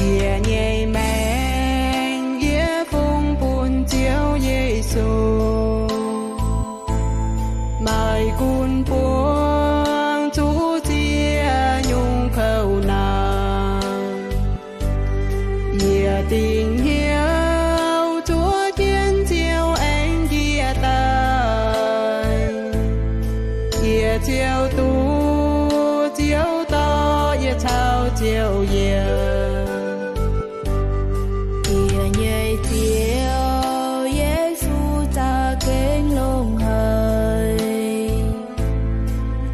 Yie nyei maengc yie fungx bun Ziouv Yesu. Maaih gunv buangv zuqc ziex nyungc kouv naanc. Yie dingc hnyouv zuov jienv Ziouv aengx njiec daaih. Yie Ziouv duqv Ziouv dorh, yie caux Ziouv yiem. Yie nyei Ziouv Yesu za'gengh longx haic.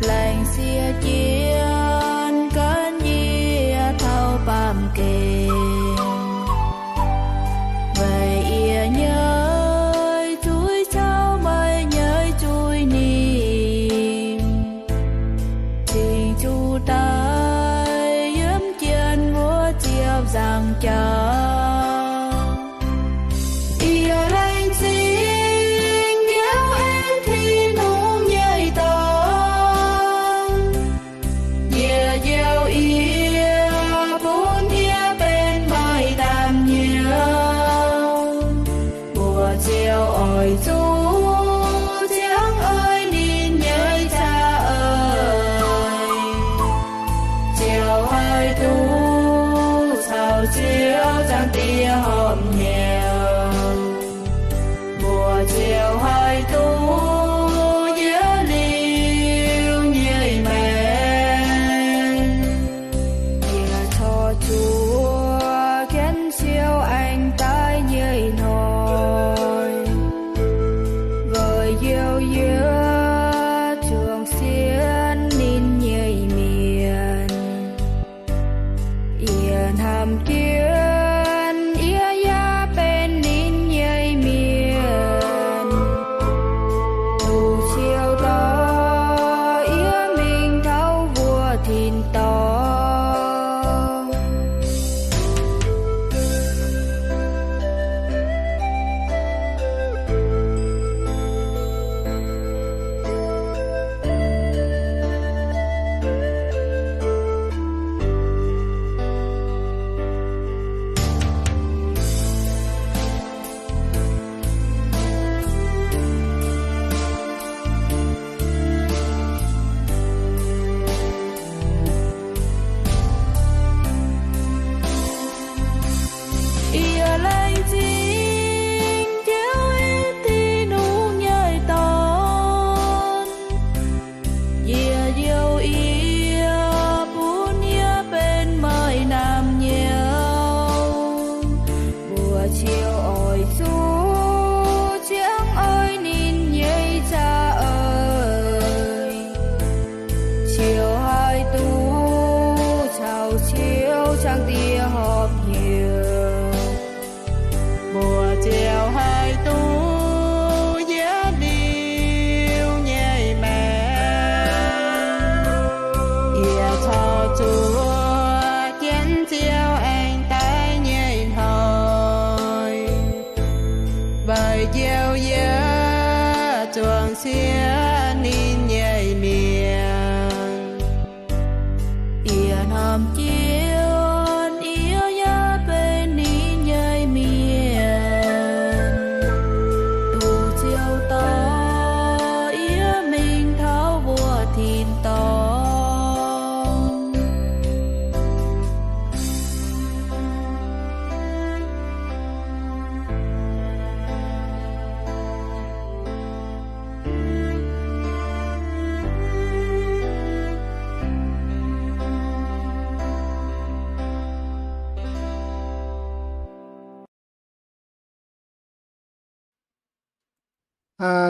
Laengz sieqv jienv gan yie taux baamh gen. Weic yie nyei zuiz caux meih nyei zuiz ninh cingx zuqc daaih yiem jienv wuov ziepc nzaangc jauv. Yie laengz zingh Ziouv aengx Tin-Hungh nyei dorn. Yie njoux yie bun yie benx maaih ndaamv hnyouv. Mbuo Ziouv oix zuqc ziangh oix ninh nyei za'eix. Ziouv haih duqv caux Ziouv zaangc Diex horpc hnyouv. Mbuo Ziouv haih duqv yiem liuz nyei maengc. Yie corc zuqc jienv Ziouv aengx daaih nyei hnoi.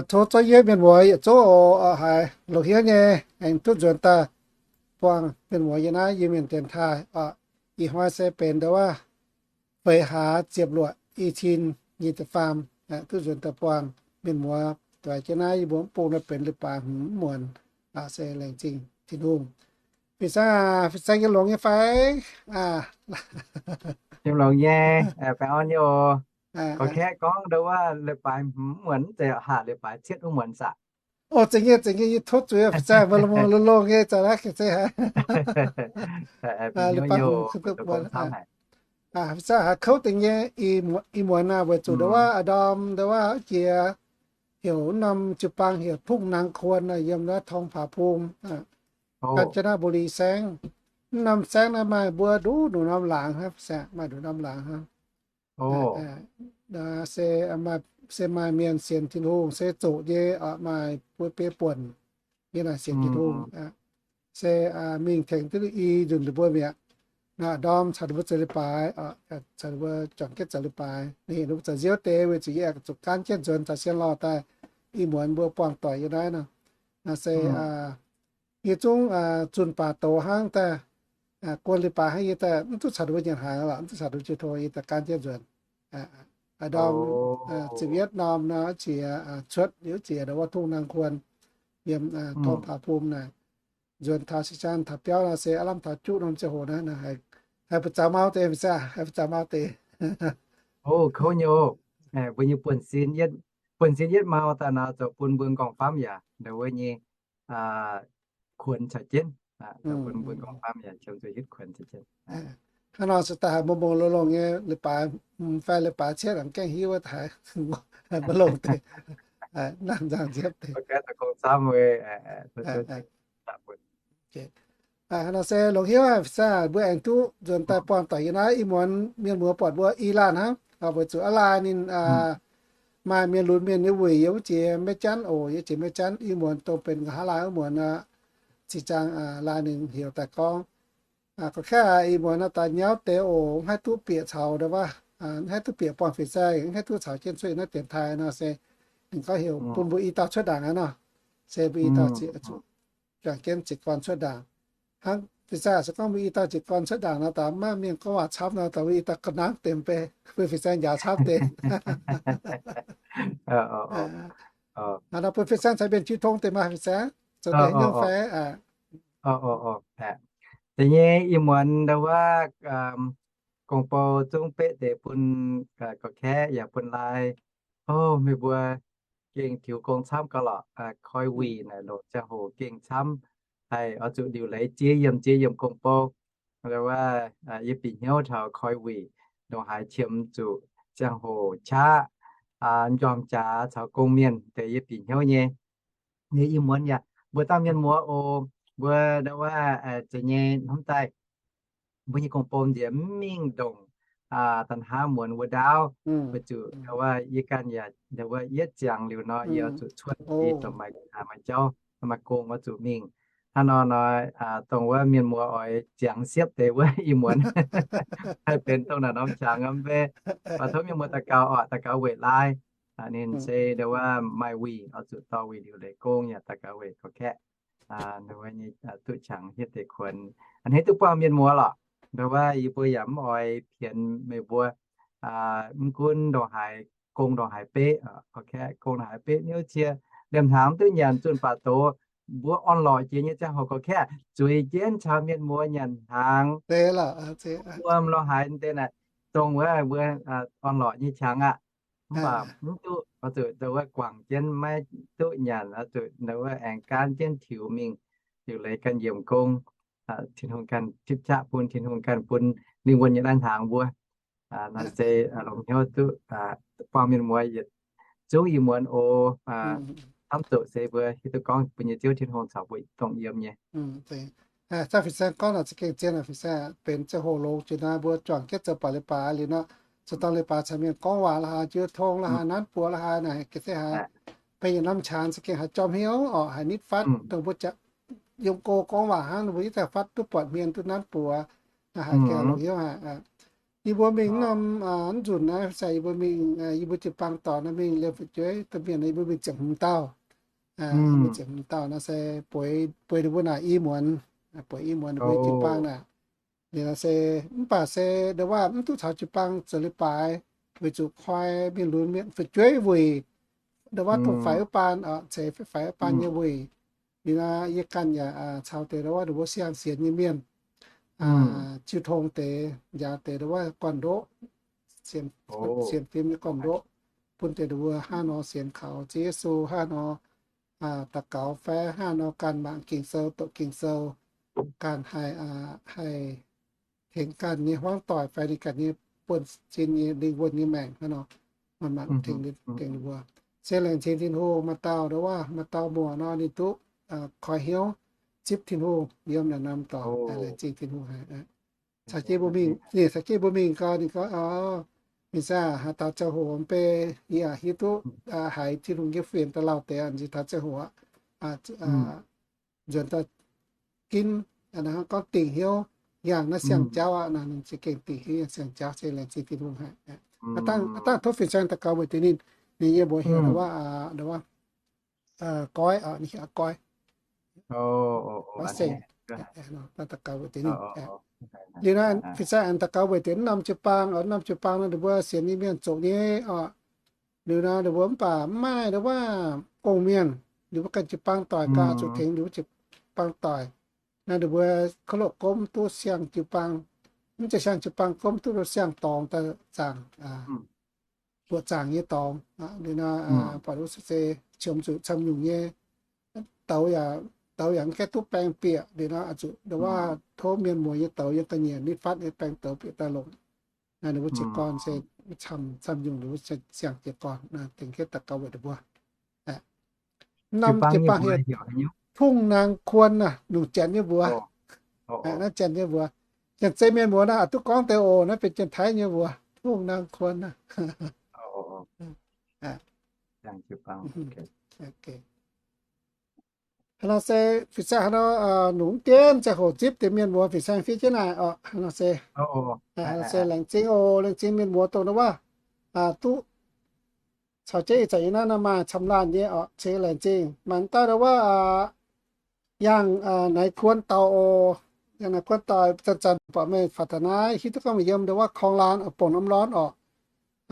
Tov zorqv yie mienh muoz yietc zungv oc, haiz longx hnyouv nyei aengx duqv nzuonx daaih buangh mienh muoz yiem naaiv Iu-Mienh dienx taaih. Ih hnoi se benx ndau wuov feix hlaax ziepc luoqc, i cin nyic ziepc faam, duqv nzuonx daaih buangh mienh muoz doic jienv naaiv yie mbuo mv bung nor benx leiz-baaix hmz muonz, se laengz zingh Tin-Hungh. Fih zaangv, fih zaangv yiem longx nyei fai? Yiem longx nyei, baengh orn nyei oc. Gorngv kaeqv gorngv ndau wuov leiz-baaix hmz muonz mv zeiz, haac, leiz-baaix cietv wuov muonz aqv. O, zeiz nyei, zeiz nyei, yie tov zuiz fih zaangv, maiv longx nyei, za'naaiv se haiz leiz-baaix hmz muonz. Fih zaangv haiz kouv deix nyei, ih muonz naaic weic zuqc ndau wuov a'ndorm ndau wuov jiex heuc norm jiu-baang heuc ทุ่งนาควร naaic, yiem naaiv ทองผาภูมิ, กาญจนบุรี saengv. Mv norm saengv naaiv maaih mbuo nduqc nduqc norm laangz hnangv, maaih nduqc norm laangz hnangv. Se maaih mienh sienx Tin-Hungh se zoqc nyei, maaih buo biei buonc nyei naaic sienx Tin-Hungh. Se mingh tengx duqv i nzunc ninh mbuo mi'aqv. Naaiv ndorm caux ninh mbuo zoux leiz-baaix, caux ninh mbuo juangc jienv zoux leiz-baaix. Ninh heuc ninh mbuo zoux nziouv deix weic zuqc yie aengx zuqc gaanv jienv nzuonx caux sienx lorh daaih i muonz mbuo buangh doic yiem naaiv nor. Naaiv se yie zungv zunh baac doz hnangv daaih, guon leiz-baaix hnangv, yie daaih mv duqv caux ninh mbuo nyanc hnaangx lorqc, mv duqv caux ninh mbuo jiu tov, yie daaih gaanv jienv nzuonx. A'ndorm ziepc yietv norm nor, jiex cuotv liuz jiex ndau wuov ทุ่งนาควร yiem ทองผาภูมิ naaic. Nzuonx taux สีชัง taux biauv nor se aav lamh taux juqv norm ziangh hoc naaiv, haih buoz-zaux mau deix, fih zaangv, haih buoz-zaux mau deix. O, kouv nyei oc. Mbuo nyei buonv-sin, buonv-sin yietv mau daaih nor, zoux bun mbuo nqorngv-famv yaac ndau wuov nyei kuonx caux jienv, zoux bun mbuo nqorngv-famv yaac qiemx zuqc hitv kuonx caux jienv. Hnangv nor se daaih haiz mbuo mongh longx longx nyei, leiz-baaix fai leiz-baaix cietv aengx gaengh hiuv wuov haiz maiv longx deix, nanv nzangc nziepv deix. Hnangv nor se longx hnyouv aqv, fih zaangv mbuo aengx duqv nzuonx daaih buangh doic yiem naaiv i muonz mienh muoz buatc mbuo i laanh hnangv, weic zuqc aav laai ninh maaih mienh lunx mienh nyei wuic yiem wuov jiex Meiv Janv oc, yiem jiex Meiv Janv i muonz dongh benx nqa'haav laai wuov muonz aqv. Zinh ziangx laai ninh heuc daaih gorngv, gorngv kaeqv i muonz naaiv daaih nyauv deix oc, mv haih duqv bieqc caux ndau wuov, mv haih duqv bieqc buangh fih zaangv, mv haih duqv caux jienv cuotv yiem naaiv dienx taaih nor se ninh gorngv heuc bun mbuo i dauh cuotv ndaangc aqv nor. Se mbuo i dauh ziqc, zuqc juangc jienv jiez gorn cuotv ndaangc. Hnangv fih zaangv se gorngv mbuo i dauh jiez gorn cuotv ndaangc nor, daaih maiv maaih mienh gorngv waac camv nor, daaih mbuo i dauh ga'nangv deix mv bei, bun fih zaangv njaaux camv deix. Hnangv nor bun fih zaangv caux mienh jiu tong deix maah, fih zaangv, zoux deix nyungc fai? Deix nyei i muonz ndau wuov gong-bou zungv beqv deix bun gorqv-kaeqv yaac bun laai. O, meih mbuo gengh tiux gong camv gauh lorqc. Koi wuic naaic longc ziangh hoc gengh camv, haih oix zuqc liuc leiz jiex yiemc jiex yiemc gong-bou. Ndau wuov yie bieqc hnyouv taux koi wuic ndongc haaix qiemx zuqc ziangh hoc qaqv, njormh jaax caux gong-mienh deix yie bieqc hnyouv nyei. Nyei i muonz yaac mbuo dangh mienh muoz oc, mbuo ndau wuov zeiz nyei hnamv daaih mbuo nyei gong-bou nziex mv mingh ndongc da'hnangv muonz wuov ndaauv, weic zuqc ndau wuov yie ganh yaac ndau wuov yietv ziangx liuz nor, yie oix zuqc cuotv i dongh maaih jauv maaih gong oix zuqc mingh. Hnangv nor nor, dongh wuov mienh muoz oix ziangx siepv deix wuov i muonz haih benx dongh naaic norm qangx mv bei. Tov mienh muoz daux gaux oc, daux gaux weic laai. Ninh se ndau wuov maaih wuic oix zuqc dorh wuic liuc leiz gong yaac daux gaux weic gorqv-kaeqv. Ndau wuov nyei duqv qangx hietv deix kuonx, a'hneiv duqv buangh mienh muoz lorqc. Ndau wuov yie mbuo yaac mv oix pienx meih mbuo. Mv gunv ndongc haaix gong ndongc haaix beqv, gorqv-kaeqv gong ndongc haaix beqv niouv cie, liemh hnaangx duqv nyanc zunh baac doz, mbuo orn-lorqc jiex nyei ziangh hoc gorqv-kaeqv zueiz jienv caux mienh muoz nyanc hnaangx, wuom lorh haaix deix naaic, dongh wuov mbuo orn-lorqc nyei qangx aqv. Mv baac mv duqv oix zuqc ndau wuov guangc jienv maiv duqv nyanc, oix zuqc ndau wuov aengx gaanv jienv tiux mingh, liuc leiz ganh yiemc gong. Tin-Hungh ganh tipv qaqv bun, Tin-Hungh ganh bun lingh wuonh nyei lai-hnaangx mbuo. Naaiv se longc hnyouv duqv buangh mienh muoz yietc zungv i muonz oc. Hnamv zuqc se mbuo hiuv duqv gorngv bun nyei Ziouv Tin-Hungh caux mbuo dongh yiem nyei. Cang fih saeng gorngv naaic za'gengh zien aqv. Fih saeng benx ziangh hoc longx jiex naaiv mbuo juangc jienv zoux baac leiz-baaix liuz nor, zoux dangh leiz-baaix caux mienh gorngv waac la'haaix, jiu tong la'haaix, nanv buoz la'haaix naaic, ga'sie haaix, benx yietc norm qangx za'gengh haiz jomc hnyouv oc, haiz nitv fatv dongh mbuo jangx yiem go gorngv waac hnangv, mbuo yie daaih fatv duqv buatc hmien duqv nanv buoz, haiz gengh longx hnyouv haic. Yie mbuo mingh norm, aa, nzunc naaiv se yie mbuo mingh, aa, yie mbuo jiu-baang doic naaiv mingh liemh fu'jueiv domh mienh, yie mbuo mingh ziepc hmz dauh. Aa, mingh ziepc hmz dauh naaiv se bueix, bueix ninh mbuo naaic i muonz, aa, bueix i muonz ninh mbuo jiu-baang naaic. Liuz naaiv se, mv baac se ndau wuov mv duqv caux jiu-baang zoux leiz-baaix, weic zuqc koi mienh lunx mienh fu'jueiv wuic, ndau wuov dongh faix wuov baan, aa, ceix faix wuov baan nyei wuic. Liuz naaiv yie ganh yaac, aa, caux deix ndau wuov ninh mbuo siang-sienx nyei mienh, aa, jiu tong deix, njaaux deix ndau wuov gorn-ndoqv, sienx, sienx fim nyei gorn-ndoqv, bun deix ninh mbuo hnangv nor sienx kaux Ziouv Yesu, hnangv nor, aa, daux gaux fai hnangv nor ganh mangc Ging-Sou, doqc Ging-Sou, ganh haih, aa, haih tengx ganh nyei hmuangv doic fai ninh ganh nyei buonv-sin nyei lingh wuonh nyei maengc hnangv nor, manc-manc tengx, tengx ninh mbuo. Se laengz zingh Tin-Hungh, maaih dauh ndau wuov, maaih dauh muoz nor ninh duqv, aa, koi hnyouv zipv Tin-Hungh yiem naaiv norm dorngx. Laengz zingh Tin-Hungh haic. Caux jienv mbuo mingh, ninh caux jienv mbuo mingh gau, ninh gorngv, aa, ninh se haaix dauh ziangh hoc mv bei, yie hiuv duqv, aa, haiz Tin-Hungh nyei fienx daaih lauh deix, ninh taux ziangh hoc aqv, nzuonx daaih ginv, aa, gorngv dingc hnyouv yangh naaiv siang-jauv aqv. Ninh za'gengh dingc hnyouv yangh siang-jauv, se laengz zingh Tin-Hungh haic. Aa, dangh, aa, dangh tov fin-saeng daux gaux weic deix ninh, ninh yie mbuox heuc ndau wuov, aa, ndau wuov, aa, Goiv, aa, ninh heuc Goiv. Aa, se, dangh daux gaux weic deix ninh. Liuz naaiv fin-saeng aengx daux gaux weic deix naaiv norm jiu-baang, aa, naaiv norm jiu-baang naaiv ninh mbuo sienx nyei mienh zoqc nyei, aa, liuz naaiv ninh mbuo mv baac mv maaih ndau wuov gong-mienh, ninh mbuo ganh jiu-baang doic gauh zuqc tengx ninh mbuo jiu-baang doic. Naaiv ninh mbuo kouv loh gomv duqv siang jiu-baang, mv zeiz siang jiu-baang, gomv duqv siang dorngx daaih zaangc, aa, mbuoqc zaangc nyei dorngx. Liuz naaiv, aa, buatc wuov se qiemx zuqc camv nyungc nyei douz yaac, douz yaac mv gaengh duqv baeng bieqc. Liuz naaiv zuqc ndau wuov tov mienh muoz nyei douz yiem da'nyeic nitv fatv nyei baeng douz bieqc daaih longc. Naaiv ninh mbuo jiez gorn se camv, camv nyungc ninh mbuo siang jiez gorn, naaiv dingc jienv daux gaux weic ninh mbuo. Norm jiez gorn heuc ทุ่งนาควร naaiv, lungh janx nyei mbuox. Naaiv janx nyei mbuox. Janx-Zei mienh mbuox naaiv, aa, duqv gorngv deix oc. Naaiv benx Janx-Taiv nyei mbuox, ทุ่งนาควร naaiv. Hnangv nor se fin-saeng hnangv nor, aa, lungh mv dienv ziangh hoc zipv deix mienh mbuox fin-saeng fiev jienv naaic oc. Hnangv nor se, aa, hnangv nor se laengz zingh oc. Laengz zingh mienh mbuox dongh ndau wuov, aa, duqv caux jienv ih zanc yie naaiv nor maaih camv laanh nyei oc. Se laengz zingh. Mangc daaih ndau wuov, aa, yangh, aa, naaiv kuonx dauh oc. Yangh naaiv kuonx dauh, zanc-zanc buatc meih faaux taux naaiv, hiuv duqv gorngv meih yiem ndau wuov คลองลาน oc, โป่งน้ำร้อน oc.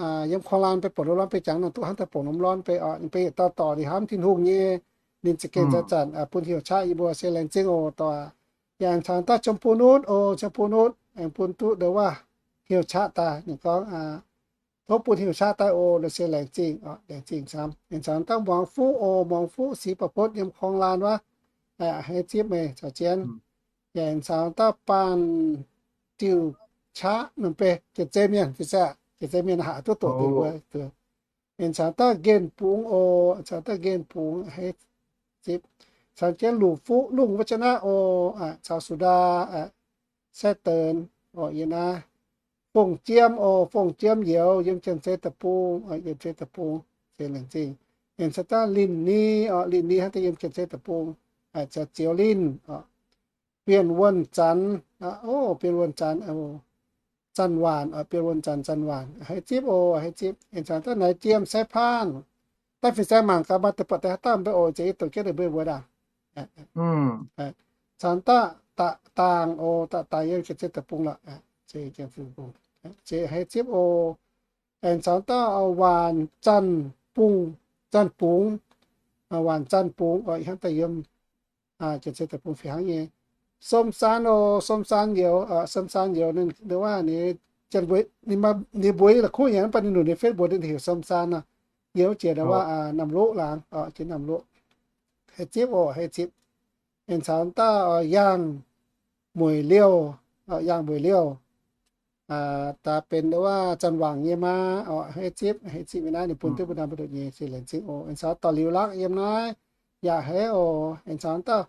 Aa, yiem คลองลาน beiv โป่งน้ำร้อน beiv jangx nor duqv hnangv daaih โป่งน้ำร้อน beiv oc. Beiv yietc dauh dorc ninh hnamv Tin-Hungh nyei, ninh za'gengh zanc-zanc, aa, bun heuc qaqv yie mbuo, se laengz zingh oc. Dorc yaac aengx caux daaih ชมพูนุช oc, ชมพูนุช aengx bun duqv ndau wuov heuc qaqv daaih. Ninh gorngv, aa, tov bun heuc qaqv daaih oc. Naaiv se laengz zingh oc, laengz zingh camv. Aengx caux daaih หมอ Fuqv oc, หมอ Fuqv ศรีประพล yiem คลองลาน wuov, aa, hei zipv meih caux jienv. Yaac aengx caux daaih Baanh Diuh Qaqv, norm beiv Janx-Zei mienh, fin-saeng, Janx-Zei mienh haaix duqv doqc deix mbuo. Aengx caux daaih Nqenh Bungx oc, caux daaih Nqenh Bungx, hei zipv. Caux jienv Lungh Fuqv, Lungh วัฒนะ oc, aa, caux Sudaa, aa, Sai Deix oc, yiem naaiv. Fong Jiem oc, Fong Jiem Youz, yiem Janx-Zei deic-bung, aa, yiem Janx-Zei deic-bung, se laengz zingh. Aengx caux daaih Linh Ni oc, Linh Ni hnangv daaih yiem Janx-Zei deic-bung, aa, caux Zioux Linh oc. Bienh Wuonh Zanx, aa, o, Bienh Wuonh Zanx, aa, Zanc Waanc, aa, Bienh Wuonh Zanx, Zanc Waanc, hei zipv oc, hei zipv. Aengx caux daaih Naaiv Jiem, Sai Paanh. Daaih fin-saeng mangc gaax maaih deix buatc deix haaix dauh mv bei oc, zeix yie doqc jienv deix mbuo mbuox ndaangc. Caux daaih Da'daangh oc, Da'daangh yiem Janx-Zei deic-bung lorqc, Janx-Zei deic-bung. Zeix hei zipv oc. Aengx caux daaih Waanc Zanc Bungx, Zanc Bungx, aa, Waanc Zanc Bungx oc, ih hnangv daaih yiem Janx-Zei deic-bung fih hnangv nyei. Som Saan oc, Som Saan Youz, aa, Som Saan Youz ninh, ninh wuov ninh, ninh mbuox la'kuqv nyei, mv baac ninh nunc nyei Facebook ninh heuc Som Saan nor. Youz jiex ndau wuov, aa, Namh Loqv laangz, aa, jiex Namh Loqv. Hei zipv oc, hei zipv. Aengx caux daaih, aa, Yaangh Mueic Liouh, aa, Yaangh Mueic Liouh. Aa, daaih benx ndau wuov Zanc Waangc nyei maa oc, hei zipv, hei zipv yiem naaiv, ninh bun duqv mbuo naaiv mbu'ndongx nyei, se laengz zingh oc. Aengx caux daaih Liuz Lakv yiem naaiv yaac haiz oc. Aengx caux daaih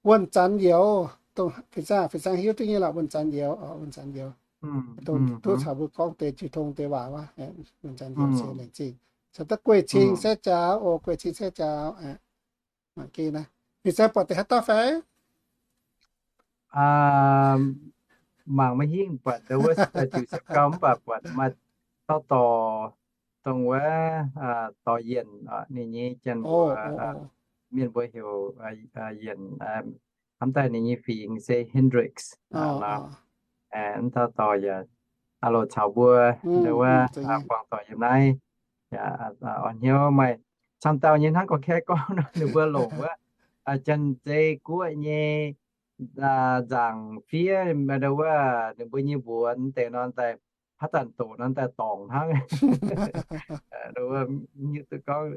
Wuonh Zanc Youz, dongh fin-saeng, fin-saeng hiuv duqv nyei lorqc, Wuonh Zanc Youz oc, Wuonh Zanc Youz. Dongh duqv caux mbuo gorngv deix jiu tong deix waac wuov, Wuonh Zanc Youz se laengz zingh. Caux daaih Gueic Cing Sai-Jaaux oc, Gueic Cing Sai-Jaaux. Mangc gaax naaiv, fin-saeng buatc deix haaix dauh fai? mangc maiv hingh buatc ndau wuov diuc siepv gau mv baac buatc maaih dauh dorc, dongh wuov dorc Yienc, ninh nyei janx mbuox, mienh mbuo heuc Yienc, hnamv daaih ninh nyei fingx se Hendricks. Mv dauh dorc yaac loz caux mbuo ndau wuov buangh doic yiem naaiv. Yaac orn hnyouv maaih camv dauh nyei hnangv gorngv kaeqv gorngv nor ninh mbuo longc wuov Janx-Zei guoqv nyei nzaangc fiev, ndau wuov ninh mbuo nyei mbuox deix nor daaih haaix zanc doqc nor daaih dorngc hnangv. Ndau wuov hiuv duqv gorngv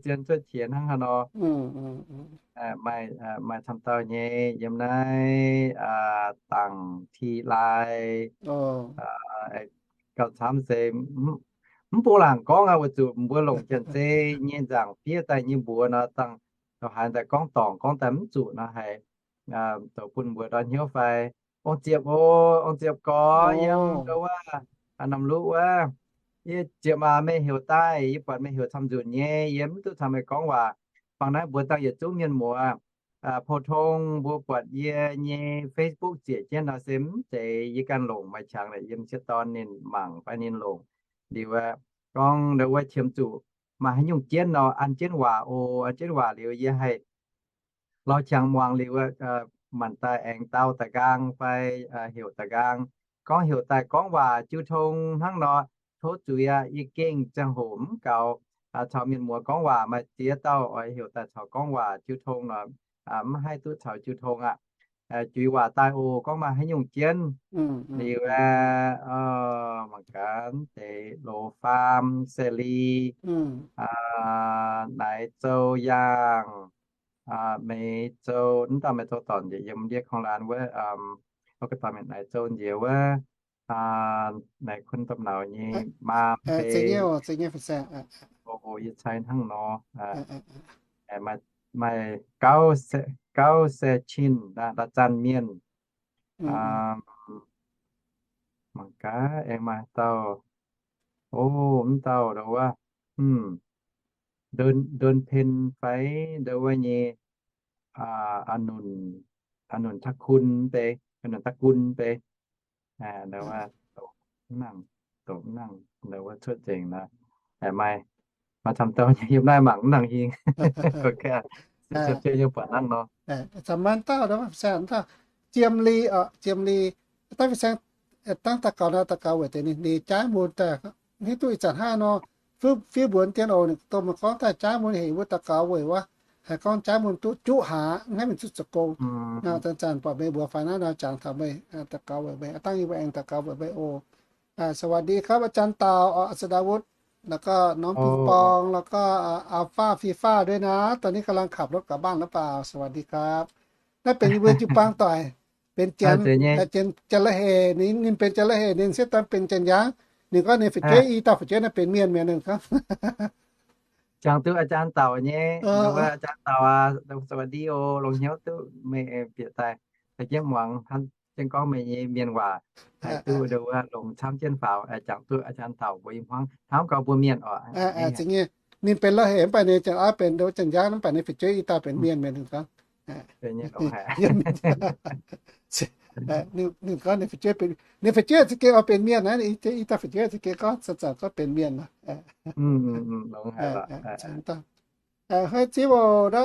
zien cuotv qiex hnangv haaix nor. Maaih camv dauh nyei yiem naaiv dangc ti lai gauh camv se mv bung laangc gorngv aqv, weic zuqc mbuo longc Janx-Zei nyei nzaangc fiev daaih nyei mbuox nor, dangh taux haaix daaih gorngv dorngc, gorngv daaih mv zuqc nor haiz zoux bun mbuo ndortv hnyouv fai. Ong Ziepc, o, Ong Ziepc gorx yiem ndau wuov Namc Luv wuov, yie ziepc maac meih heuc daaih, yie buatc meih heuc camv nzunc nyei, yie mv duqv caux meih gorngv waac. Bangc naaiv mbuox dangh yietc zungv mienh muoz, pou tong mbuo buatc yie nyei Facebook ziec jienv nor se mv zeiz yie ganh longc, maaih qangx naaic yiem sieqv dorn ninh mangc fai ninh longc liuz aqv. Gorngv ndau wuov qiemx zuqc maaih haaix nyungc jienv nor an jienv waac oc. An jienv waac liuz yie haih lorz qangx muangx liuz, maanc daaih aengx dau da'nqaang fai heuc da'nqaang. Gorngv heuc daaih gorngv waac jiu tong hnangv nor, tov zuiz aqv. Yie gengh ziangh hoc mv gaux caux mienh muoz gorngv waac, maaih ziex dauh oix heuc daaih caux gorngv waac jiu tong nor, mv haih duqv caux jiu tong aqv. Juiz waac daaih oc, gorngv maaih haaix nyungc jienv. Liuz, mangc gaax deix Loz Faam, Sally, Naix Zou Yaangh, Meix Zou, mv dauh Meix Zou dorn njiec yiem ndiev kong laanh wuov, o, ga'dorn mienh Naix Zou njiec wuov, Naix Kun Domh Nauz nyei maa bei, yie cai hnangv nor, maaih Gauv Se Cin, La'zanc Mienh, mangc gaax aengx maaih dauh, o, mv dauh ndau wuov, Ndon Pen fai ndau wuov nyei, A'nunc Da'kun bei, A'nunc Da'kun bei, ndau wuov, doqc mv nangc, doqc mv nangc, ndau wuov cuotv nzengc nor, maaih, maaih camv dauh nyei yiem naaiv mangc mv nangc hingh. Camv dauh, Jiem Li, Jiem Li, dangv daux gaux nor, daux gaux weic deix ninh, ninh jaav mun daaih, hiuv duqv ih zanc hnangv nor, fiev mbuox dien oc, ninh dongh meih gorngv daaih jaav mun hec mbuo daux gaux weic wuov, haih gorngv jaav mun duqv juqv hlaax, mv haih mingh zuqc zoux gong. Zanc-zanc buatc meih mbuox faix naaiv nor, jangx taux meih, daux gaux weic meih, dangv yie mbuo aengx daux gaux weic meih oc. สวัสดีครับ อาจารย์เต่า อาจารย์ดาวุธ แล้วก็น้องปิงปอง แล้วก็ อัลฟา ฟีฟา ด้วยนะ ตอนนี้กำลังขับรถกลับบ้านหรือเปล่า สวัสดีครับ Naaiv benx yie mbuo jiu-baang doic, benx janx, janx-la'heic, ninh benx janx-la'heic, ninh sieqv dorn benx janx-yaangv. Ninh gorngv ninh fu'jueiv, i dauh fu'jueiv naaiv benx mienh mi'aqv. Ninh gorngv, jangx duqv อาจารย์ Dauc nyei, อาจารย์ Dauc aac, สวัสดี oc, longx hnyouv duqv meih bieqc daaih, daaih jienv muangx, jienv gorngv meih nyei mienh waac, haih duqv ndau wuov longx camv jienv faaux, jangx duqv อาจารย์ Dauc mbuo i hmuangv hnamv gau mbuo mienh oc. Ninh benx la'heic mv baac ninh janx-oix benx ndau janx-yaangv mv baac ninh fu'jueiv i dauh benx mienh mi'aqv. Ninh gorngv, ninh fu'jueiv za'gengh oix benx mienh naaiv, i dauh fu'jueiv za'gengh gorngv zanc-zanc gorngv benx mienh. Haaix zipv oc,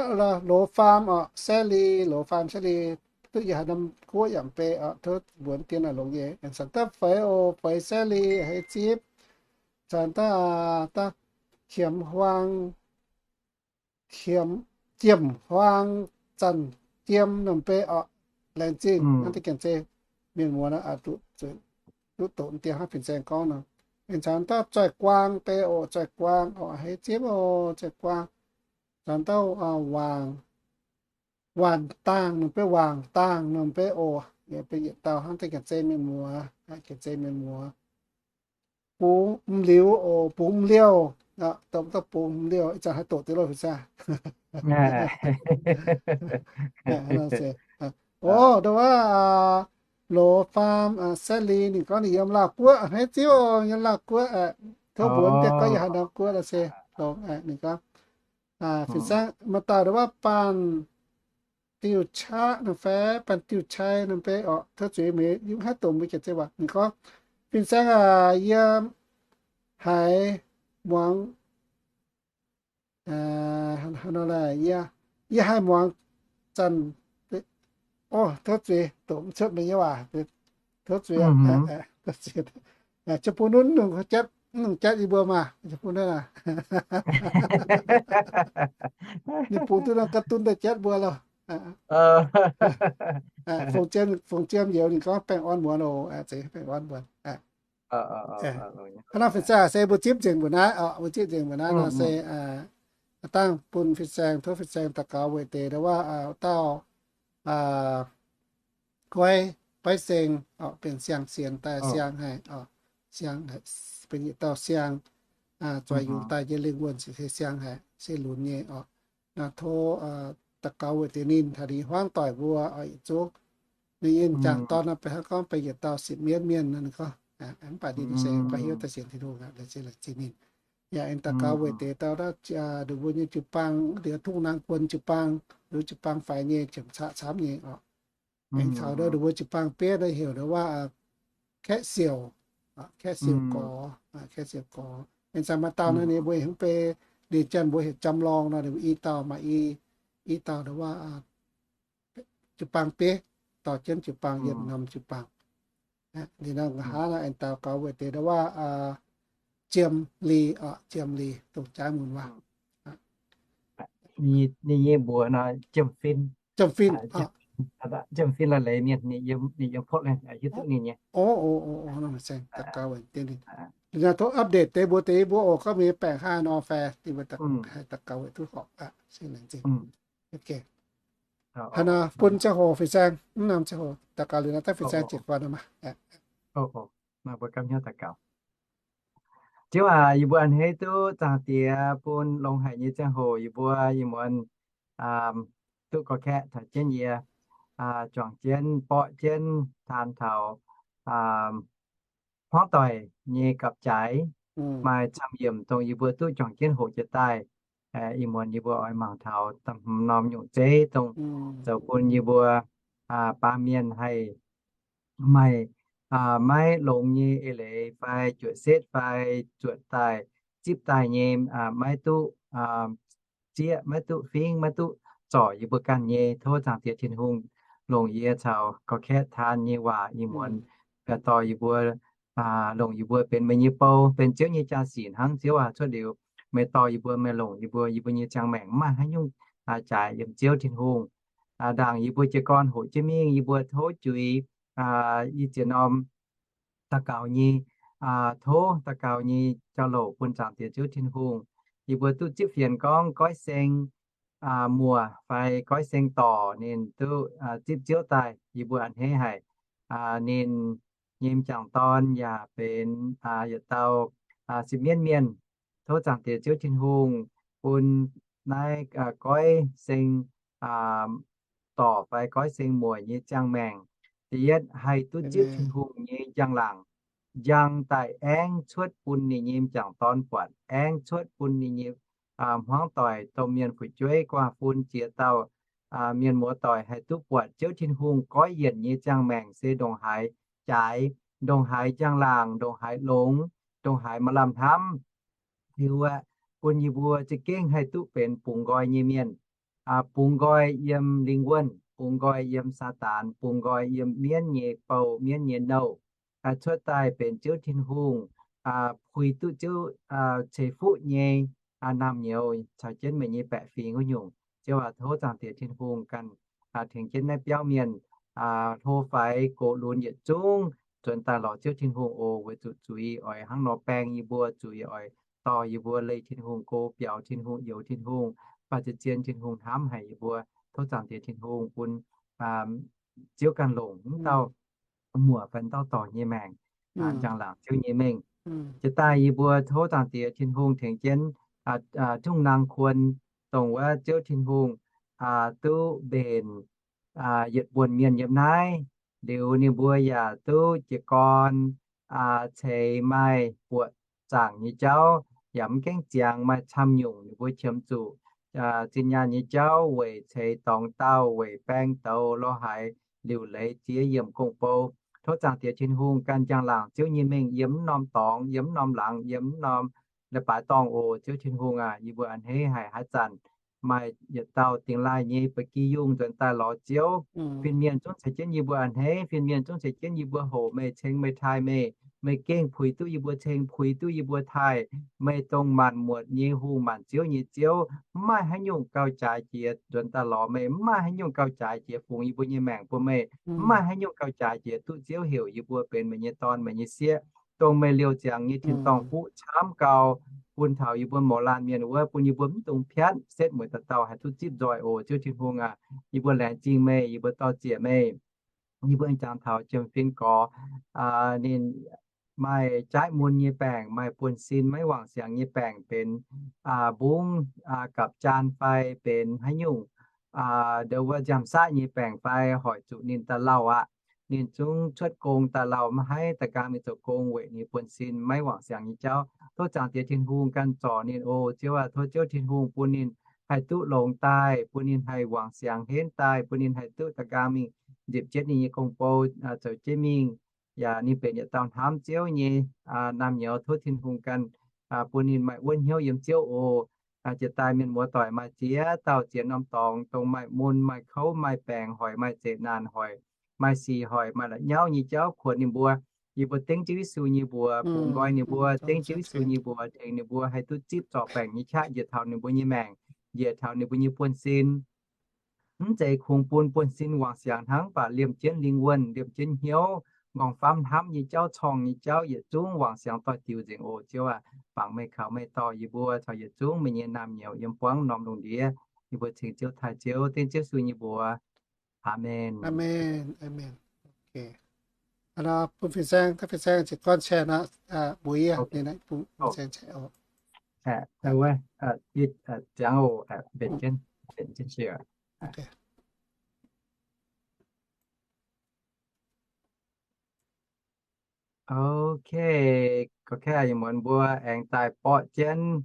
Loz Faam oc, Sally, Loz Faam Sally, duqv yaac haaix norm guoqv yaac mv bei oc, tov mbuox dien longx nyei. Zanc daaih Feix oc, Feix Sally, haaix zipv. Zanc daaih, daaih Qiemx Huaang, Qiemx, Jiemx Huaang, Zanc Jiem norm bei oc, laengz zingh hnangv deix Janx-Zei mienh muoz nor, duqv doqc dien hnangv fin-saeng gorngv nor. Zanc daaih Zoih Guaang bei oc, Zoih Guaang oc, haaix zipv oc, Zoih Guaang. Zanc daaih Waangc, Waangc Daangh norm bei, Waangc Daangh norm bei oc, yaac benx yietc dauh hnangv deix Janx-Zei mienh muoz, Janx-Zei mienh muoz. Bungx M'liuz oc, Bungx M'liouh, doqc, doqc Bungx M'liouh, ih zanc haih doqc duqv loh fin-saeng. Oc, ndau wuov Loz Faam, Sally ninh gorngv ninh yiem Laauh Guoqv, haaix zipv oc, yiem Laauh Guoqv. Tov mbuox dien gorngv yiem haaix norm guoqv lorqc se longx. Ninh gorngv, fin-saeng maaih dauh ndau wuov Baanh, diuh qaqv norm fai banh diuh qai norm fai orqc, tov zuiz meih yungv haaix dongh mbuo jiex zeiv waac. Ninh gorngv, Fin-saeng aac, yie haiz muangx, yie, yie haiz muangx zanc, o, tov zuiz, doqc mv cuotv meih nyei waac, tov zuiz. Aa, bun nunv nungc jatv, nungc jatv yie mbuo maah, bun nunv aac. Ninh bungx duqv norm ga'dunv daaih jatv mbuo loh. Fongc Jiem, Fongc Jiem youz ninh gorngv baengh orn muonz oc, zeiz baengh orn muonz. Hnangv nor fin-saeng se mbuo zipv nzengc mbuo naaiv, mbuo zipv nzengc mbuo naaiv nor se dangh bun fin-saeng, tov fin-saeng daux gaux weic deix ndau wuov dauh goiv, goiv seng, benx siang-sienx daaih siang haic, siang, benx yietc dauh siang, zueiz yungz daaih nyei lingh wuonh se siang haic, se lunx nyei oc. Tov daux gaux weic deix ninh taux ninh hmuangv doic mbuo oc, yietc zungv. Ninh nyei m'jangc dorn nor, benx hnangv gorngv benx yietc dauh sipv mienv mienh nor, ninh gorngv, mv baac ninh se mv baac hiuv daaih sienx Tin-Hungh aqv, se laengz zingh ninh. Yaac aengx daux gaux weic deix dauh, nduqc mbuo nyei jiu-baang, liuz tungh naang guon jiu-baang, liuz jiu-baang faix nyei, jiemx caqv camv nyei oc. Aengx caux ndau nduqc mbuo jiu-baang bieiv naaiv heuc ndau wuov Kaeqv Siouc, Kaeqv Siouc Gorx, Kaeqv Siouc Gorx. Aengx caux maaih dauh naaiv ninh mbuo hmz bei, liuz janx mbuo heuc Jam Lorngh nor, ninh mbuo i dauh maaih i, i dauh ndau wuov jiu-baang bieiv, dorh jienv jiu-baang yiem norm jiu-baang. Liuz nor nqa'haav nor aengx daux gaux weic deix ndau wuov Jiem Li, Jiem Li dongh jaaiv mun waac. Ninh nyei mbuox nor Jiem Fin. Jiem Fin, Jiem Fin la'leiz mienh, ninh yiem Portland, hiuv duqv ninh nyei. Liuz nor tov update deix mbuo deix mbuo oc, gorngv mingh baengc haaix nor fai, daux gaux weic duqv horpc. Haaix nor bun ziangh hoc fin-saeng, mv norm ziangh hoc daux gaux liuz nor daaih fin-saeng jiez gorn maah. Ziouv aac, yie mbuo a'hneiv duqv Zaangc Diex bun longx haic nyei ziangh hoc yie mbuo ih muonz duqv gorx-kaeqv taux jienv yie, juangc jienv borqv jienv taan taux hmuangv doic nyei gapv-jaaix, maaih camv yiemc dongh yie mbuo duqv juangc jienv hoqc jiez daaih. Ih muonz yie mbuo oix mangc taux da'hmz norm nyungc zeiv dongh zoux bun yie mbuo baamh mienh haih maaih maiv longx nyei eix leiz fai juoqc setv fai zuotc daaih zipv daaih nyei, maiv duqv zieqv, maiv duqv fingx, maiv duqv zorc yie mbuo ganh nyei. Tov Zaangc Diex Tin-Hungh longc yie caux gorx-kaeqv taan nyei waac ih muonz dorh yie mbuo, longc yie mbuo benx meih nyei bou, benx Ziouv nyei jaa-sic hnangv. Ziouv aac, cuotv liuz meih dorh yie mbuo, meih longc yie mbuo, yie mbuo nyei ziangh maengc mv maaih haaix nyungc jaaix yiem Ziouv Tin-Hungh. Ndaangc yie mbuo jiez gorn hoqc jienv mingh, yie mbuo tov juix i ziex norm daux gaux nyei, tov daux gaux nyei jauv-louc bun Zaangc Diex Ziouv Tin-Hungh. Yie mbuo duqv zipv fienx gorngv goiv seng muoc fai goiv seng dorc ninh duqv zipv Ziouv daaih, yie mbuo a'hneiv haic. Ninh nyei m'jangc dorn yaac benx yietc dauh sipv mienv mienh. Tov Zaangc Diex Ziouv Tin-Hungh bun naaiv goiv seng dorc fai goiv seng muoc nyei ziangh maengc. Da'yietv, haih duqv zipv Tin-Hungh nyei njang-laangc njang daaih aengx cuotv bun ninh nyei m'jangc dorn buatc, aengx cuotv bun ninh nyei hmuangv doic, domh mienh fu'jueiv, guaav fun, ziex dauh mienh muoz doic haih duqv buatc Ziouv Tin-Hungh goiv yienc nyei ziangh maengc se ndongc haaix jaaix, ndongc haaix njang-laangc, ndongc haaix longx, ndongc haaix maaih lamh hnamv. Liuz aeqv, bun yie mbuo za'gengh haih duqv benx bungx nqoi nyei mienh, bungx nqoi yiem lingh wuonh, bungx nqoi yiem Saadaan, bungx nqoi yiem mienv nyei bou, mienv nyei nouh, cuotv daaih benx Ziouv Tin-Hungh, puix duqv Ziouv ceix fuqv nyei naamh nyouz caux jienv meih nyei baeqc fingx wuov nyungc. Ziouv aac, tov Zaangc Diex Tin-Hungh ganh tengx jienv naaiv biauv mienh hlo faix gox lunx yietc zungv nzuonx daaih lorz Ziouv Tin-Hungh oc. Weic zuqc zuiz oix hnangv nor baeng yie mbuo, zuiz oix dorh yie mbuo leih Tin-Hungh go, biaux Tin-Hungh, youx Tin-Hungh, baac zien-zien Tin-Hungh hnamv haic yie mbuo. Tov Zaangc Diex Tin-Hungh bun Ziouv ganh longc wuov dauh muoc fai dauh dorc nyei maengc, njang-laangc Ziouv nyei mengh. Jiex daaih yie mbuo tov Zaangc Diex Tin-Hungh tengx jienv tungh naang kuon, dongh wuov Ziouv Tin-Hungh duqv mbenc yietc buonc mienh yiem naaiv. Liuz ninh mbuo yaac duqv jiez gorn ceix maaih buoqc zaangc nyei jauv, yaac mv gaengh ziangx maaih camv nyungc ninh mbuo qiemx zuqc zinh nyaanh nyei jauv, weic ceix dorngx daauh, weic baeng douz lorz haaix, liuc leiz ziex yiemc gong-bou. Tov Zaangc Diex Tin-Hungh ganh njang-laangc Ziouv nyei mengh yiem mv norm dorngx, yiem mv norm laangz, yiem mv norm leiz-baaix dorngh oc. Ziouv Tin-Hungh aac, yie mbuo a'hneiv haic haaix zanc maaih yietc dauh dingx laaih nyei ba'gi yungh nzuonx daaih lorz Ziouv, fin-mienh zungv ceix jienv yie mbuo a'hneiv, fin-mienh zungv ceix jienv yie mbuo hoqc meih, ceng meih, taaih meih. Meih gengh puix duqv yie mbuo ceng, puix duqv yie mbuo taaih. Meih dongh maanc muotc nyei Hungh, maanc ziouv nyei Ziouv. Mv maaih haaix nyungc gauh jaaix jiex nzuonx daaih lorz meih. Mv maaih haaix nyungc gauh jaaix jiex fungx yie mbuo nyei maengc bun meih. Mv maaih haaix nyungc gauh jaaix jiex duqv Ziouv heuc yie mbuo benx meih nyei dorn, meih nyei sieqv, dongh meih liouh ziangx nyei tin-dorngh fuqv camv gau, bun taux yie mbuo mouz laanh mienh wuov, bun yie mbuo mv dungx piatv, setv mueiz dauh dauh haih duqv zipv nzoih oc. Ziouv Tin-Hungh aac, yie mbuo laengz zingh meih, yie mbuo dor-ziec meih. Yie mbuo jangx taux jiem-fin gorx, ninh maaih jaaiv mun nyei baengc, maaih buonv-sin maiv wangc siangx nyei baengc, benx mbungv gapv-jaan fai benx haaix nyungc ndo wuov nziaamv-saqv nyei baengc fai, hoic zuqc ninh daaih lauh aqv. Ninh zungv cuotv gong daaih lauh maiv haih da'gaang mingh zoux gong weic ninh buonv-sin maiv wangc siangx nyei jauv. Tov Zaangc Diex Tin-Hungh ganh zorc ninh oc. Ziouv aac, tov Ziouv Tin-Hungh bun ninh haih duqv longx daaih, bun ninh haih wangc siangx henv daaih, bun ninh haih duqv da'gaang mingh nzipc jienv ninh nyei gong-bou zoux jienv mingh. Yaac ninh benx yietc dauh hnamv Ziouv nyei naamh nyouz. Tov Tin-Hungh ganh bun ninh maaih wuonv hnyouv yiem Ziouv oc. Jiex daaih mienh muoz doic maaih ziex dauh ziex norm dorngx, dongh maaih mun, maaih kouv, maaih baengc hoic, maaih zeqc naanc hoic, maaih sic hoic, maaih la'nyauv nyei jauv kuonx ninh mbuo. Yie mbuo dengv Ziouv Yesu nyei mbuox bungx nqoi ninh mbuo, dengv Ziouv Yesu nyei mbuox tengx ninh mbuo haih duqv zipv zorc baengc nyei qaqv njiec taux ninh mbuo nyei maengc, njiec taux ninh mbuo nyei buonv-sin. Mv zeiz kungx bun buonv-sin wangc siangx hnangv, mv baac liemh jienv lingh wuonh, liemh jienv hnyouv, nqorngv-famv hnamv nyei jauv, corng nyei jauv yietc zungv wangc siangx doix-diuc nzengc oc. Ziouv aac, bangc meih kaux meih dorh yie mbuo caux yietc zungv meih nyei naamh nyouz yiem buangv norm lungh ndiev. Yie mbuo ceng Ziouv taaih Ziouv, dengv Ziouv Yesu nyei mbuox. Aamen. Aamen. Aamen. Bun fin-saeng, fin-saeng ziouc gorngv share nor, mbuox yie, bun fin-saeng share oc. Ziangx oc, mbenc jienv, mbenc jienv share. Ok, ok, ih muonz mbuo aengx daaih borqv jienv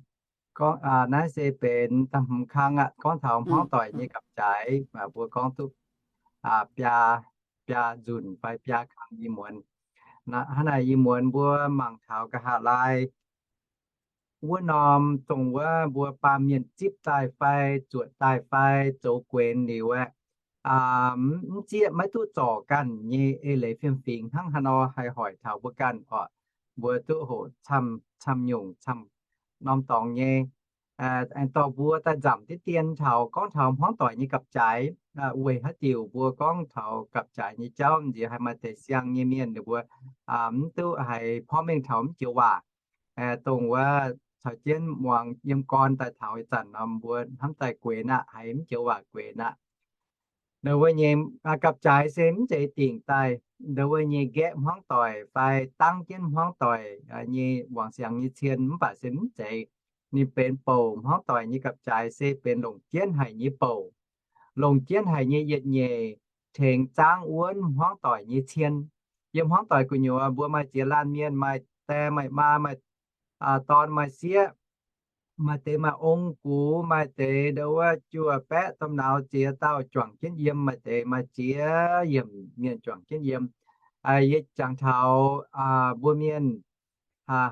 gorngv, naaiv se benx da'hmz kang aqv, gorngv taux hmuangv doic nyei gapv-jaaix. Mbuo gorngv duqv biaa, biaa nzunc fai biaa kang ih muonz. Hnangv naaic ih muonz mbuo mangc taux nqa'haav laai wuov norm dongh wuov mbuo baamh mienh zipv daaih fai zuotc daaih fai zoux guenx liuz aeqv, mv zieqv maiv duqv zorc ganh nyei eix leiz fiem-fingx hnangv haaix nor haih hoic taux mbuo ganh oc. Mbuo duqv hoqc camv-camv nyungc camv norm dorngx nyei. Aengx dorh mbuo daaih nzamc diqv dien taux gorngv taux hmuangv doic nyei gapv-jaaix. Weic haaix diuc mbuo gorngv taux gapv-jaaix nyei jauv, nziex haiz maaih deix siang nyei mienh ninh mbuo mv duqv haiz porv mengh taux mv joux waac. Dongh wuov caux jienv muangx yiem gorn daaih taux ih zanc nor, mbuo hnamv daaih guenx aqv, haiz mv joux waac guenx aqv. Ndo wuov nyei gapv-jaaix se mv zeiz dingc daaih ndo wuov nyei nqaeqv hmuangv doic fai dangv jienv hmuangv doic nyei wangc siangx nyei cien, mv baac se mv zeiz. Ninh benx bouc hmuangv doic nyei gapv-jaaix se benx longc jienv haic nyei bouc, longc jienv haic nyei yietc nyeic tengx zaangv wuonv hmuangv doic nyei cien. Yiem hmuangv doic gu'nyuoz mbuo maaih ziex laanh mienh, maaih die maaih maa, maaih dorn maaih sieqv, maaih deix maaih ong gux, maaih deix ndo wuov juoh baeqv domh nauz ziex dauh juangc jienv yiem, maaih deix maaih ziex yiemc mienh juangc jienv yiem. Yie jangx taux mbuo mienh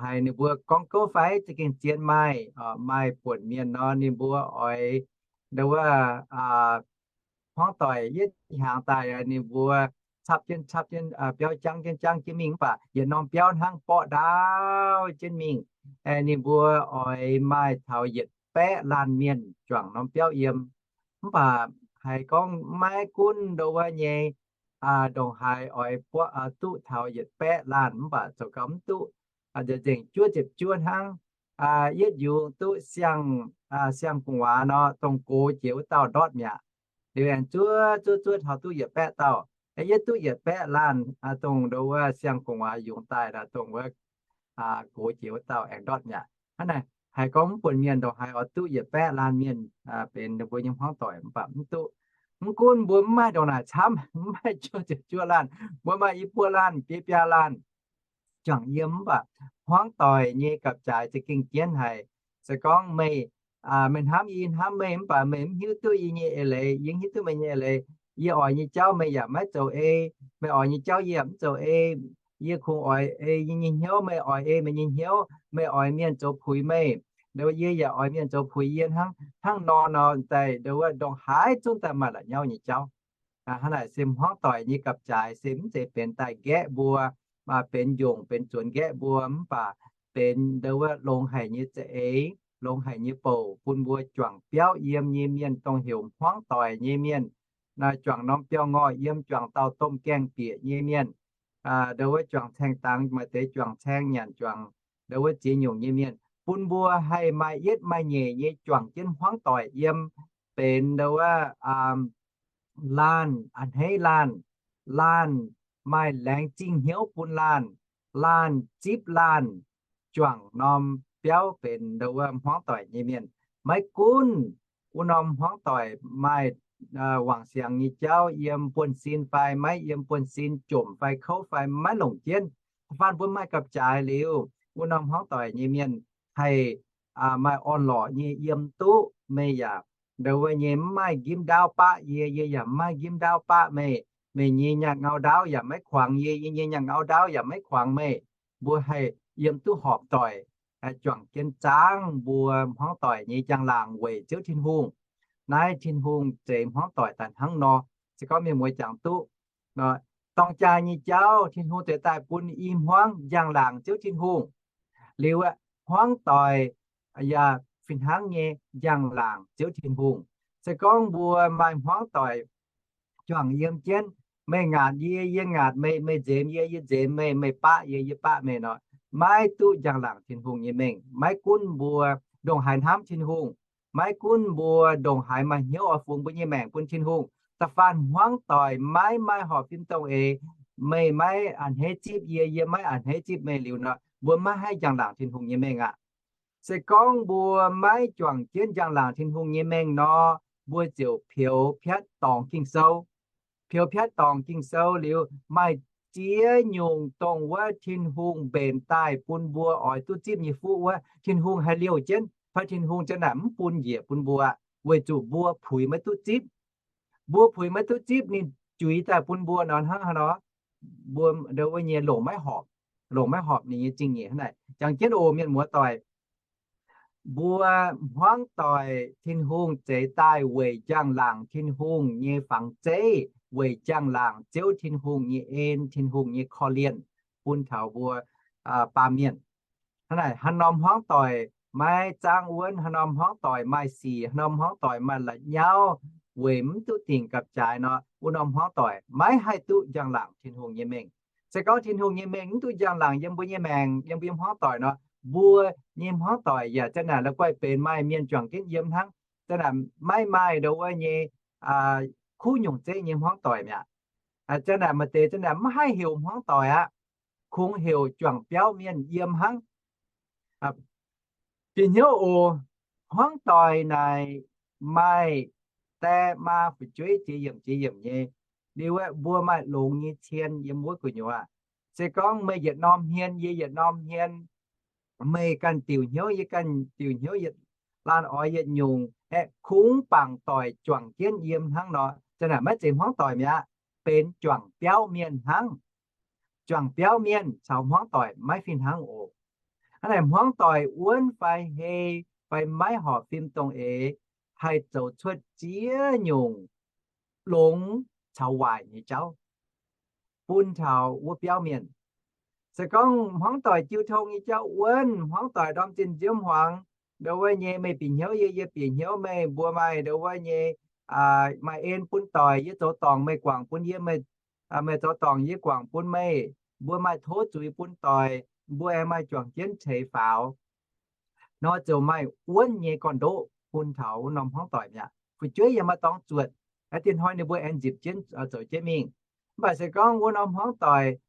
haiz ninh mbuo gorngv gouv fai za'gengh zien maaih, maaih buonc mienh nor ninh mbuo oix ndo wuov hmuangv doic yietv hnyangx daaih ninh mbuo capv jienv capv jienv, biauv jangv jienv jangv jienv mingh, mv baac yietc norm biauv hnangv borqv ndaauv jienv mingh. Ninh mbuo oix maaih taux yietc baeqv laanh mienh juangc norm biauv yiem. Mv baac haiz gorngv maiv gunv ndo wuov nyei, ndongc haaix oix duqv taux yietc baeqv laanh, mv baac zoux gau mv duqv, nzengc juov ziepc juov hnangv. Yietv yungz duqv siang, siang-gu'nguaaz nor, dongh gox jiex wuov dauh ndortv mi'aqv. Liuz aengx zuov zuov zuov taux duqv yietc baeqv dauh. Yietv duqv yietc baeqv laanh, dongh ndo wuov siang-gu'nguaaz yungz daaih nor, dongh wuov gox jiex wuov dauh aengx ndortv mi'aqv. Hnangv naaic haiz gorngv mv buonc mienh ndongc haaix oix duqv yietc baeqv laanh mienh benx ninh mbuo nyei hmuangv doic, mv baac mv duqv. Mv gunv mbuo mv maaih ndongc naaic camv, mv maaih juov ziepc juov laanh, mbuo maaih i buo laanh, biei biaa laanh juangc yiem, mv baac hmuangv doic nyei gapv-jaaix za'gengh jienv haic. Se gorngv meih Meih hnamv yie, yie hnamv meih, mv baac meih mv hiuv duqv yie nyei eix leiz, yie mv hiuv duqv meih nyei eix leiz. Yie oix nyei jauv meih yaac maiv zoux ei, meih oix nyei jauv yie yaac mv zoux ei. Yie kungx oix ei yie nyei hnyouv, meih oix ei meih nyei hnyouv. Meih oix mienh zoux puix meih, yie yaac oix mienh zoux puix yie. Hnangv nor nor daaih ndo wuov ndongc haaix zungv daaih maaih la'nyauv nyei jauv. Hnangv naaic se hmuangv doic nyei gapv-jaaix se mv zeiz benx daaih nqaeqv mbuo, benx njongc benx zuonx nqaeqv mbuo, mv baac benx ndo wuov longx haic nyei za'eix, longx haic nyei bouc bun mbuo juangc biauv yiem nyei mienh, dongh heuc hmuangv doic nyei mienh. Juangc norm biauv-ngorh yiem, juangc dauh domh gaengh bieqc nyei mienh, ndo wuov juangc caeng dangx, maaih deix juangc caeng nyanc, juangc ndo wuov ziex nyungc nyei mienh, bun mbuo haih maaih yietv maaih nyeic nyei juangc jienv hmuangv doic yiem, benx ndo wuov laanh a'hneiv laanh, laanh maaih laengz zingh hnyouv bun laanh, laanh zipv laanh, juangc norm biauv benx ndo wuov hmuangv doic nyei mienh. Maiv gunv wuov norm hmuangv doic maaih wangc siangx nyei jauv, yiem buonv-sin fai maiv yiem buonv-sin, jomc fai kouv fai maiv longc jienv, da'faanh mbuo maaih gapv-jaaix liuz, wuov norm hmuangv doic nyei mienh haih maaih orn-lorqc nyei yiem duqv. Meih yaac ndo wuov nyei mv maaih njimv ndaauv baqv yie, yie yaac mv maaih njimv ndaauv baqv meih. Meih nyei nyaanh ngau ndaauv yaac maiv kuangx yie, yie nyei nyaanh ngau ndaauv yaac maiv kuangx meih. Mbuo haih yiem duqv horpc doic, juangc jienv zaangv mbuo hmuangv doic nyei njang-laangc weic Ziouv Tin-Hungh. Naaiv Tin-Hungh zeix hmuangv doic daaih hnangv nor. Se gorngv mienh muoz jangx duqv dorng jaa nyei jauv, Tin-Hungh zeix daaih bun i hmuangv njang-laangc Ziouv Tin-Hungh. Liuz aeqv, hmuangv doic yaac fih hnangv nyei njang-laangc Ziouv Tin-Hungh. Se gorngv mbuo maaih hmuangv doic juangc yiem jienv, meih ngaatc yie, yie ngaatc meih, meih nzemx yie, yie nzemx meih, meih baqv yie, yie baqv meih nor, maiv duqv njang-laangc Tin-Hungh nyei mengh. Maiv gunv mbuo ndongc haaix hnamv Tin-Hungh, maiv gunv mbuo ndongc haaix maaih hnyouv oix fungx mbuo nyei maengc bun Tin-Hungh, da'faanh hmuangv doic maiv maaih horpc fim dongh eix, meih maiv a'hneiv zipv yie, yie maiv a'hneiv zipv meih liuz nor, mbuo maiv haih njang-laangc Tin-Hungh nyei mengh aqv. Se gorngv mbuo maiv juangc jienv njang-laangc Tin-Hungh nyei mengh nor, mbuo ziouc peux piatv dorngx Ging-Sou. Peux piatv dorngx Ging-Sou liuz, maaih ziex nyungc dongh wuov Tin-Hungh mbenc daaih bun mbuo oix duqv zipv nyei fuqv wuov, Tin-Hungh haih liouh jienv, fai Tin-Hungh ziang naaic mv bun njiec bun mbuo, weic zuqc mbuo puix maiv duqv zipv. Mbuo puix maiv duqv zipv ninh juix daaih bun mbuo nor hnangv haaix nor, mbuo ndo wuov nyei longc maiv horpc, longc maiv horpc ninh nyei zingh nyeic hnangv naaic. Jangx jienv oc mienh muoz doic, mbuo hmuangv doic Tin-Hungh zeix daaih weic njang-laangc Tin-Hungh nyei fangx zeiv, weic njang-laangc Ziouv Tin-Hungh nyei en, Tin-Hungh nyei korv-lienh bun taux mbuo baamh mienh. Hnangv naaic, haaix norm hmuangv doic maiv zaangv wuonv, haaix norm hmuangv doic maaih sic, haaix norm hmuangv doic maaih la'nyauv, weic mv duqv dingc gapv-jaaix nor, wuov norm hmuangv doic maiv haih duqv njang-laangc Tin-Hungh nyei mengh. Se gorngv Tin-Hungh nyei mengh mv duqv njang-laangc yiem mbuo nyei maengc, yiem mbuo nyei hmuangv doic nor, mbuo nyei hmuangv doic yaac zanc naaic la'guaih benx maaih mienh juangc jienv yiem hnangv. Zanc naaic maiv maaih ndo wuov nyei kuv nyungc zeiv nyei hmuangv doic mi'aqv. Zanc naaic maaih deix zanc naaic maiv haih heuc hmuangv doic aqv, kungx heuc juangc biauv mienh yiem hnangv. Bieqc hnyouv oc, hmuangv doic naaic maaih die maa fu'jueiv jiex yiemc jiex yiemc nyei. Liuz aeqv, mbuo maaih longx nyei cien yiem wuov gu'nyuoz. Se gorngv meih yietc norm hmien, yie yietc norm hmien, meih ganh diuc hnyouv, yie ganh diuc hnyouv, yietc laanh oix yietc nyungc, aeqv, kungx bangc doic juangc jienv yiem hnangv nor, zanc naaic maiv zeiz hmuangv doic mi'aqv, benx juangc biauv mienh hnangv. Juangc biauv mienh caux hmuangv doic maiv fih hnangv oc. Hnangv naaic hmuangv doic wuonv fai hei fai maiv horpc fim dongh eix haih zoux cuotv ziex nyungc longx caux waaic nyei jauv bun taux wuov biauv mienh. Se gorngv hmuangv doic jiu tong nyei jauv wuonv, hmuangv doic ndorm zinh nziouv hmuangx, ndo wuov nyei meih bieqc hnyouv yie, yie bieqc hnyouv meih, mbuo maaih ndo wuov nyei maaih en bun doic, yie zoux dorngc meih guangc bun yie, meih zoux dorngc yie guangc bun meih, mbuo maaih tov zuiz bun doic, mbuo aengx maaih juangc jienv ceix faaux nor, ziouc maaih wuonv nyei gorn-ndoqv bun taux wuov norm hmuangv doic mi'aqv. Fu'jueiv yaac maaih dorngx zuotc, aa, dinh hnoi ninh mbuo aengx nzipc jienv zoux jienv mingh. Mv baac se gorngv wuov norm hmuangv doic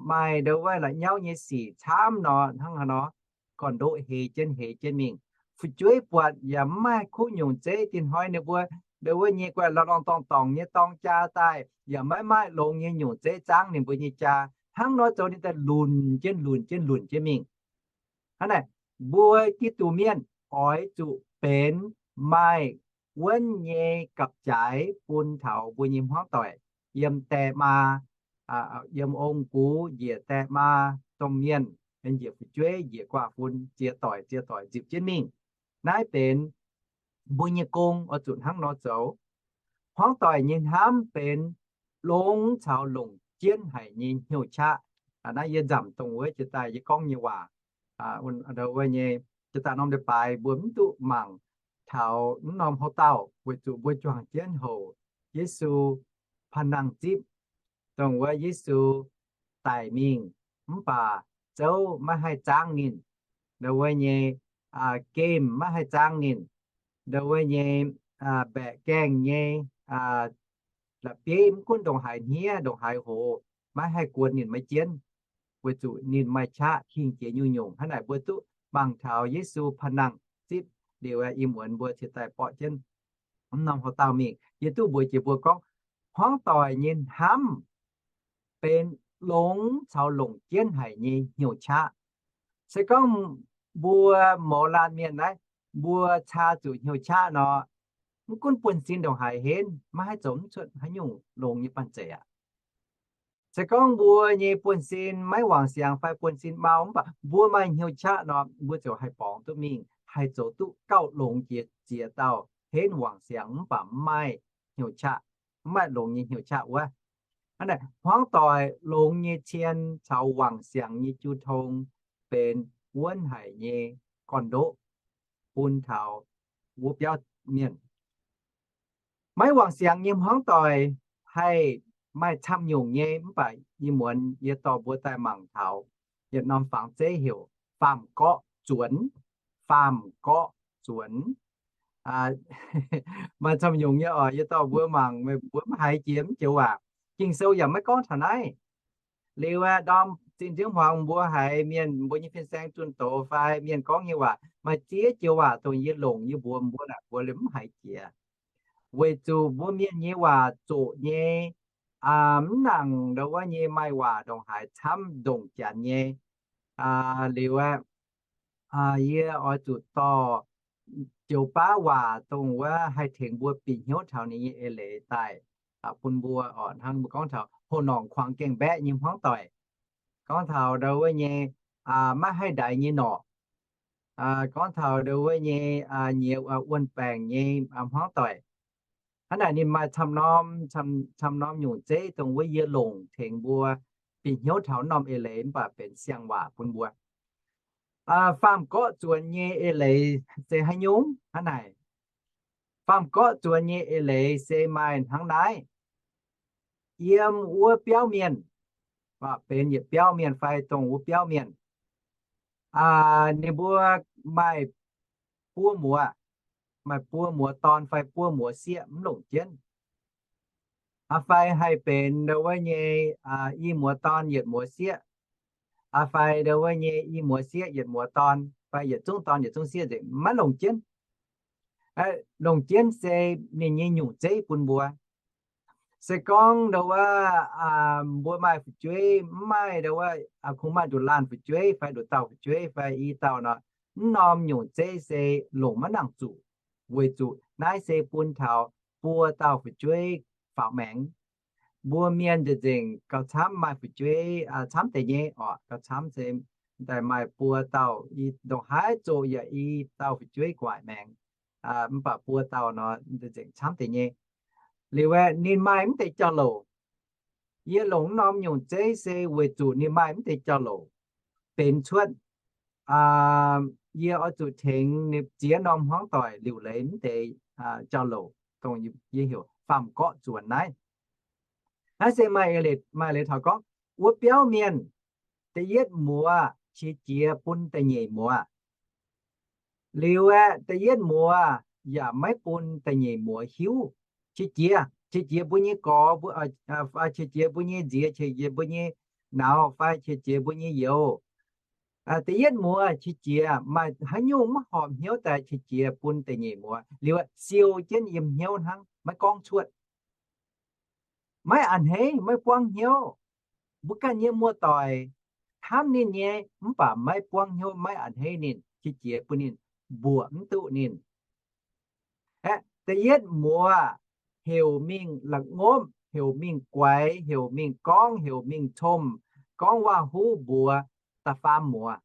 maaih ndo wuov la'nyauv nyei sic camv nor, hnangv haaix nor, gorn-ndoqv hei jienv hei jienv mingh. Fu'jueiv buatc yaac mv maaih kuv nyungc zeiv, dinh hnoi ninh mbuo ndo wuov nyei guaih lorngh lorngh dorngh dorngc nyei dorng jaa daaih, yaac maiv maaih longx nyei nyungc zeiv zaangv ninh mbuo nyei jaa. Hnangv nor zoux ninh daaih lunc jienv lunc jienv lunc jienv mingh. Hnangv naaic, mbuo Giduc mienh oix zuqc benx maaih wuonv nyei gapv-jaaix bun taux mbuo nyei hmuangv doic, yiem die maa, yiem ong-gux njiec die maa, domh mienh njiec fu'jueiv, njiec guaav fun, ziex doic ziex doic nzipc jienv mingh. Naaiv benx mbuo nyei gong oix zuqc hnangv nor zoux. Hmuangv doic nyei hnamv benx longx caux longc jienv haic nyei hnyouv qaqv. Naaiv yie nzamc dongh wuov jiex daaih yie gorngv nyei waac, wuov nyei, jiex daaih norm leiz-baaix mbuo mv duqv mangc taux mv norm houv dauh, weic zuqc mbuo juangc jienv houc Yesu panh nangh zipv, dongh wuov Yesu daic mingh mv baac zouv maiv haih zaangv ninh, ndau wuov nyei gemh maiv haih zaangv ninh, ndau wuov nyei mbaeqc gaengh nyei la'bieiv mv gunv ndongc haaix hniev ndongc haaix hoz maiv haih guonx ninh maiv jienv, weic zuqc ninh maaih qaqv hingh jiex nyungc-nyungc. Hnangv naaic mbuo duqv mangc taux Yesu panh nangh zipv liuz, im muonz mbuo ciex daaih borqv jienv mv norm houv dauh mingh. Yie duqv mbuox jiex mbuo gorngv, hmuangv doic nyei hnamv benx longx caux longc jienv haic nyei hnyouv qaqv. Se gorngv mbuo mouz laanh mienh naaiv, mbuo caa zuqc hnyouv qaqv nor, mv gunv buonv-sin ndongc haaix henv, maiv haih zoux mv cuotv haaix nyungc longx nyei banh zeic aqv. Se gorngv mbuo nyei buonv-sin maiv wangc siangx fai buonv-sin mau mv baac mbuo maaih hnyouv qaqv nor, mbuo ziouc haih borngz duqv mingh, haih zoux duqv gauh longx jiex ziex dauh henv wangc siangx mv baac mv maaih hnyouv qaqv, mv maaih longx nyei hnyouv qaqv wuov. Hnangv naaic hmuangv doic longx nyei cien caux wangc siangx nyei jiu tong benx wuonv haic nyei gorn-ndoqv bun taux wuov biauv mienh. Maiv wangc siangx nyei hmuangv doic haih maaih camv nyungc nyei, mv baac ih muonz yie dorh mbuo daaih mangc taux yietc norm fangx zeiv heuc faam-gorqv zuonx. Faam-gorqv zuonx. Maaih camv nyungc nyei oc. Yie dorh mbuo mangc, meih mbuo mv haiz jiex mv joux waac. Ging-Sou yaac maiv gorngv taux naaiv. Liuz aeqv, ndorm zinh nziouv hmuangx mbuo haiz mienh mbuo nyei fin-saeng zunh doz fai mienh gorngv nyei waac, maaih ziex joux waac dongh yie longc yie mbuox mbuo naaic, mbuo liemh mv haiz jiex. Weic zuqc mbuo mienh nyei waac zoqc nyei, mv nangc ndau wuov nyei maaih waac ndongc haaix camv ndongc janx nyei. Liuz aeqv, yie oix zuqc dorh joux baav waac dongh wuov haih tengx mbuo bieqc hnyouv taux ninh nyei eix leiz daaih bun mbuo oc. Hnangv mbuo gorngv taux hoh norngc kuangx gaengh mbaeqv nyei hmuangv doic, gorngv taux ndau wuov nyei maiv haih ndaix nyei norqc, gorngv taux ndau wuov nyei nyiex wuon-baengc nyei hmuangv doic. Hnangv naaic ninh maaih camv norm, camv norm nyungc zeiv dongh wuov yie longc tengx mbuo bieqc hnyouv taux norm eix leiz mv baac benx siang-waac bun mbuo. Faam-gorqv zuonx nyei eix leiz se haaix nyungc? Hnangv naaic, faam-gorqv zuonx nyei eix leiz se maaih hnangv naaiv. Yiem wuov biauv mienh, benx yietc biauv mienh fai dongh wuov biauv mienh, ninh mbuo maaih buo muoz, maaih buo muoz dorn fai buo muoz sieqv mv longc jienv. Fai haih benx ndau wuov nyei i muoz dorn yietc muoz sieqv, fai ndau wuov nyei i muoz sieqv yietc muoz dorn, fai yietc zungv dorn yietc zungv sieqv nzengc, maiv longc jienv. Longc jienv se ninh nyei nyungc zeiv bun mbuo. Se gorngv ndau wuov mbuo maaih fu'jueiv, mv maaih ndau wuov, kungx maaih nduqc laanh fu'jueiv fai nduqc dauh fu'jueiv fai i dauh nor, mv norm nyungc zeiv se longc maiv nangc zuqc, weic zuqc naaiv se bun taux buo dauh fu'jueiv faaux maengx. Mbuo mienh nzengc-nzengc gauh camv maaih fu'jueiv camv deix nyei oc. Gauh camv se daaih maaih buo dauh, ndongc haaix zoqc yaac i dauh fu'jueiv guaaic maengx, mv baac buo dauh nor nzengc camv deix nyei. Liuz aeqv, ninh maaih mv deix jauv-louc. Yie longc mv norm nyungc zeiv se weic zuqc ninh maaih mv deix jauv-louc benx cuotv. Yie oix zuqc tengx ninh ziex norm hmuangv doic liuc leiz mv deix jauv-louc, dongh yie heuc faam-gorqv zuonx naaiv. Naaiv se maaih, maaih leiz taux gorngv wuov biauv mienh, da'yietv muoz qiex jiez bun da'nyeic muoz. Liuz aeqv, da'yietv muoz yaac maiv bun da'nyeic muoz hiuv. Qiex jiez, qiex jiez mbuo nyei gorx, qiex jiez mbuo nyei nziex, qiex jiez mbuo nyei nauz, fai qiex jiez mbuo nyei youz. Da'yietv muoz qiex jiez, maaih haaix nyungc maiv horpc hnyouv daaih qiex jiez bun da'nyeic muoz. Liuz aeqv, siou jienv yiem hnyouv hnangv, maiv gorngv cuotv. Maiv a'hneiv, maiv buangv hnyouv. Mbuo ganh nyei muoz-doic hnamv ninh nyei, mv baac maiv buangv hnyouv, maiv a'hneiv ninh, qiex jiez bun ninh, mbuoqc mv duqv ninh. Aeqv, da'yietv muoz heuc mingh la'ngopv, heuc mingh guaix, heuc mingh gorngv, heuc mingh comh, gorngv waac-huv mbuox da'faam muoz.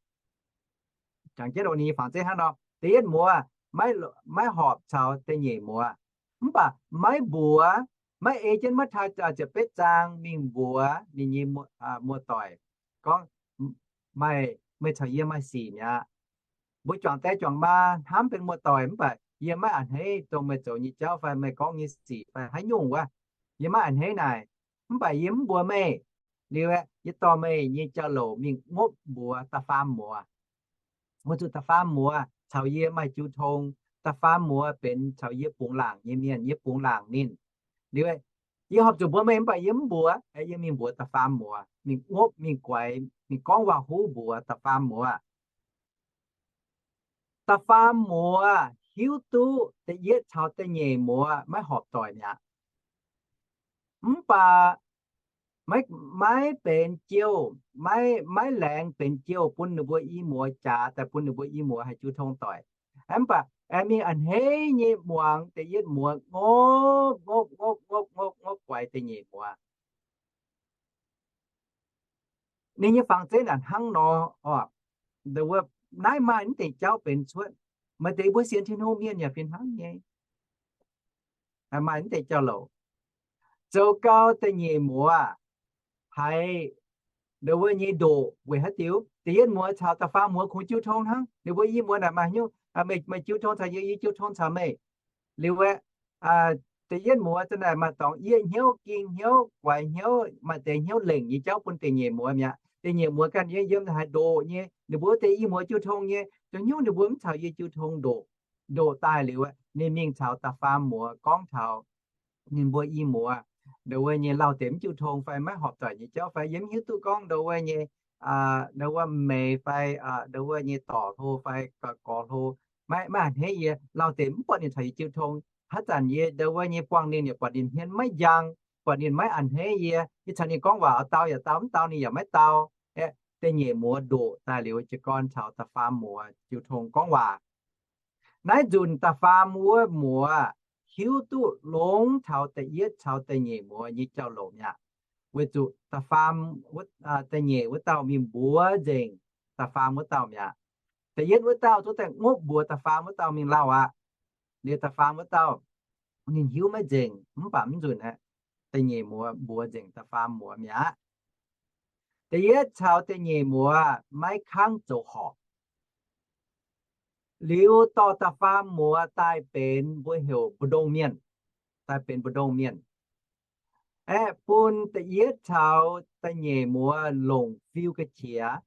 Jangx jienv ninh nyei fangx zeiv hnangv nor, da'yietv muoz maiv horpc caux da'nyeic muoz, mv baac maiv mbuox, maiv ei jienv maiv taaih ziepc betv zaang mingh mbuox ninh nyei muoz-doic gorngv, Meih, meih caux yie maaih sic mi'aqv. Mbuo juangc die juangc maa hnamv benx muoz-doic, mv baac yie maiv a'hneiv dongh meih zoux nyei jauv fai meih gorngv nyei sic fai haaix nyungc wuov. Yie maiv a'hneiv naaic, mv baac yie mv mbuox meih. Liuz aeqv, yie dorh meih nyei jauv-louc mingh ngopv mbuox da'faam muoz. Weic zuqc da'faam muoz caux yie maaih jiu tong. Da'faam muoz benx caux yie bungx laangc nyei mienh, yie bungx laangc ninh. Liuz aeqv, yie horpc zuqc mbuox meih, mv baac yie mv mbuox. Aeqv, yie mingh mbuox da'faam muoz, mingh ngopv, mingh guaix, mingh gorngv waac-huv mbuox da'faam muoz. Da'faam muoz hiuv duqv da'yietv caux da'nyeic muoz maiv horpc doic mi'aqv. Mv baac maiv, maiv benx jouh, maiv, maiv laengz benx jouh bun ninh mbuo i muoz jaax daaih bun ninh mbuo i muoz haih jiu tong doic. Mv baac aengx mingh a'hneiv nyei muangx da'yietv muoz ngopv, ngopv, ngopv, ngopv, ngopv, ngopv guaix da'nyeic muoz. Ninh nyei fangx zeiv naaic hnangv nor oc. Naaiv maaih naaiv deix jauv benx cuotv. Maaih deix mbuo sienx Tin-Hungh mienh yaac fih hnangv nyei. Maaih naaiv deix jauv-louc. Zoux gau da'nyeic muoz haiz ndongc wuov nyei ndoqc weic haaix diuc? Da'yietv muoz caux da'faam muoz kungx jiu tong hnangv. Ninh mbuo i muoz naaic maaih nyungc, meih, meih jiu tong caux yie, yie jiu tong caux meih. Liuz aeqv, da'yietv muoz za'naaic maaih dorngx yie hnyouv, ging hnyouv, guaix hnyouv, maaih deix hnyouv lengc nyei jauv bun da'nyeic muoz mi'aqv. Da'nyeic muoz ganh yiem, yiem haaix ndoqc nyei, ninh mbuo wuov deix i muoz jiu tong nyei, zungv hnyouv ninh mbuo mv caux yie jiu tong ndoqc. Ndoqc daaih liuz, ninh mingh caux da'faam muoz gorngv taux ninh mbuo i muoz, ndongc wuov nyei lauh deix mv jiu tong fai maiv horpc doic nyei jauv fai yie mv hiuv duqv gorngv ndongc wuov nyei, ndongc wuov meix fai ndongc wuov nyei dorc hlo fai gorx hlo, maiv, maiv a'hneiv yie. Lauh deix mv buatc ninh caux yie jiu tong. Haaix zanc yie ndongc wuov nyei buangh ninh yaac buatc ninh hmien maiv njang, buatc ninh maiv a'hneiv yie. Yie caux ninh gorngv waac oix dau yaac dau, mv dau ninh yaac maiv dau. Aeqv, da'nyeic muoz ndoqc daaih liuz jiez gorn caux da'faam muoz jiu tong gorngv waac. Naaiv nzunc da'faam wuov muoz hiuv duqv longx taux da'yietv caux da'nyeic muoz nyei jauv-louc mi'aqv. Weic zuqc da'faam, da'nyeic wuov dauh mingh mbuox nzengc da'faam wuov dauh mi'aqv. Da'yietv wuov dauh zungv daaih ngopv mbuox da'faam wuov dauh mingh lauh aqv. Liuz da'faam wuov dauh ninh hiuv maiv nzengc, mv baac mv nzunc aeqv, da'nyeic muoz mbuox nzengc da'faam muoz mi'aqv. Da'yietv caux da'nyeic muoz maiv kangv zoux horpc. Liuz dorh da'faam muoz daaih benx mbuo heuc mbu'ndongx mienh, daaih benx mbu'ndongx mienh. Aeqv, bun da'yietv caux da'nyeic muoz longc fiu ga'qiex,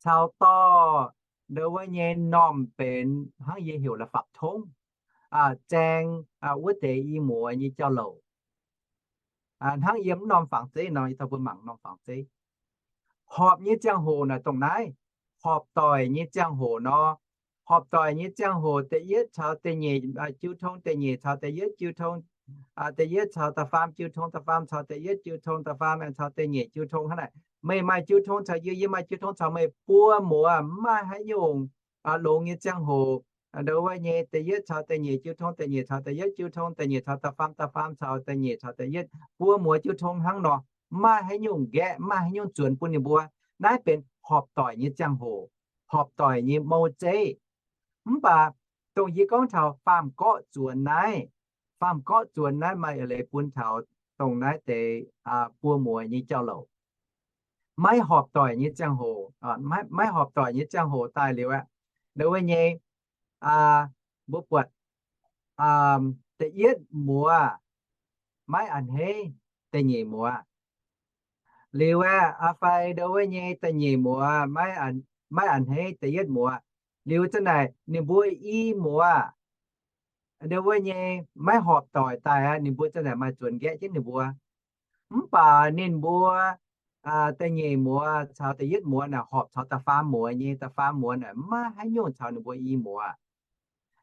caux dorh ndongc wuov nyei normh benx hnangv yie heuc la'fapv tongv, zaeng wuov deix i muoz nyei jauv-louc. Hnangv yiem mv norm fangx zeiv nor, yie dorh mbuo mangc norm fangx zeiv. Horpc nyei ziangh hoc naaic dongh naaiv, horpc doic nyei ziangh hoc nor. Horpc doic nyei ziangh hoc da'yietv caux da'nyeic jiu tong, da'nyeic caux da'yietv jiu tong, da'yietv caux da'faam jiu tong, da'faam caux da'yietv jiu tong, da'faam aengx caux da'nyeic jiu tong hnangv naaic. Meih maaih jiu tong caux yie, yie maaih jiu tong caux meih, buo muoz mv maaih haaix nyungc longx nyei ziangh hoc. Ndongc wuov nyei da'yietv caux da'nyeic jiu tong, da'nyeic caux da'yietv jiu tong, da'nyeic caux da'faam, da'faam caux da'nyeic caux da'yietv, buo muoz jiu tong hnangv nor, mv maaih haaix nyungc nqaeqv, mv maaih haaix nyungc zuonx bun ninh mbuo. Naaiv benx horpc doic nyei ziangh hoc, horpc doic nyei mou zeiv. Mv baac dongh yie gorngv taux faam-gorqv zuonx naaiv, faam-gorqv zuonx naaiv maaih eix leiz bun taux dongh naaiv deix buo muoz nyei jauv-louc. Maiv horpc doic nyei ziangh hoc, maiv horpc doic nyei ziangh hoc daaih liuz aeqv, ndongc wuov nyei, mbuo buatc da'yietv muoz maiv a'hneiv da'nyeic muoz. Liuz aeqv, fai ndongc wuov nyei da'nyeic muoz maiv a'hneiv da'yietv muoz. Liuz za'naaic ninh mbuo i muoz, ndongc wuov nyei maiv horpc doic daaih aqv, ninh mbuo za'naaic maaih zuonx nqaeqv jienv ninh mbuo. Mv baac ninh mbuo da'nyeic muoz caux da'yietv muoz naaic horpc caux da'faam muoz nyei, da'faam muoz naaic maiv maaih haaix nyungc caux ninh mbuo i muoz.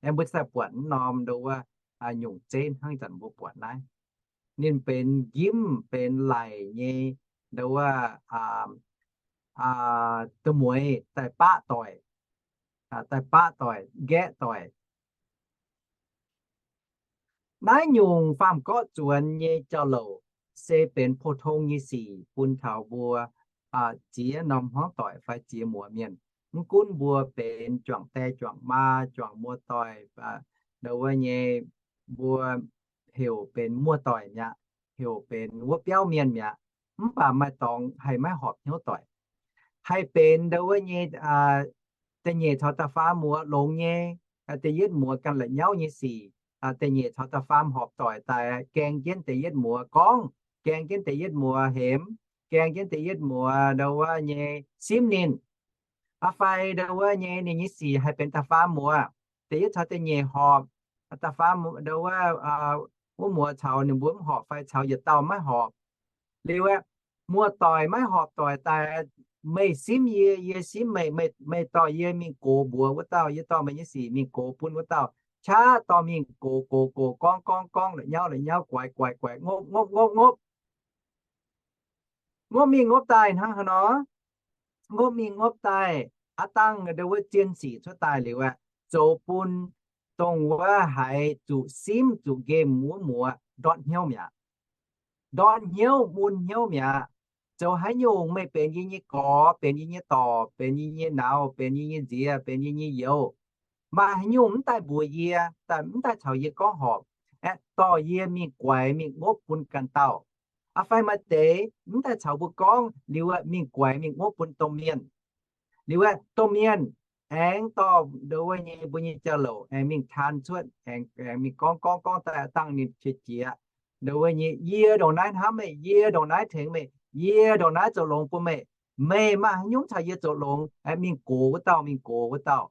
Aengx mbuo daaih buatc mv norm ndongc wuov nyungc zeiv hnangv zanc mbuo buatc naaiv. Ninh benx njimv benx laic nyei ndongc wuov duqv mueiz daaih baqv doic, daaih baqv doic, nqaeqv doic. Naaiv nyungc faam-gorqv zuonx nyei jauv-louc se benx pou-tong nyei sic bun taux mbuo ziex norm hmuangv doic fai ziex muoz mienh. Mv gunv mbuo benx juangc die juangc maa juangc muoz-doic, ndau wuov nyei mbuo heuc benx muoz-doic mi'aqv, heuc benx wuov biauv mienh mi'aqv. Mv baac maaih dorngx haih maiv horpc hnyouv doic. Haih benx ndau wuov nyei da'nyeic caux da'faam muoz longx nyei, da'yietv muoz ganh la'nyauv nyei sic, da'nyeic caux da'faam horpc doic daaih gaeng jienv da'yietv muoz gorngv, gaeng jienv da'yietv muoz hemx, gaeng jienv da'yietv muoz ndau wuov nyei simv ninh. Aa fai ndau wuov nyei ninh nyei sic haih benx da'faam muoz, da'yietv caux da'nyeic horpc, da'faam ndau wuov, wuov muoz caux ninh mbuo mv horpc fai caux yietc dauh maiv horpc. Liuz aeqv, muoz-doic maiv horpc doic daaih, meih simv yie, yie simv meih, meih dorh yie mingh gox mbuox wuov dauh, yie dorh meih nyei sic mingh gox bun wuov dauh, qaqv dorh mingh gox gox gox gorngv gorngv gorngv, la'nyauv la'nyauv, guaix guaix guaix, ngopv ngopv ngopv ngopv, ngopv mingh ngopv daaih hnangv haaix nor, ngopv mingh ngopv daaih, aav dangh ndau wuov zien sic cuotv daaih liuz aeqv, zoux bun dongh wuov haiz zuqc simv zuqc nqemh wuov muoz ndortv hnyouv mi'aqv. Ndortv hnyouv mun hnyouv mi'aqv. Zoux haaix nyungc meih benx yie nyei gorx, benx yie nyei dorc, benx yie nyei nauz, benx yie nyei nziex, benx yie nyei youz, maaih haaix nyungc mv daaih mbuox yie, mv daaih caux yie gorngv horpc, aeqv, dorh yie mingh guaix mingh ngopv bun ganh dauh. Aa fai maaih deix mv daaih caux mbuo gorngv liuz aeqv, mingh guaix mingh ngopv bun domh mienh. Liuz aeqv, domh mienh aengx dorh ndau wuov nyei mbuo nyei jauv-louc aengx mingh taan cuotv, aengx mingh gorngv gorngv gorngv daaih dangh ninh qiex jiez, ndau wuov nyei, yie ndongc naaiv hnamv meih, yie ndongc naaiv tengx meih, yie ndongc naaiv zoux longx bun meih. Meih maaih haaix nyungc caux yie zoux longx, mingh gox wuov dauh, mingh gox wuov dauh,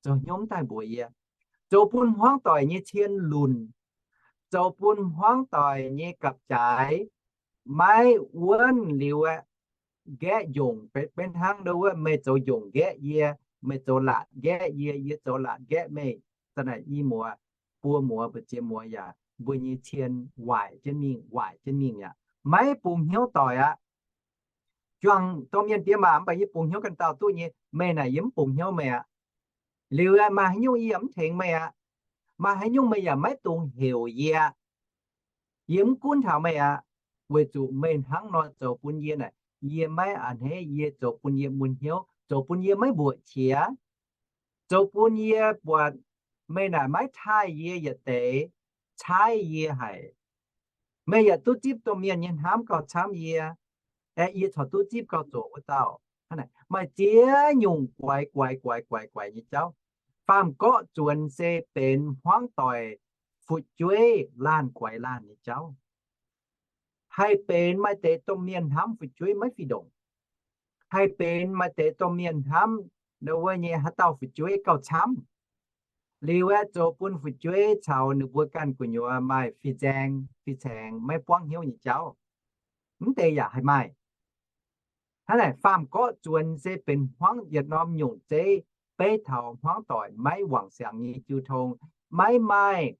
zoux haaix nyungc mv daaih mbuox yie. Zoux bun hmuangv doic nyei cien lunc, zoux bun hmuangv doic nyei gapv-jaaix maiv wuonv liuz aeqv, nqaeqv njongc, benx hnangv ndau wuov meih zoux njongc nqaeqv yie, meih zoux laatc nqaeqv yie, yie zoux laatc nqaeqv meih, za'naaic i muoz, buo muoz mbu'ziex muoz yaac mbuo nyei cien waaic jienv mingh, waaic jienv mingh yaac maiv bungx hnyouv doic aqv. Juangc domh mienh diex maac mv baac yie bungx hnyouv ganh dauh duqv nyei, meih naaic yie mv bungx hnyouv meih aqv. Liuz aeqv, maaih haaix nyungc yie yaac mv tengx meih aqv. Maaih haaix nyungc meih yaac maiv dungx heuc yie aqv. Yie mv gunv taux meih aqv, weic zuqc meih hnangv nor zoux bun yie naaic, yie maiv a'hneiv, yie zoux bun yie mun hnyouv, zoux bun yie maiv mbuoqc qiex, zoux bun yie buatc meih naaic maiv taaih yie yietc deix, caaiv yie haic. Meih yaac duqv zipv domh mienh nyei hnamv gauh camv yie, aeqv, yie corc duqv zipv gauh zoqc wuov dauh. Maaih ziex nyungc guaix guaix guaix guaix guaix nyei jauv. Faam-gorqv zuonx se benx hmuangv doic fu'jueiv laanh guaix laanh nyei jauv. Haih benx maaih deix domh mienh hnamv fu'jueiv maiv fih ndongc. Haih benx maaih deix domh mienh hnamv ndau wuov nyei haaix dauh fu'jueiv gauh camv. Liuz aeqv, zoux bun fu'jueiv caux ninh mbuo ganh gu'nyuoz maaih fih nzaeng fih caengx maiv buangv hnyouv nyei jauv. Mv deix yaac haih maaih. Hnangv naaic, faam-gorqv zuonx se benx hmuangv yietc norm nyungc zeiv beiv taux hmuangv doic maiv wangc siangx nyei jiu tong, maiv maaih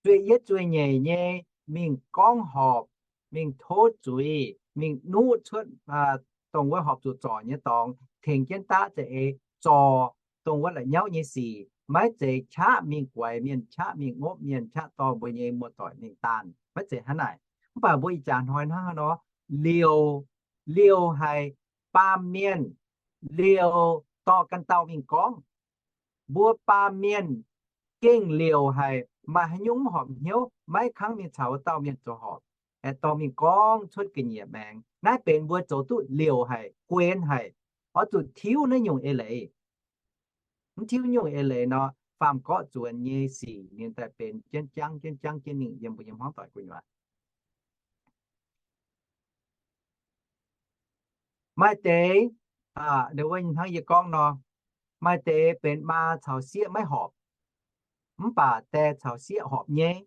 zueih yietv zueih nyeic nyei mingh gorngv horpc, mingh tov zuiz, mingh nuqv cuotv dongh wuov horpc zuqc zorc nyei dorngx, tengx jienv daav za'eix zorc dongh wuov la'nyauv nyei sic, maiv zeiz qaqv mingh guaix mienh, qaqv mingh ngopv mienh, qaqv dorh mbuo nyei muoz-doic mingh daanh, maiv zeiz hnangv naaic. Mv baac mbuo ih jaax hnoi hnangv haaix nor, liouh, liouh haic, baamh mienh liouh dorh ganh dauh mingh gorngv. Mbuo baamh mienh gengh liouh haic, maaih haaix nyungc mv horpc hnyouv, maiv kangv mingh caux wuov dauh mienh zoux horpc, aengx dorh mingh gorngv cuotv ga'nyiec maengx. Naaiv benx mbuo zoux duqv liouh haic, guenx haic, oix zuqc tiuv naaiv nyungc eix leiz. Mv tiuv nyungc eix leiz nor, faam-gorqv zuonx nyei sic ninh daaih benx jienv jangv jienv jangv jienv mingh yiem mbuo nyei hmuangv doic gu'nyuoz. Maaih deix, hnangv yie gorngv nor, maaih deix benx maa caux sieqv maiv horpc, mv baac die caux sieqv horpc nyei.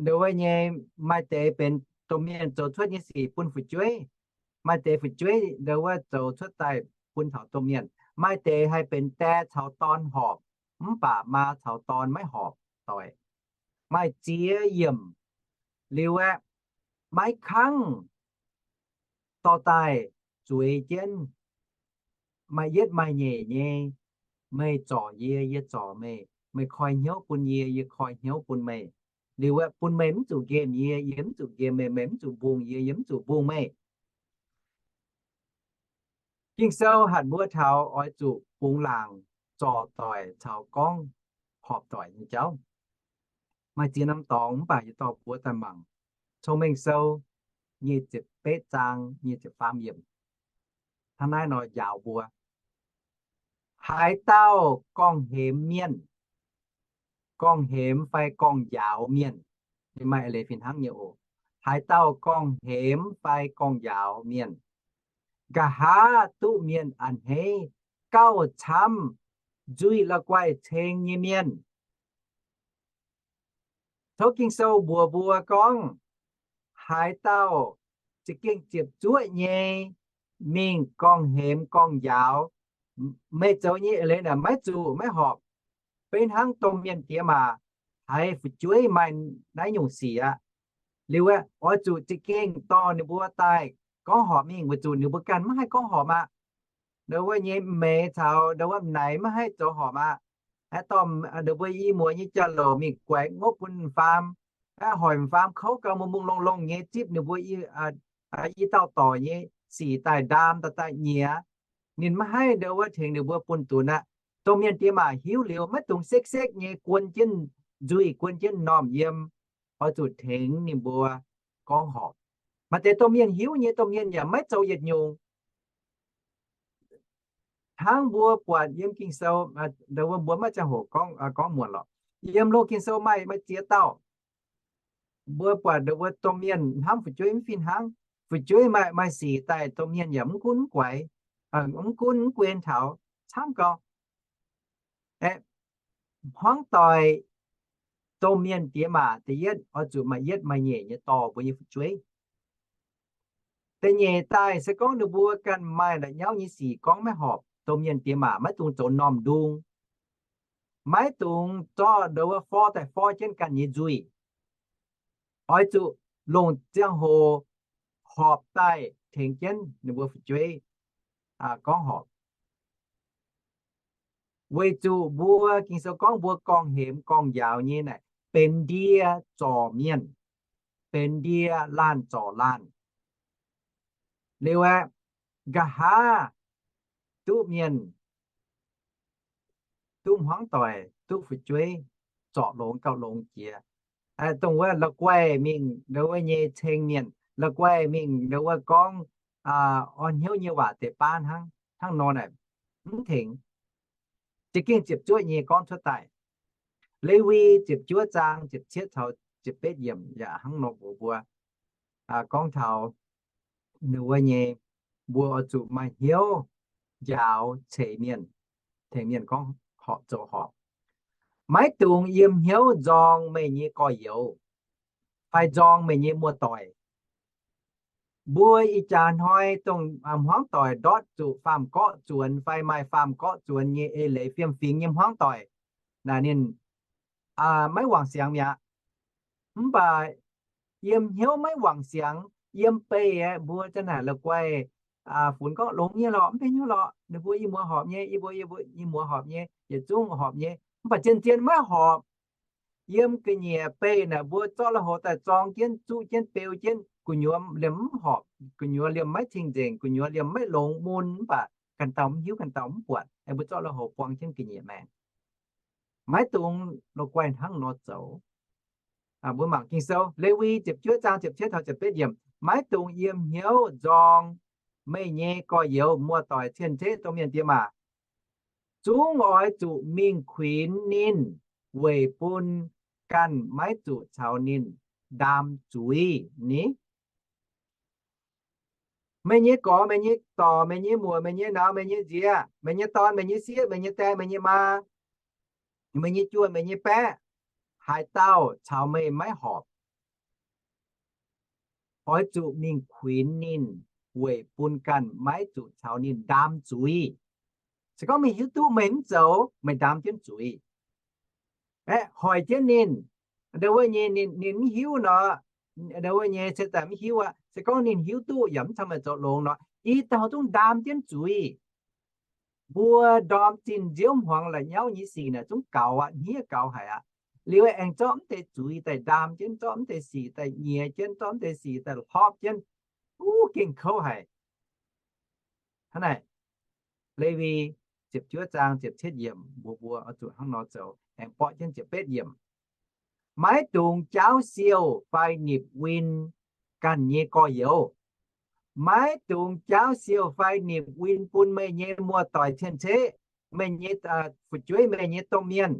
Ndau wuov nyei, maaih deix benx domh mienh zoux cuotv nyei sic bun fu'jueiv, maaih deix fu'jueiv ndau wuov zoux cuotv daaih bun taux domh mienh, maaih deix haih benx die caux dorn horpc, mv baac maa caux dorn maiv horpc doic. Maaih ziex yiemc liuz aeqv, maiv kangv dorh daaih zueiz jienv, maaih yietv maaih nyeic nyei, meih zorc yie, yie zorc meih, Meih koi hnyouv bun yie, yie koi hnyouv bun meih. Liuz aeqv, bun meih mv zuqc nqemh yie, yie mv zuqc nqemh meih, meih mv zuqc mbungh yie, yie mv zuqc mbungh meih. Ging-Sou hatc mbuo taux oix zuqc bungx laangc zorc doic caux gorngv horpc doic nyei jauv. Maaih ziex norm dorngx mv baac yietc dorh mbuo daaih mangc Cong-Mengh Sou nyic ziepc betv zaang nyic ziepc faam yiemc. Hnangv naaiv nor njaaux mbuo, haaix dauh gorngv-hemx mienh, gorngv-hemx fai gorngv-njaaux mienh, maaih eix leiz fih hnangv nyei oc. Haaix dauh gorngv-hemx fai gorngv-njaaux mienh, nqa'haav duqv mienh a'hneiv gauh camv nzuih la'guaih ceng nyei mienh. Tov Ging-Sou mbuox mbuo gorngv, haaix dauh za'gengh ziepc zuoqv nyei mingh gorngv-hemx gorngv-njaaux, meih zoux nyei eix leiz naaic maiv zuqc maiv horpc. Beiv hnangv domh mienh diex maac haiz fu'jueiv maaih naaiv nyungc sic aqv, liuz aeqv, oix zuqc za'gengh dorh ninh mbuo daaih gorngv horpc mingh, weic zuqc ninh mbuo ganh maiv haih gorngv horpc aqv. Ndau wuov nyei m'meix caux ndau wuov m'naaic maiv haih zoux horpc aqv. Aeqv, dorh ninh mbuo i muoz nyei jauv-louc mingh guaix ngopv bun m'faam, aeqv, hoic m'faam kouv gau mungh mungh longh longh nyei zipv ninh mbuo i dauh dorc nyei sic daaih ndaam daaih daaih nyiex. Ninh maiv haih ndau wuov tengx ninh mbuo bun dunx aqv. Domh mienh diex maac hiuv liuz maiv dungx sekv-sekv nyei guon jienv nzuih, guon jienv m'normh yiem, oix zuqc tengx ninh mbuo gorngv horpc. Maaih deix domh mienh hiuv nyei, domh mienh yaac maiv zoux yietc nyungc. Hnangv mbuo buatc yiem Ging-Sou, ndau wuov mbuo maiv ziangh hoc gorngv, gorngv muonc lorqc. Yiem loz Ging-Sou maaih, maaih ziex dauh. Mbuo buatc ndau wuov domh mienh hnamv fu'jueiv mv fih hnangv. Fu'jueiv maaih, maaih sic daaih domh mienh yaac mv gunv mv guaix, mv gunv mv guen taux camv gau. Aeqv, hmuangv doic, domh mienh diex maac da'yietv oix zuqc maaih yietv maaih nyeic nyei dorh mbuo nyei fu'jueiv. Da'nyeic daaih se gorngv ninh mbuo ganh maaih la'nyauv nyei sic gorngv maiv horpc, domh mienh diex maac maiv dungx zoux m'normh ndung, maiv dungx zorqv ndau wuov forv daaih forv jienv ganh nyei nzuih. Oix zuqc longc ziangh hoc horpc daaih tengx jienv ninh mbuo fu'jueiv gorngv horpc. Weic zuqc mbuo Ging-Sou gorngv mbuo gorngv-hemx gorngv-njaaux nyei naaic benx ndie zorc mienh, benx ndie laanh zorc laanh. Liuz aeqv, nqa'haav duqv mienh, duqv hmuangv doic, duqv fu'jueiv zorc longx gauh longx jiex. Dongh wuov la'guaih mingh ndau wuov nyei ceng mienh, la'guaih mingh ndau wuov gorngv orn hnyouv nyei waac deix baav hnangv, hnangv nor naaic mv tengx. Za'gengh ziepc zuoqv nyei gorngv cuotv daaih. Lewi ziepc juov zaang ziepc cietv taux ziepc betv yiemc yaac hnangv nor mbuox mbuo, gorngv taux ndau wuov nyei, mbuo oix zuqc maaih hnyouv njaaux ceix mienh, tengx mienh gorngv horpc zoux horpc. Maiv dungx yiem hnyouv nzorng meih nyei gorx-youz fai nzorng meih nyei muoz-doic. Mbuo ih jaax hnoi dongh hmuangv doic ndortv zuqc faam-gorqv zuonx fai maaih faam-gorqv zuonx nyei eix leiz fiem-fingx nyei hmuangv doic naaic ninh maiv wangc siangx mi'aqv. Mv baac yiem hnyouv maiv wangc siangx, yiem beih aeqv, mbuo za'naaic la'guaih funx gorngv longx nyei lorqc, mv benx hnyouv lorqc, ninh mbuo i muoz horpc nyei, yie mbuo, yie mbuo i muoz horpc nyei, yietc zungv horpc nyei. Mv baac zien-zien maiv horpc. Yiem ga'nyiec beih naaic mbuo zorqv lui-houx daaih zorng jienv, zuqv jienv, beu jienv, gu'nyuoz liemh mv horpc, gu'nyuoz liemh maiv cing-nzengc, gu'nyuoz liemh maiv longx mun, mv baac ganh dauh mv hiuv, ganh dauh mv buatc, aengx mbuo zorqv lui-houx buang jienv ga'nyiec maengx. Maiv dungx la'guaih hnangv nor zoux. Mbuo mangc Ging-Sou, Lewi ziepc juov zaang ziepc cietv taux ziepc betv yiemc, maiv dungx yiem hnyouv nzorng meih nyei gorx-youz, muoz-doic, cien-ceqv, domh mienh, diex maac. Zungv oix zuqc mingh kuinx ninh weic bun ganh maiv zuqc caux ninh ndaam zuiz ni. Meih nyei gorx, meih nyei dorc, meih nyei muoc, meih nyei nauz, meih nyei nziez, meih nyei dorn, meih nyei sieqv, meih nyei die, meih nyei maa, meih nyei juoh, meih nyei baeqv, haaix dauh caux meih maiv horpc, oix zuqc mingh kuinx ninh weic bun ganh maiv zuqc caux ninh ndaam zuiz. Se gorngv meih hiuv duqv meih mv zoux, meih ndaam jienv zuiz. Aeqv, hoic jienv ninh, ndau wuov nyei ninh, ninh mv hiuv nor, ndau wuov nyei se daaih mv hiuv aqv. Se gorngv ninh hiuv duqv yaac mv caux meih zoux longx nor, i dauh zungv ndaam jienv zuiz. Mbuo ndorm zinh nziouv hmuangx la'nyauv nyei sic naaic zungv gaux aqv, hniev gaux haic aqv. Liuz aengx zorqv mv deix zuiz daaih ndaam jienv, zorqv mv deix sic daaih nyiex jienv, zorqv mv deix sic daaih hlopv jienv, uv, gengh kouv haic. Hnangv naaic, Lewi ziepc juov zaang ziepc cietv yiemc, mbuox mbuo oix zuqc hnangv nor zoux. Aengx borqv jienv ziepc betv yiemc, maiv dungx jaauv siou fai nipc win ganh nyei gorx-youz. Maiv dungx jaauv siou fai nipc win bun meih nyei muoz-doic cien-ceqv, meih nyei fu'jueiv, meih nyei domh mienh.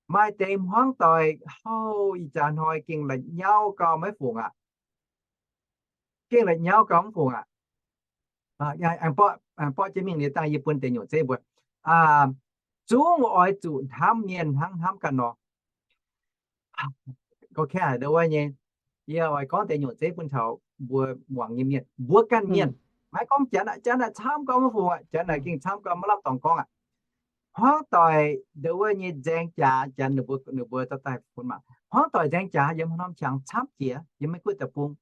Maaih deix hmuangv doic houv ih jaax hnoi gengh la'nyauv gau maiv fungc aqv. Gengh la'nyauv gau mv fungc aqv. Aengx borqv jienv mingh liuz dangh yie bun deix nyungc zeiv mbuo, zungv oix zuqc hnamv mienh hnangv hnamv ganh nor. Gorngv kaaix ndo wuov nyei, yie oix gorngv deix nyungc zeiv bun taux mbuo muangx nyei mienh, mbuo ganh mienh. Maiv gorngv Janx aqv, Janx aqv camv gau mv fungc aqv, Janx aqv gengh camv gau maiv lamh dorngx gorngv aqv. Hmuangv doic ndo wuov nyei nzaeng jaax, Janx ninh mbuo, ninh mbuo dorh daaih fun maah. Hmuangv doic nzaeng jaax yiem haaix norm qangx camv jiex yiem Meiv Guoqv deic-bung.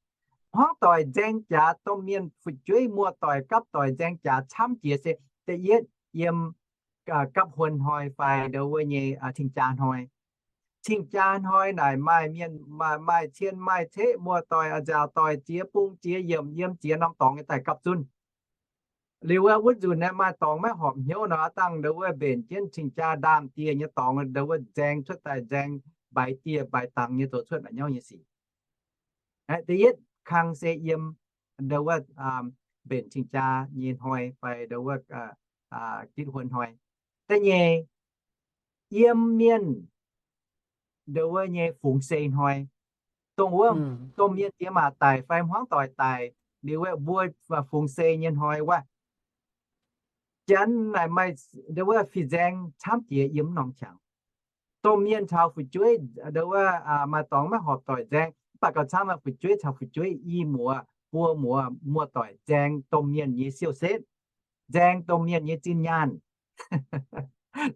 Hmuangv doic nzaeng jaax, domh mienh fu'jueiv muoz-doic gapv doic nzaeng jaax camv jiex se da'yietv yiem gapv huon hnoi fai ndo wuov nyei cing-jaa hnoi. Cing-jaa hnoi naaic maaih mienh, maaih cien maaih ceqv, muoz-doic, nzaaux doic ziex bung ziex yiemc, yiem ziex norm dorngx nyei daaih gapv zunv. Liuz wuov, wuov nzunc naaiv maaih dorngx maiv horpc hnyouv nor, dangh ndo wuov mbenc jienv cing-jaa ndaamv-dieh nyei dorngx ndo wuov nzaeng cuotv daaih, nzaeng mbaix dieh mbaix dangx nyei zoux cuotv la'nyauv nyei sic. Da'yietv kang se yiem ndo wuov mbenc cing-jaa nyei hnoi fai ndo wuov gitv huon hnoi. Da'nyeic, yiem mienh ndo wuov nyei fungx sei hnoi, dongh wuov domh mienh diex maac daic fai hmuangv doic daic, liuz wuov mbuo fungx sei nyei hnoi wuov, Janx naaic maaih ndo wuov fih nzaeng camv jiex yiem mv norm qangx. Domh mienh caux fu'jueiv ndo wuov maaih dorngx maiv horpc doic nzaeng, mv baac gauh camv fu'jueiv caux fu'jueiv, i muoz buo muoz, muoz-doic nzaeng domh mienh nyei siou-setv, nzaeng domh mienh nyei zinh nyaanh,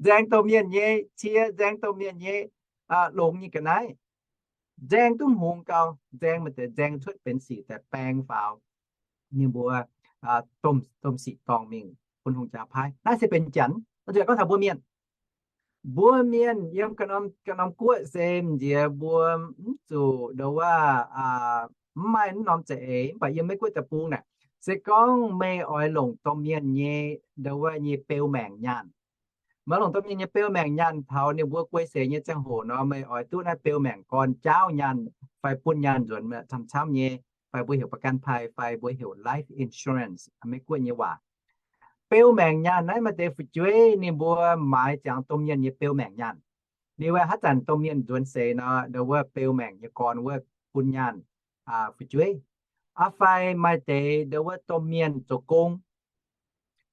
nzaeng domh mienh nyei cie, nzaeng domh mienh nyei longx nyei ga'naaiv. Nzaeng duqv hngongx gau, nzaeng maaih deix nzaeng cuotv benx sic daaih baeng faaux ninh mbuo domh sic dorngh mingh bun hungh jaax paaiv. Naaiv se benx Janx. Oix zuqc gorngv taux mbuo mienh. Mbuo mienh yiem ga'norm guoqv se m'nziex mbuo mv zuqc ndo wuov mv maaih mv norm za'eix, mv baac yiem Meiv Guoqv deic-bung naaic, se gorngv meih oix longc domh mienh nyei ndo wuov nyei beu maengc nyaanh, meih longc domh mienh nyei beu maengc nyaanh taux ninh mbuo guei seix nyei ziangh hoc nor, meih oix duqv naaiv beu maengc gorn jaauv nyaanh fai bun nyaanh nzuonx camv-camv nyei, fai mbuo heuc ประกันภัย fai mbuo heuc life insurance, Meiv Guoqv nyei waac. Beu maengc nyaanh naaiv maaih deix fu'jueiv ninh mbuo maaiz ziangx domh mienh nyei beu maengc nyaanh. Liuz haaix zanc domh mienh nzuonx seix nor, ndo wuov beu maengc nyei gorn wuov bun nyaanh fu'jueiv. Aa fai maaih deix ndo wuov domh mienh zoux gong,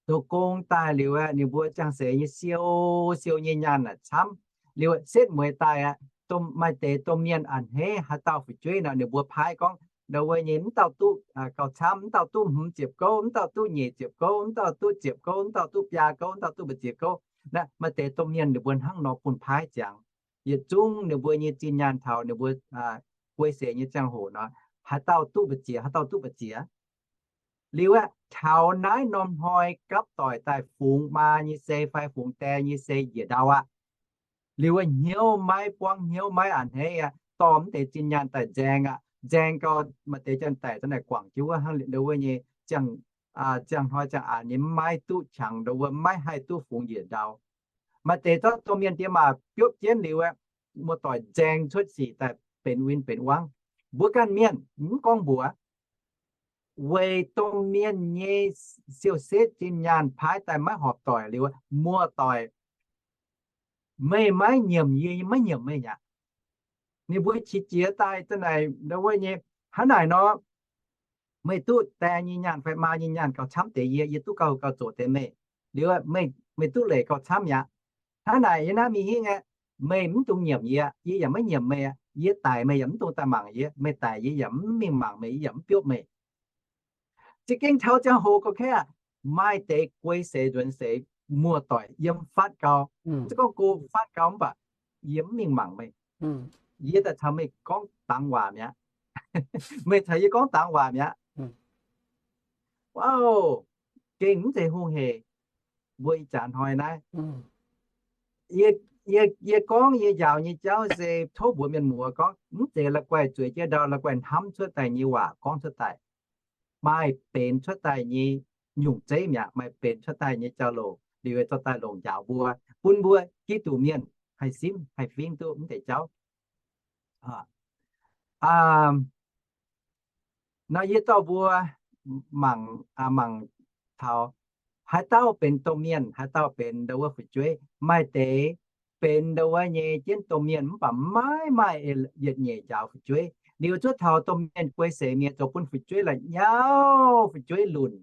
zoux gong daaih liuz ninh mbuo ziangh seix nyei siou, siou nyei nyaanh naaic camv. Liuz setv mueiz daaih aqv, maaih deix domh mienh a'hneiv haaix dauh fu'jueiv nor, ninh mbuo paaiv gorngv ndo wuov nyei mv dauh duqv gauh camv, mv dauh duqv hmz ziepc gouv, mv dauh duqv nyeic ziepc gouv, mv dauh duqv ziepc gouv, mv dauh duqv biaa gouv, mv dauh duqv mbu'ziex gouv. Naaiv maaih deix domh mienh ninh mbuo hnangv nor bun paaiv ziangx. Yietc zungv ninh mbuo nyei zinh nyaanh taux ninh mbuo guei seix nyei ziangh hoc nor, haaix dauh duqv mbu'ziex, haaix dauh duqv mbu'ziex. Liuz aeqv, taux naaiv norm hnoi gapv doic daaih fungx maa nyei sei fai fungx die nyei sei njiec ndau aqv. Liuz aeqv, hnyouv maiv buangv, hnyouv maiv a'hneiv aqv, dorh mv deix zinh nyaanh daaih nzaeng aqv. Nzaeng gau, maaih deix janx-daic za'naaic guangc jienv wuov hnangv ndo wuov nyei ziangh hnoi ziangh aqc nyei maiv duqv qangx ndo wuov, maiv haih duqv fungx njiec ndau. Maaih deix zorqv domh mienh diex maac biopv jienv liuz aeqv, muoz-doic nzaeng cuotv sic daaih benx win benx wangv. Mbuo ganh mienh mv gorngv mbuox, weic domh mienh nyei siou-setv zinh nyaanh paaiv daaih maiv horpc doic liuz, muoz-doic, meih maiv nyiemc yie, yie maiv nyiemc meih aqv. Ninh mbuo qiex jiez daaih za'naaic ndo wuov nyei, hnangv naaic nor, meih duqv die nyei nyaanh fai maa nyei nyaanh gauh camv deix yie, yie duqv gauh gauh zoqc deix meih. Liuz meih duqv leic gauh camv mi'aqv. Hnangv naaic yie naaiv mingh hingv aeqv, meih mv dungx nyiemc yie, yie yaac maiv nyiemc meih aqv. Yie daic meih yaac mv dungx daaih mangc yie, meih daic yie yaac mv mingh mangc meih, yie yaac mv biopv meih. Za'gengh taux ziangh hoc gorqv-kaeqv aqv, maaih deix guei seix nzuonx seix muoz-doic yiem fatv gau. Mv zeiz gorngv go fatv gau mv baac yie mv mingh mangc meih. Yie daaih caux meih gorngv dangx waac mi'aqv. Meih caux yie gorngv dangx waac mi'aqv. Wow, gengh mv zeiz hungh hec. mbuo ih jaax hnoi naaiv. Yie, yie gorngv yie njaaux nyei jauv se tov mbuox mienh muoz gorngv mv zeiz la'guaih zueiz jienv ndau, la'guaih hnamv cuotv daaih nyei waac gorngv cuotv daaih, maaih benx cuotv daaih nyei nyungc zeiv mi'aqv, maaih benx cuotv daaih nyei jauv-louc liuz zorqv daaih longc njaaux mbuo, bun mbuo Giduc mienh haih simv haih fingv duqv mv deix jauv. Nor yie dorh mbuo mangc, mangc taux haaix dauh benx domh mienh, haaix dauh benx ndau wuov fu'jueiv. Maaih deix benx ndau wuov nyei jienv domh mienh mv baac maiv maaih yietc nyeic njaaux fu'jueiv. Liuz zuov taux domh mienh guei seix mi'aqv, zoux bun fu'jueiv la'nyauv, fu'jueiv lunc,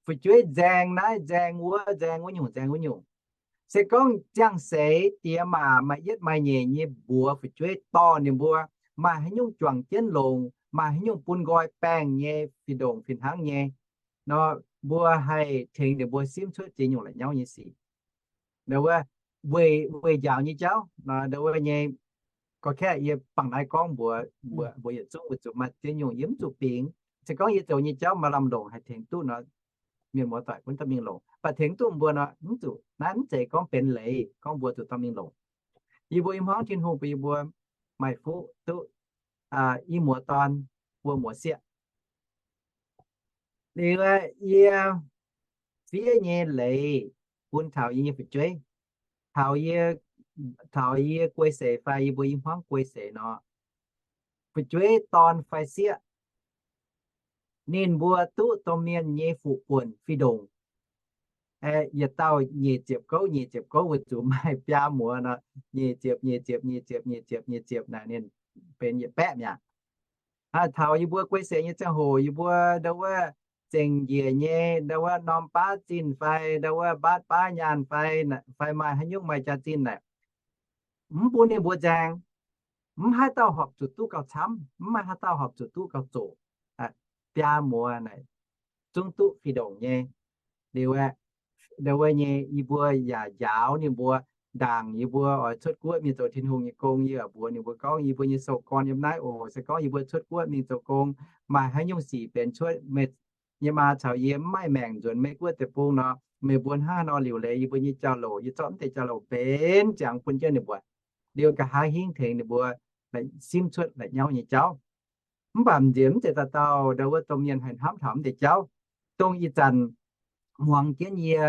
fu'jueiv nzaeng naaiv nzaeng wuov, nzaeng wuov nyungc, nzaeng wuov nyungc. Se gorngv ziangh seix diex maac maaih yietv maaih nyeic nyei mbuox fu'jueiv dorh ninh mbuo maaih haaix nyungc juangc jienv longx, maaih haaix nyungc bun nqoi baengh nyei, fih ndongc fih hnangv nyei nor, mbuo haih tengx ninh mbuo simv cuotv ziex nyungc la'nyauv nyei sic. Weic, weic njaaux nyei jauv nor, ndau wuov nyei gorx-kaeqv yie bangc naaiv gorngv mbuox, mbuox yietc zungv weic zuqc maaih ziex nyungc yie mv zuqc bingx. Se gorngv yie zoux nyei jauv maaih lamh longc haih tengx duqv nor, mienh muoz-doic gunv dorh mingh longc. Mv baac tengx duqv mbuo nor, mv zuqc, naaiv mv zeiz gorngv benx leiz gorngv mbuo zuqc dorh mingh longc. Yie mbuo i hmuangv Tin-Hungh bun yie mbuo maaih fuqv duqv i muoz-dorn, buo muoz-sieqv. Liuz yie fiev nyei leiz bun taux yie nyei fu'jueiv, taux yie, taux yie guei seix fai yie mbuo i hmuangv guei seix nor, fu'jueiv dorn fai sieqv, ninh mbuo duqv domh mienh nyei fuqv-buonc fih ndongc. Yietc dauh nyic ziepc gouv, nyic ziepc gouv, weic zuqc maaih biaa muoz nor, nyic ziepc, nyic ziepc, nyic ziepc, nyic ziepc, nyic ziepc naaic ninh benx yietc baeqv mi'aqv. Taux yie mbuo guei seix nyei ziangh hoc, yie mbuo ndau wuov zengc njiec nyei, ndau wuov norm baav zinh fai ndau wuov mbaatv baav nyaanh fai, fai maaih haaix nyungc maaih jaax-zinh naaic, mv bun ninh mbuo nzaeng. Mv haaix dauh horpc zuqc duqv gauh camv, mv maaih haaix dauh horpc zuqc duqv gauh zoqc. Biaa muoz naaic zungv duqv fih ndongc nyei. Liuz aeqv, ndau wuov nyei yie mbuo yaac njaaux ninh mbuo, ndaangc yie mbuo oix cuotv guoqv mingh zoux Tin-Hungh nyei gong, yie mbuox ninh mbuo gorngv, yie mbuo nyei sou-gorn yiem naaiv oc. Se gorngv yie mbuo cuotv guoqv mingh zoux gong, maaih haaix nyungc sic benx cuotv, meih nyei maa caux yie mv maaih maengc nzuonx Meiv Guoqv deic-bung nor, meih mbuo hnangv nor liuc leiz yie mbuo nyei jauv-louc, yie zorqv mv deix jauv-louc benx ziangx bun jienv ninh mbuo, liuz nqa'haav hingv tengx ninh mbuo simv cuotv la'nyauv nyei jauv. Mv baac nziex mv zeiz dauh dauh ndau wuov domh mienh haih hnamv taux mv deix jauv. Dongh ih zanc muangx jienv yie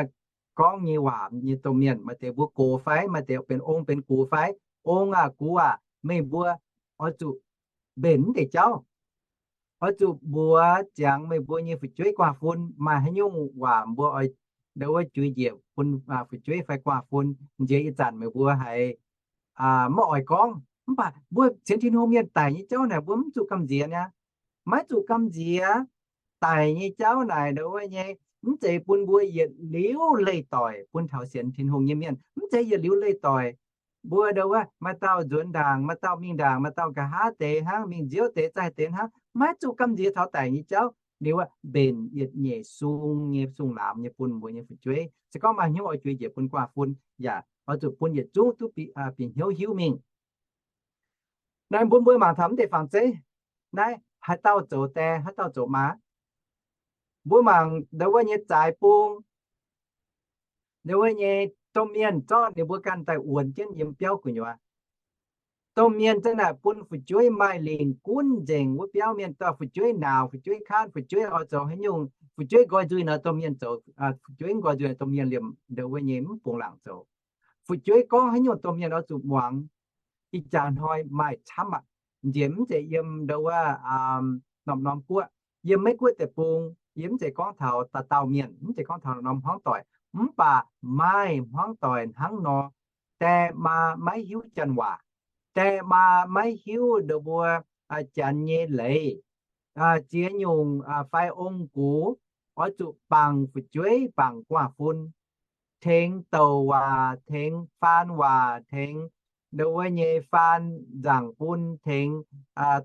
gorngv nyei waac nyei domh mienh, maaih deix mbuo gox fai, maaih deix benx ong benx gux fai. Ong aah, gux aah, meih mbuo oix zuqc mbenc mv deix jauv. Oix zuqc mbuox ziangx meih mbuo nyei fu'jueiv guaax fun, maaih haaix nyungc waac mbuo oix ndau wuov juix njiec bun fu'jueiv fai guaax fun. Nziex ih zanc meih mbuo haiz maiv oix gorngv. Mv baac mbuo sienx Tin-Hungh mienh daic nyei jauv naaic mbuo mv zuqc gamh nziex niaa. Maiv zuqc gamh nziex. Daic nyei jauv naaic ndau wuov nyei, mv zeiz bun mbuo yietc liuz leih doic bun taux sienx Tin-Hungh nyei mienh. Mv zeiz yietc liuz leih doic. Mbuo ndau wuov maaih dauh nzuonx ndaangc, maaih dauh mingh ndaangc, maaih dauh nqa'haav deix hnangv, mingh nziouv deix zaih deix hnangv, maiv zuqc gamh nziex taux daic nyei jauv. Liuz aeqv, mbenc yietc nyeic sung nyei sung-laamx nyei bun mbuo nyei fu'jueiv. Se gorngv maaih hnyouv oix juix njiec bun guaax fun yaac oix zuqc bun yietc zungv duqv bieqc hnyouv hiuv mingh. Naaiv mbuo, mbuo mangc taux mv deix fangx zeiv naaiv, haaix dauh zoux die, haaix dauh zoux maa? Mbuo mangc ndau wuov nyei zaaix bung, ndau wuov nyei domh mienh zorqv ninh mbuo ganh daaih wuonx jienv yiem biauv gu'nyuoz. Domh mienh za'naaic bun fu'jueiv maaih lingc gunv nzengc wuov biauv mienh, dorh fu'jueiv naaux, fu'jueiv kaatv, fu'jueiv oix zoux haaix nyungc, fu'jueiv nqoi nzuih nor domh mienh zoux, fu'jueiv nqoi nzuih nor domh mienh liemh ndau wuov nyei mv bungx laangc zoux. Fu'jueiv gorngv haaix nyungc domh mienh oix zuqc muangx. Ih jaax hnoi maaih camv aqv. Nziex mv zeiz yiem ndau wuov norm-norm guoqv, yiem Meiv Guoqv deic-bung, yie mv zeiz gorngv taux dauh dauh mienh, mv zeiz gorngv taux norm hmuangv doic, mv baac maaih hmuangv doic hnangv nor, die maa maiv hiuv janx waac, die maa maiv hiuv ndau mbuo janx nyei leiz, ziex nyungc fai ong-gux, oix zuqc bangc fu'jueiv bangc guaax fun, tengx douc waac, tengx faan waac, tengx ndau wuov nyei faan nzaangc bun, tengx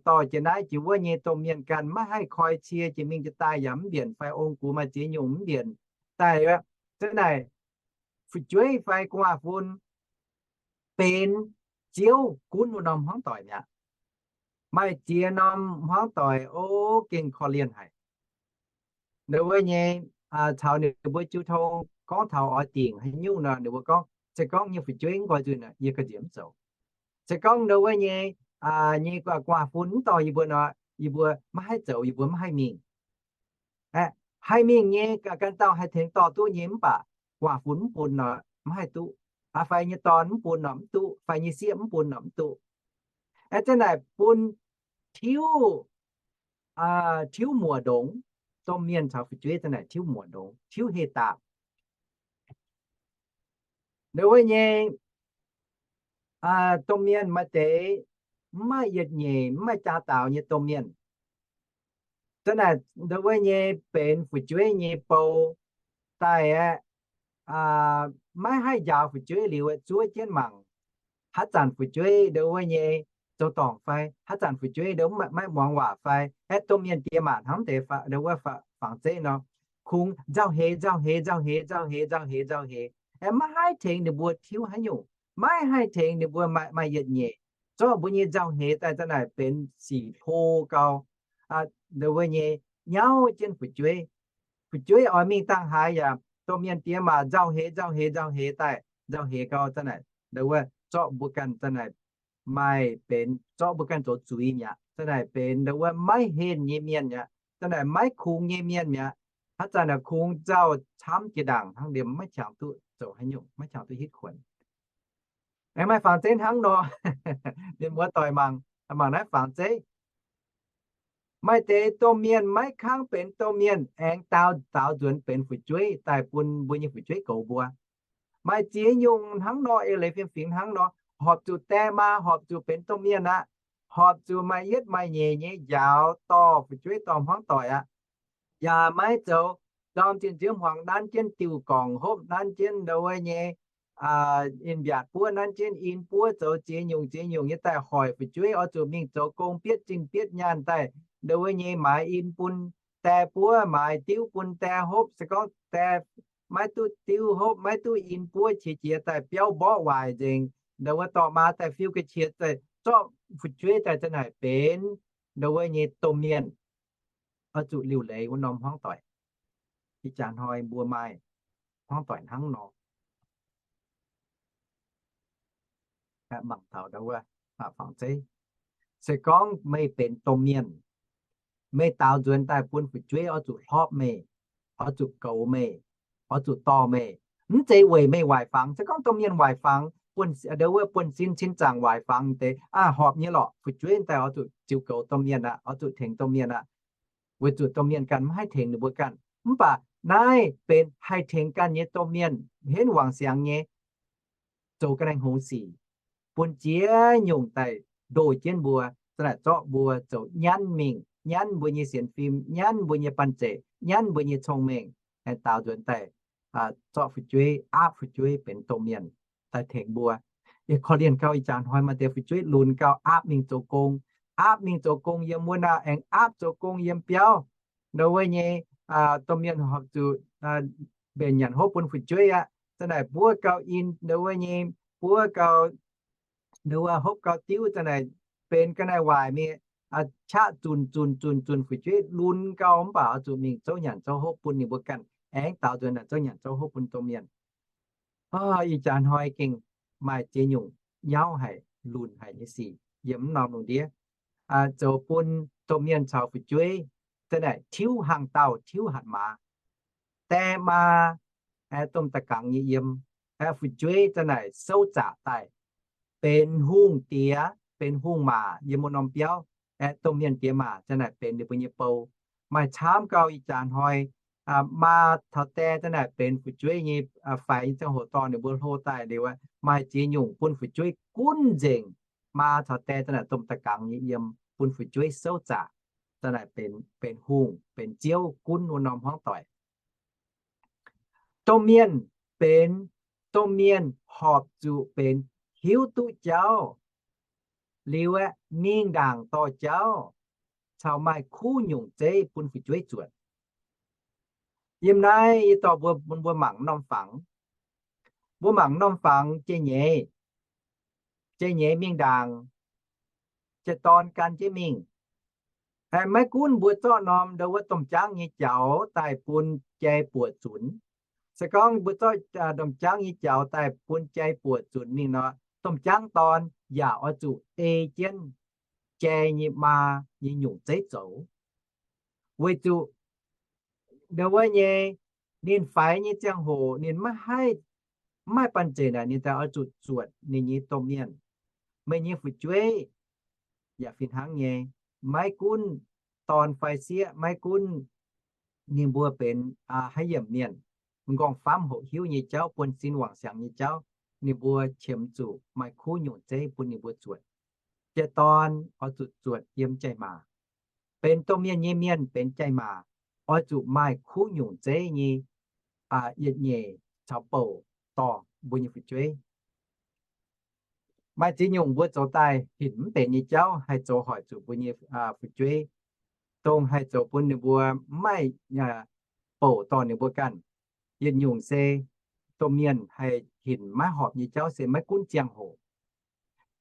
dorh jiex naaiv jiex wuov nyei domh mienh ganh maiv haih koi cie jiex mingh jiex daaih yaac mv mbienc, fai ong-gux maaih ziex nyungc mv mbienc daaih. Za'naaic fu'jueiv fai guaax fun benx Ziouv gunv wuov norm hmuangv doic mi'aqv. Maaih ziex norm hmuangv doic o gengh korv-lienh haic. Ndau wuov nyei caux ninh mbuo jiu tong, gorngv taux oix dingc haaix nyungc nor, ninh mbuo gorngv, se gorngv nyei fu'jueiv mv nqoi nzuih nor, yie ga'nziex mv zoux. Se gorngv ndau wuov nyei, nyei guaax fun mv dorh yie mbuo nor, yie mbuo maiv haih zoux, yie mbuo maiv haih mingh. Haih mingh nyei, ganh dauh haih tengx dorh duqv nyei mv baac guaax fun mv bun nor mv haih duqv. Fai nyei dorn mv bun nor mv duqv, fai nyei sieqv mv bun nor mv duqv. Aeqv, zanc naaic bun tiuv, tiuv muoc ndongx. Domh mienh caux fu'jueiv zanc naaic tiuv muoc ndongx, tiuv heh daapc. Ndau wuov nyei domh mienh maaih deix mv maaih yietc nyeic, mv maaih jaa daaux nyei domh mienh. Zanc naaic ndau wuov nyei benx fu'jueiv nyei bou daaih aeqv, maiv haih njaaux fu'jueiv liuz aeqv, zuov jienv mangc. Haaix zanc fu'jueiv ndau wuov nyei zoux dorngc fai, haaix zanc fu'jueiv ndau maiv muangx waac fai, aeqv, domh mienh diex maac hnangv deix ndau wuov fangx zeiv nor, kungx nzauh heix, nzauh heix, nzauh heix, nzauh heix, nzauh heix, nzauh heix, aeqv, maiv haih tengx ninh mbuo tiuv haaix nyungc, maiv haih tengx ninh mbuo maaih yietc nyeic. Zorqv mbuo nyei nzauh heix daaih zanc naaic benx sic hlo gau. Ndau wuov nyei nyauv jienv fu'jueiv. Fu'jueiv oix mingh dangh haaix yaac domh mienh diex maac nzauh heix, nzauh heix, nzauh heix daaih, nzauh heix gau zanc naaic ndau wuov zorqv mbuo ganh zanc naaic maaih benx zorqv mbuo ganh zoux zuiz mi'aqv. Zanc naaic benx ndau wuov maiv henh nyei mienh mi'aqv. Zanc naaic maiv kungx nyei mienh mi'aqv. Haaix zanc naaic kungx nzauh camv jiex ndaangc hnangv, liemh maiv qangx duqv zoux haaix nyungc, maiv qangx duqv hitv kuonx. Aengx maaih fangx zeiv hnangv nor, mienh muoz-doic mangc, mangc naaiv fangx zeiv. Maaih deix domh mienh maiv kangv benx domh mienh, aengx daaux, daaux nzuonx benx fu'jueiv daaih bun mbuo nyei fu'jueiv goux mbuo. Maaih ziex nyungc hnangv nor, eix leiz fiem-fingx hnangv nor, horpc zuqc die maa, horpc zuqc benx domh mienh aqv. Horpc zuqc maaih yietv maaih nyeic nyei njaaux dorh fu'jueiv dorh hmuangv doic aqv. Yaac maiv zoux ndorm zinh nziouv hmuangx nanv jienv diuh gorngc hopv, nanv jienv ndau wuov nyei in mbiaatc buov, nanv jienv in buov, zoux ziex nyungc ziex nyungc nyei daaih hoic fu'jueiv oix zuqc mingh zoux gong bietv zinh bietv nyaanh daaih, ndau wuov nyei maaiz in bun die buov, maaiz diuv bun die hopv. Se gorngv die maiv duqv diuv hopv, maiv duqv in buov, qiex jiez daaih biauv mborqv waaic nzengc, ndau wuov dorh maa daaih fiu ga'qiex daaih zorqv fu'jueiv daaih zanc naaic benx ndau wuov nyei domh mienh. Oix zuqc liuc leiz wuov norm hmuangv doic. Ih jaax hnoi mbuo maaih hmuangv doic hnangv nor. Mangc taux ndau wuov fangx zeiv. Se gorngv meih benx domh mienh, meih daaux nzuonx daaih bun fu'jueiv oix zuqc hlorpv meih, oix zuqc goux meih, oix zuqc dorh meih. Mv zeiz weic meih waaic fangx. Se gorngv domh mienh waaic fangx, buonv, ndau wuov buonv-sin cin zaangc waaic fangx deix, aa, horpc nyei lorqc. Fu'jueiv daaih oix zuqc ziux goux domh mienh aqv, oix zuqc tengx domh mienh aqv, weic zuqc domh mienh ganh mv haih tengx ninh mbuo ganh. Mv baac naaiv benx haih tengx ganh nyei domh mienh, henv wangc siangx nyei, zoux ga'naaiv hngongx sic, bun ziex nyungc daaih ndoh jienv mbuo, zanc naaic zorqv mbuo zoux nyanv mingh, nyanv mbuo nyei sienx fim, nyanv mbuo nyei banh zeic, nyanv mbuo nyei cong-mengh, aengx daaux nzuonx daaih zorqv fu'jueiv, aapv fu'jueiv benx domh mienh daaih tengx mbuo. Yie korv-lienh gau, ih jaax hnoi maaih deix fu'jueiv lunx gau, aapv mingh zoux gong, aapv mingh zoux gong yiem wuov naaiv, aengx aapv zoux gong yiem biauv. Ndau wuov nyei domh mienh horpc zuqc mbenc nyanc hopv bun fu'jueiv aqv. Zanc naaic buov gau in, ndau wuov nyei buov gau, ndau wuov hopv gau diuv, zanc naaic benx ga'naaiv waaic mingh, qaqv zunc zunc zunc zunc fu'jueiv lunx gau, mv baac oix zuqc mingh zouv nyanc zouv hopv bun ninh mbuo ganh, aengx daaux nzuonx naaic zouv nyanc zouv hopv bun domh mienh. Ih jaax hnoi gengh maaih ziex nyungc nyauv haic, lunx haic nyei sic yiem mv norm lungh ndiev. Zoux bun domh mienh caux fu'jueiv zanc naaic tiuv hangh dauh tiuv hatc maaz. Die maa, aeqv, domh da'gangx nyei yiem, aeqv, fu'jueiv zanc naaic souv zaqc daaih benx hungh diex, benx hungh maac yiem wuov norm biauv. Aeqv, domh mienh diex maac zanc naaic benx ninh mbuo nyei bou. Maaih camv gau ih jaax hnoi, maa taux die zanc naaic benx fu'jueiv nyei faix nyei ziangh hoc dorh ninh mbuo hlo daaih liuz, maaih ziex nyungc bun fu'jueiv gunv nzengc. Maa caux die zanc naaic domh da'gangx nyei yiem, bun fu'jueiv souv zaqc, zanc naaic benx, benx hungh, benx ziouv gunv wuov norm hmuangv doic. Domh mienh benx, domh mienh horpc zuqc benx hiuv duqv jauv liuz aeqv, mingh ndaangc dorh jauv, caux maaih kuv nyungc zeiv bun fu'jueiv zuotc. Yiem naaiv yie dorh mbuo, mbuo mangc norm fangx. Mbuo mangc norm fangx jai-nyeiz, jai-nyeiz mingh ndaangc, jai-dorn gan jienv mingh. Maiv gunv mbuo zorqv norm ndau wuov domh jaangv nyei jaux daaih bun jai buoqc zunc, Se gorngv mbuo zorqv domh jaangv nyei jaux daaih bun jai buoqc zunc mingh nor, domh jaangv dorn yaac oix zuqc ei jienv jai nyei maa nyei nyungc zeiv zoux. Weic zuqc ndo wuov nyei, ninh faix nyei ziangh hoc ninh maiv haih, maiv maaih banh zeic naaic, ninh daaih oix zuqc zuotc ninh nyei domh mienh. Meih nyei fu'jueiv yaac fih hnangv nyei, maiv gunv dorn fai sieqv, maiv gunv ninh mbuo benx haaix yiemc mienh, m'nqorngv famv hoqc hiuv nyei jauv, buonv-sin wangc siangx nyei jauv, ninh mbuo qiemx zuqc maaih kuv nyungc zeiv bun ninh mbuo zuotc. Jai dorn oix zuqc zuotc yiem jai maac. Benx domh mienh nyei mienh benx jai maac, oix zuqc maaih kuv nyungc zeiv nyei yietc nyeic caux bouc dorh mbuo nyei fu'jueiv. Maaih ziex nyungc mbuo zoux daaih hinc mv benx nyei jauv haih zoux hoic zuqc mbuo nyei fu'jueiv, dongh haih zoux bun ninh mbuo mv maaih bouc dorh ninh mbuo ganh. Yietc nyungc se domh mienh haih hinc maiv horpc nyei jauv se maiv gunv ziangh hoc.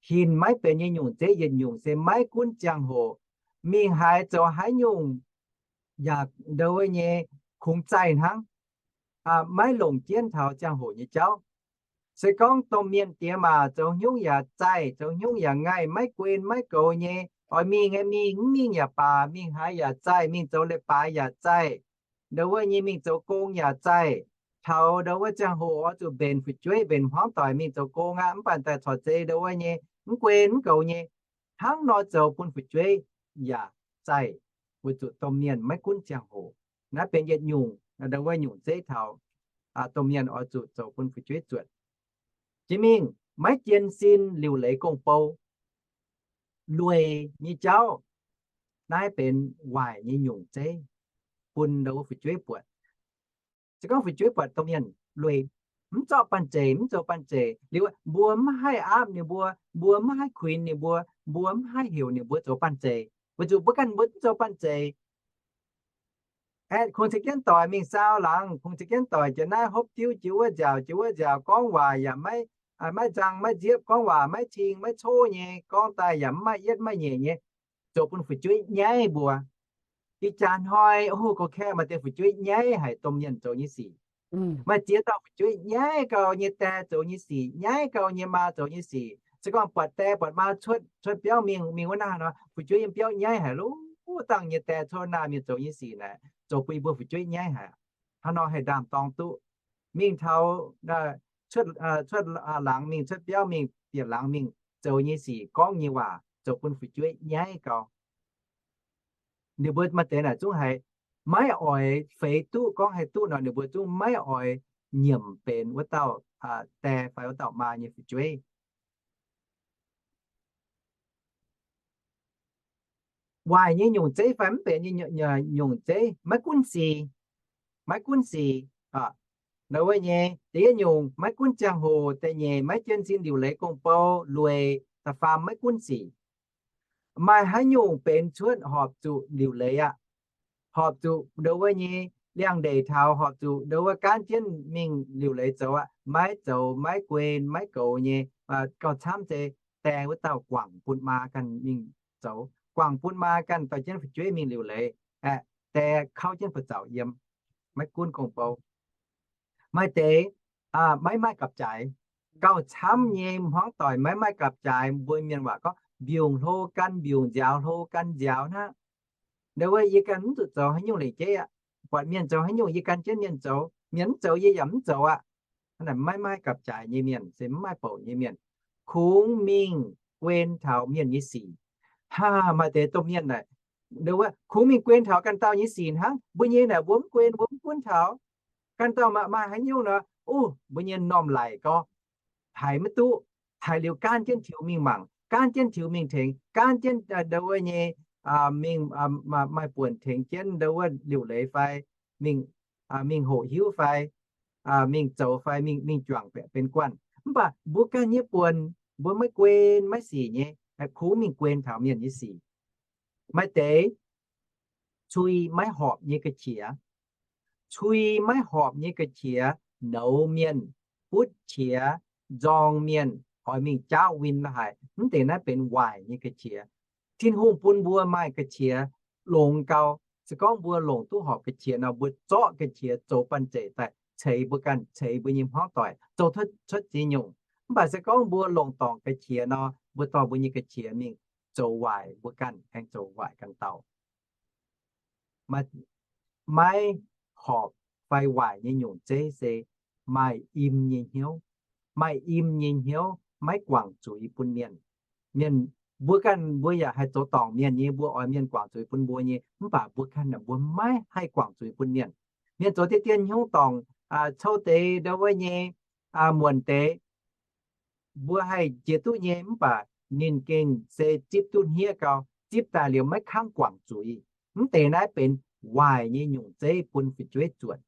Hinc maiv benx nyei nyungc zeiv yietc nyungc se maiv gunv ziangh hoc. Mingh haaix zoux haaix nyungc yaac ndo wuov nyei kungx zaih hnangv, maiv longc jienv taux ziangh hoc nyei jauv. Se gorngv domh mienh diex maac zoux hnyouv yaac zaih, zoux hnyouv yaac ngaih, maiv guen maiv goux nyei, oix mingh aeqv mingh, mv mingh yaac baac, mingh haaix yaac zaih, mingh zoux leiz-baaix yaac zaih, ndo wuov nyei mingh zoux gong yaac zaih. Taux ndo wuov ziangh hoc oix zuqc mbenc fu'jueiv, mbenc hmuangv doic mingh zoux gong aqv, mv baac daaih corc zei ndo wuov nyei, mv guen mv goux nyei. Hnangv nor zoux bun fu'jueiv yaac zaih, weic zuqc domh mienh maiv gunv ziangh hoc. Naaiv benx yietc nyungc, ndo wuov nyungc zeiv taux domh mienh oix zuqc zoux bun fu'jueiv zuotc. Jiex mingh maiv jian-sin liuc leiz gong-bou, lueic nyei jauv, naaiv benx waaic nyei nyungc zeiv bun ndo wuov fu'jueiv buatc. Se gorngv fu'jueiv buatc domh mienh lueic, mv zorqv banh zeic, mv zoux banh zeic liuz, mbuo mv haih aapv ninh mbuo, mbuo mv haih kuinx ninh mbuo, mbuo mv haih heuc ninh mbuo zoux banh zeic, weic zuqc mbuo ganh mbuo mv zoux banh zeic. Aeqv, kungx ceix jienv doic mingh saau laangz, kungx ceix jienv doic jiex naaiv hopv diuv jiex wuov nziaauc, jiex wuov nziaauc, gorngv waac yaac maiv nzang maiv nziepv, gorngv waac maiv cing maiv cov nyei, gorngv daaih yaac mv maaih yietv maaih nyeic nyei, zoux bun fu'jueiv nyaiv mbuo. Ih jaax hnoi, o, ga'kaeqv maaih deix fu'jueiv nyaiv haic domh mienh zoux nyei sic. Maaih ziex dauh fu'jueiv nyaiv gau nyei die zoux nyei sic, nyaiv gau nyei maa zoux nyei sic. Se gorngv buatc die buatc maa cuotv, cuotv biauv mingh, mingh wuov naaiv nor, fu'jueiv yiem biauv nyaiv haic, luv dangh nyei die cuotv naaiv mingh zoux nyei sic naaic, zoux bun yie mbuo fu'jueiv nyaiv haic. Hnangv nor haih ndaam-dorng duqv. Mingh taux cuotv laangz mingh, cuotv biauv mingh, bieqc laangz mingh, zoux nyei sic, gorngv nyei waac zoux bun fu'jueiv nyaiv gau. Ninh mbuo maaih deix naaic zungv haiz maiv oix feix duqv, gorngv haih duqv nor ninh mbuo zungv maiv oix nyiemc benx wuov dauh die fai wuov dauh maa nyei fu'jueiv. Waaic nyei nyungc zeiv fai mv benx nyei nyungc zeiv, maiv gunv sic, maiv gunv sic. Ndo wuov nyei da'yietv nyungc maiv gunv ziangh hoc, da'nyeic maiv jienv sin liuc leiz gong-bou, lueic, da'faam maiv gunv sic. Maaih haaix nyungc benx cuotv horpc zuqc liuc leiz aqv? Horpc zuqc ndo wuov nyei liangx-ndeic taux horpc zuqc ndo wuov gaanv jienv mingh liuc leiz zoux aqv, maiv zoux maiv guen maiv goux nyei. Gauh camv se die wuov dauh guangc bun maa ganh mingh zoux, guangc bun maa ganh dorh jienv fu'jueiv mingh liuc leiz, aeqv, die kauv jienv buoz-zaux yiem, maiv gunv gong-bou. Maaih deix maiv maaih gapv-jaaix, gauh camv nyei hmuangv doic maiv maaih gapv-jaaix, mbuo mienh waac gorngv mbiungc hlo gan mbiungc, nziaaux hlo gan nziaaux hnangv. Ndo wuov yie ganh mv zuqc zoux haaix nyungc leiz-jeiv aqv. Buatc mienh zoux haaix nyungc yie gan jienv mienh zoux, mienh mv zoux yie yaac mv zoux aqv. Hnangv naaic maiv maaih gapv-jaaix nyei mienh se mv maaih bouc nyei mienh. Kungx mingh guen taux mienh nyei sic. Haa, maaih deix domh mienh naaic, ndo wuov kungx mingh guen taux ganh dauh nyei sic hnangv. Mbuo nyei naaic mbuo mv guen, mbuo mv gunv taux. Ganh dauh maaih haaix nyungc nor, o, mbuo nyei m'normh laic gau, haiz maiv duqv, haiz liuz gaanv jienv tiux mingh mangc, gaanv jienv tiux mingh tengx, gaanv jienv ndo wuov nyei mingh maaih buonc tengx jienv ndo wuov liuc leiz fai mingh, mingh hoqc hiuv fai mingh zoux fai mingh, mingh juangc benx guanh. Mv baac mbuo ganh nyei buonc mbuo maiv guen maiv sic nyei, kungx mingh guen taux mienh nyei sic. Maaih deix cui maiv horpc nyei ga'qiex, cui maiv horpc nyei ga'qiex, nouz mienh, butv qiex, nzorng mienh, oix mingh jaauv win la'haic, mv deix naaiv benx waaic nyei ga'qiex. Tin-Hungh bun mbuo maaih ga'qiex longx gau. Se gorngv mbuo longc duqv horpc ga'qiex nor, mbuo zorqv ga'qiex zoux banh zeic daaih ceix mbuo ganh, ceix mbuo nyei hmuangv doic zoux cuotv ziex nyungc. Mv baac se gorngv mbuo longc dorngc ga'qiex nor, mbuo dorh mbuo nyei ga'qiex mingh zoux waaic mbuo ganh, aengx zoux waaic ganh dauh. Maiv horpc fai waaic nyei nyungc zeiv se maaih im nyei hnyouv. Maaih im nyei hnyouv maiv guangc zuiz bun mienh. Mienh, mbuo ganh mbuo yaac haih zoux dorngc mienh nyei, mbuo oix mienh guangc zuiz bun mbuo nyei, mv baac mbuo ganh mbuo maiv haih guangc zuiz bun mienh. Mienh zoux deix dien hnyouv dorngc, cou deix ndo wuov nyei, muonc deix, mbuo haih jiex duqv nyei, mv baac ninh gengh se zipv duqv hniev gau, zipv daaih liuz maiv kangv guangc zuiz. Mv deix naaiv benx waaic nyei nyungc zeiv bun fu'jueiv zuotc.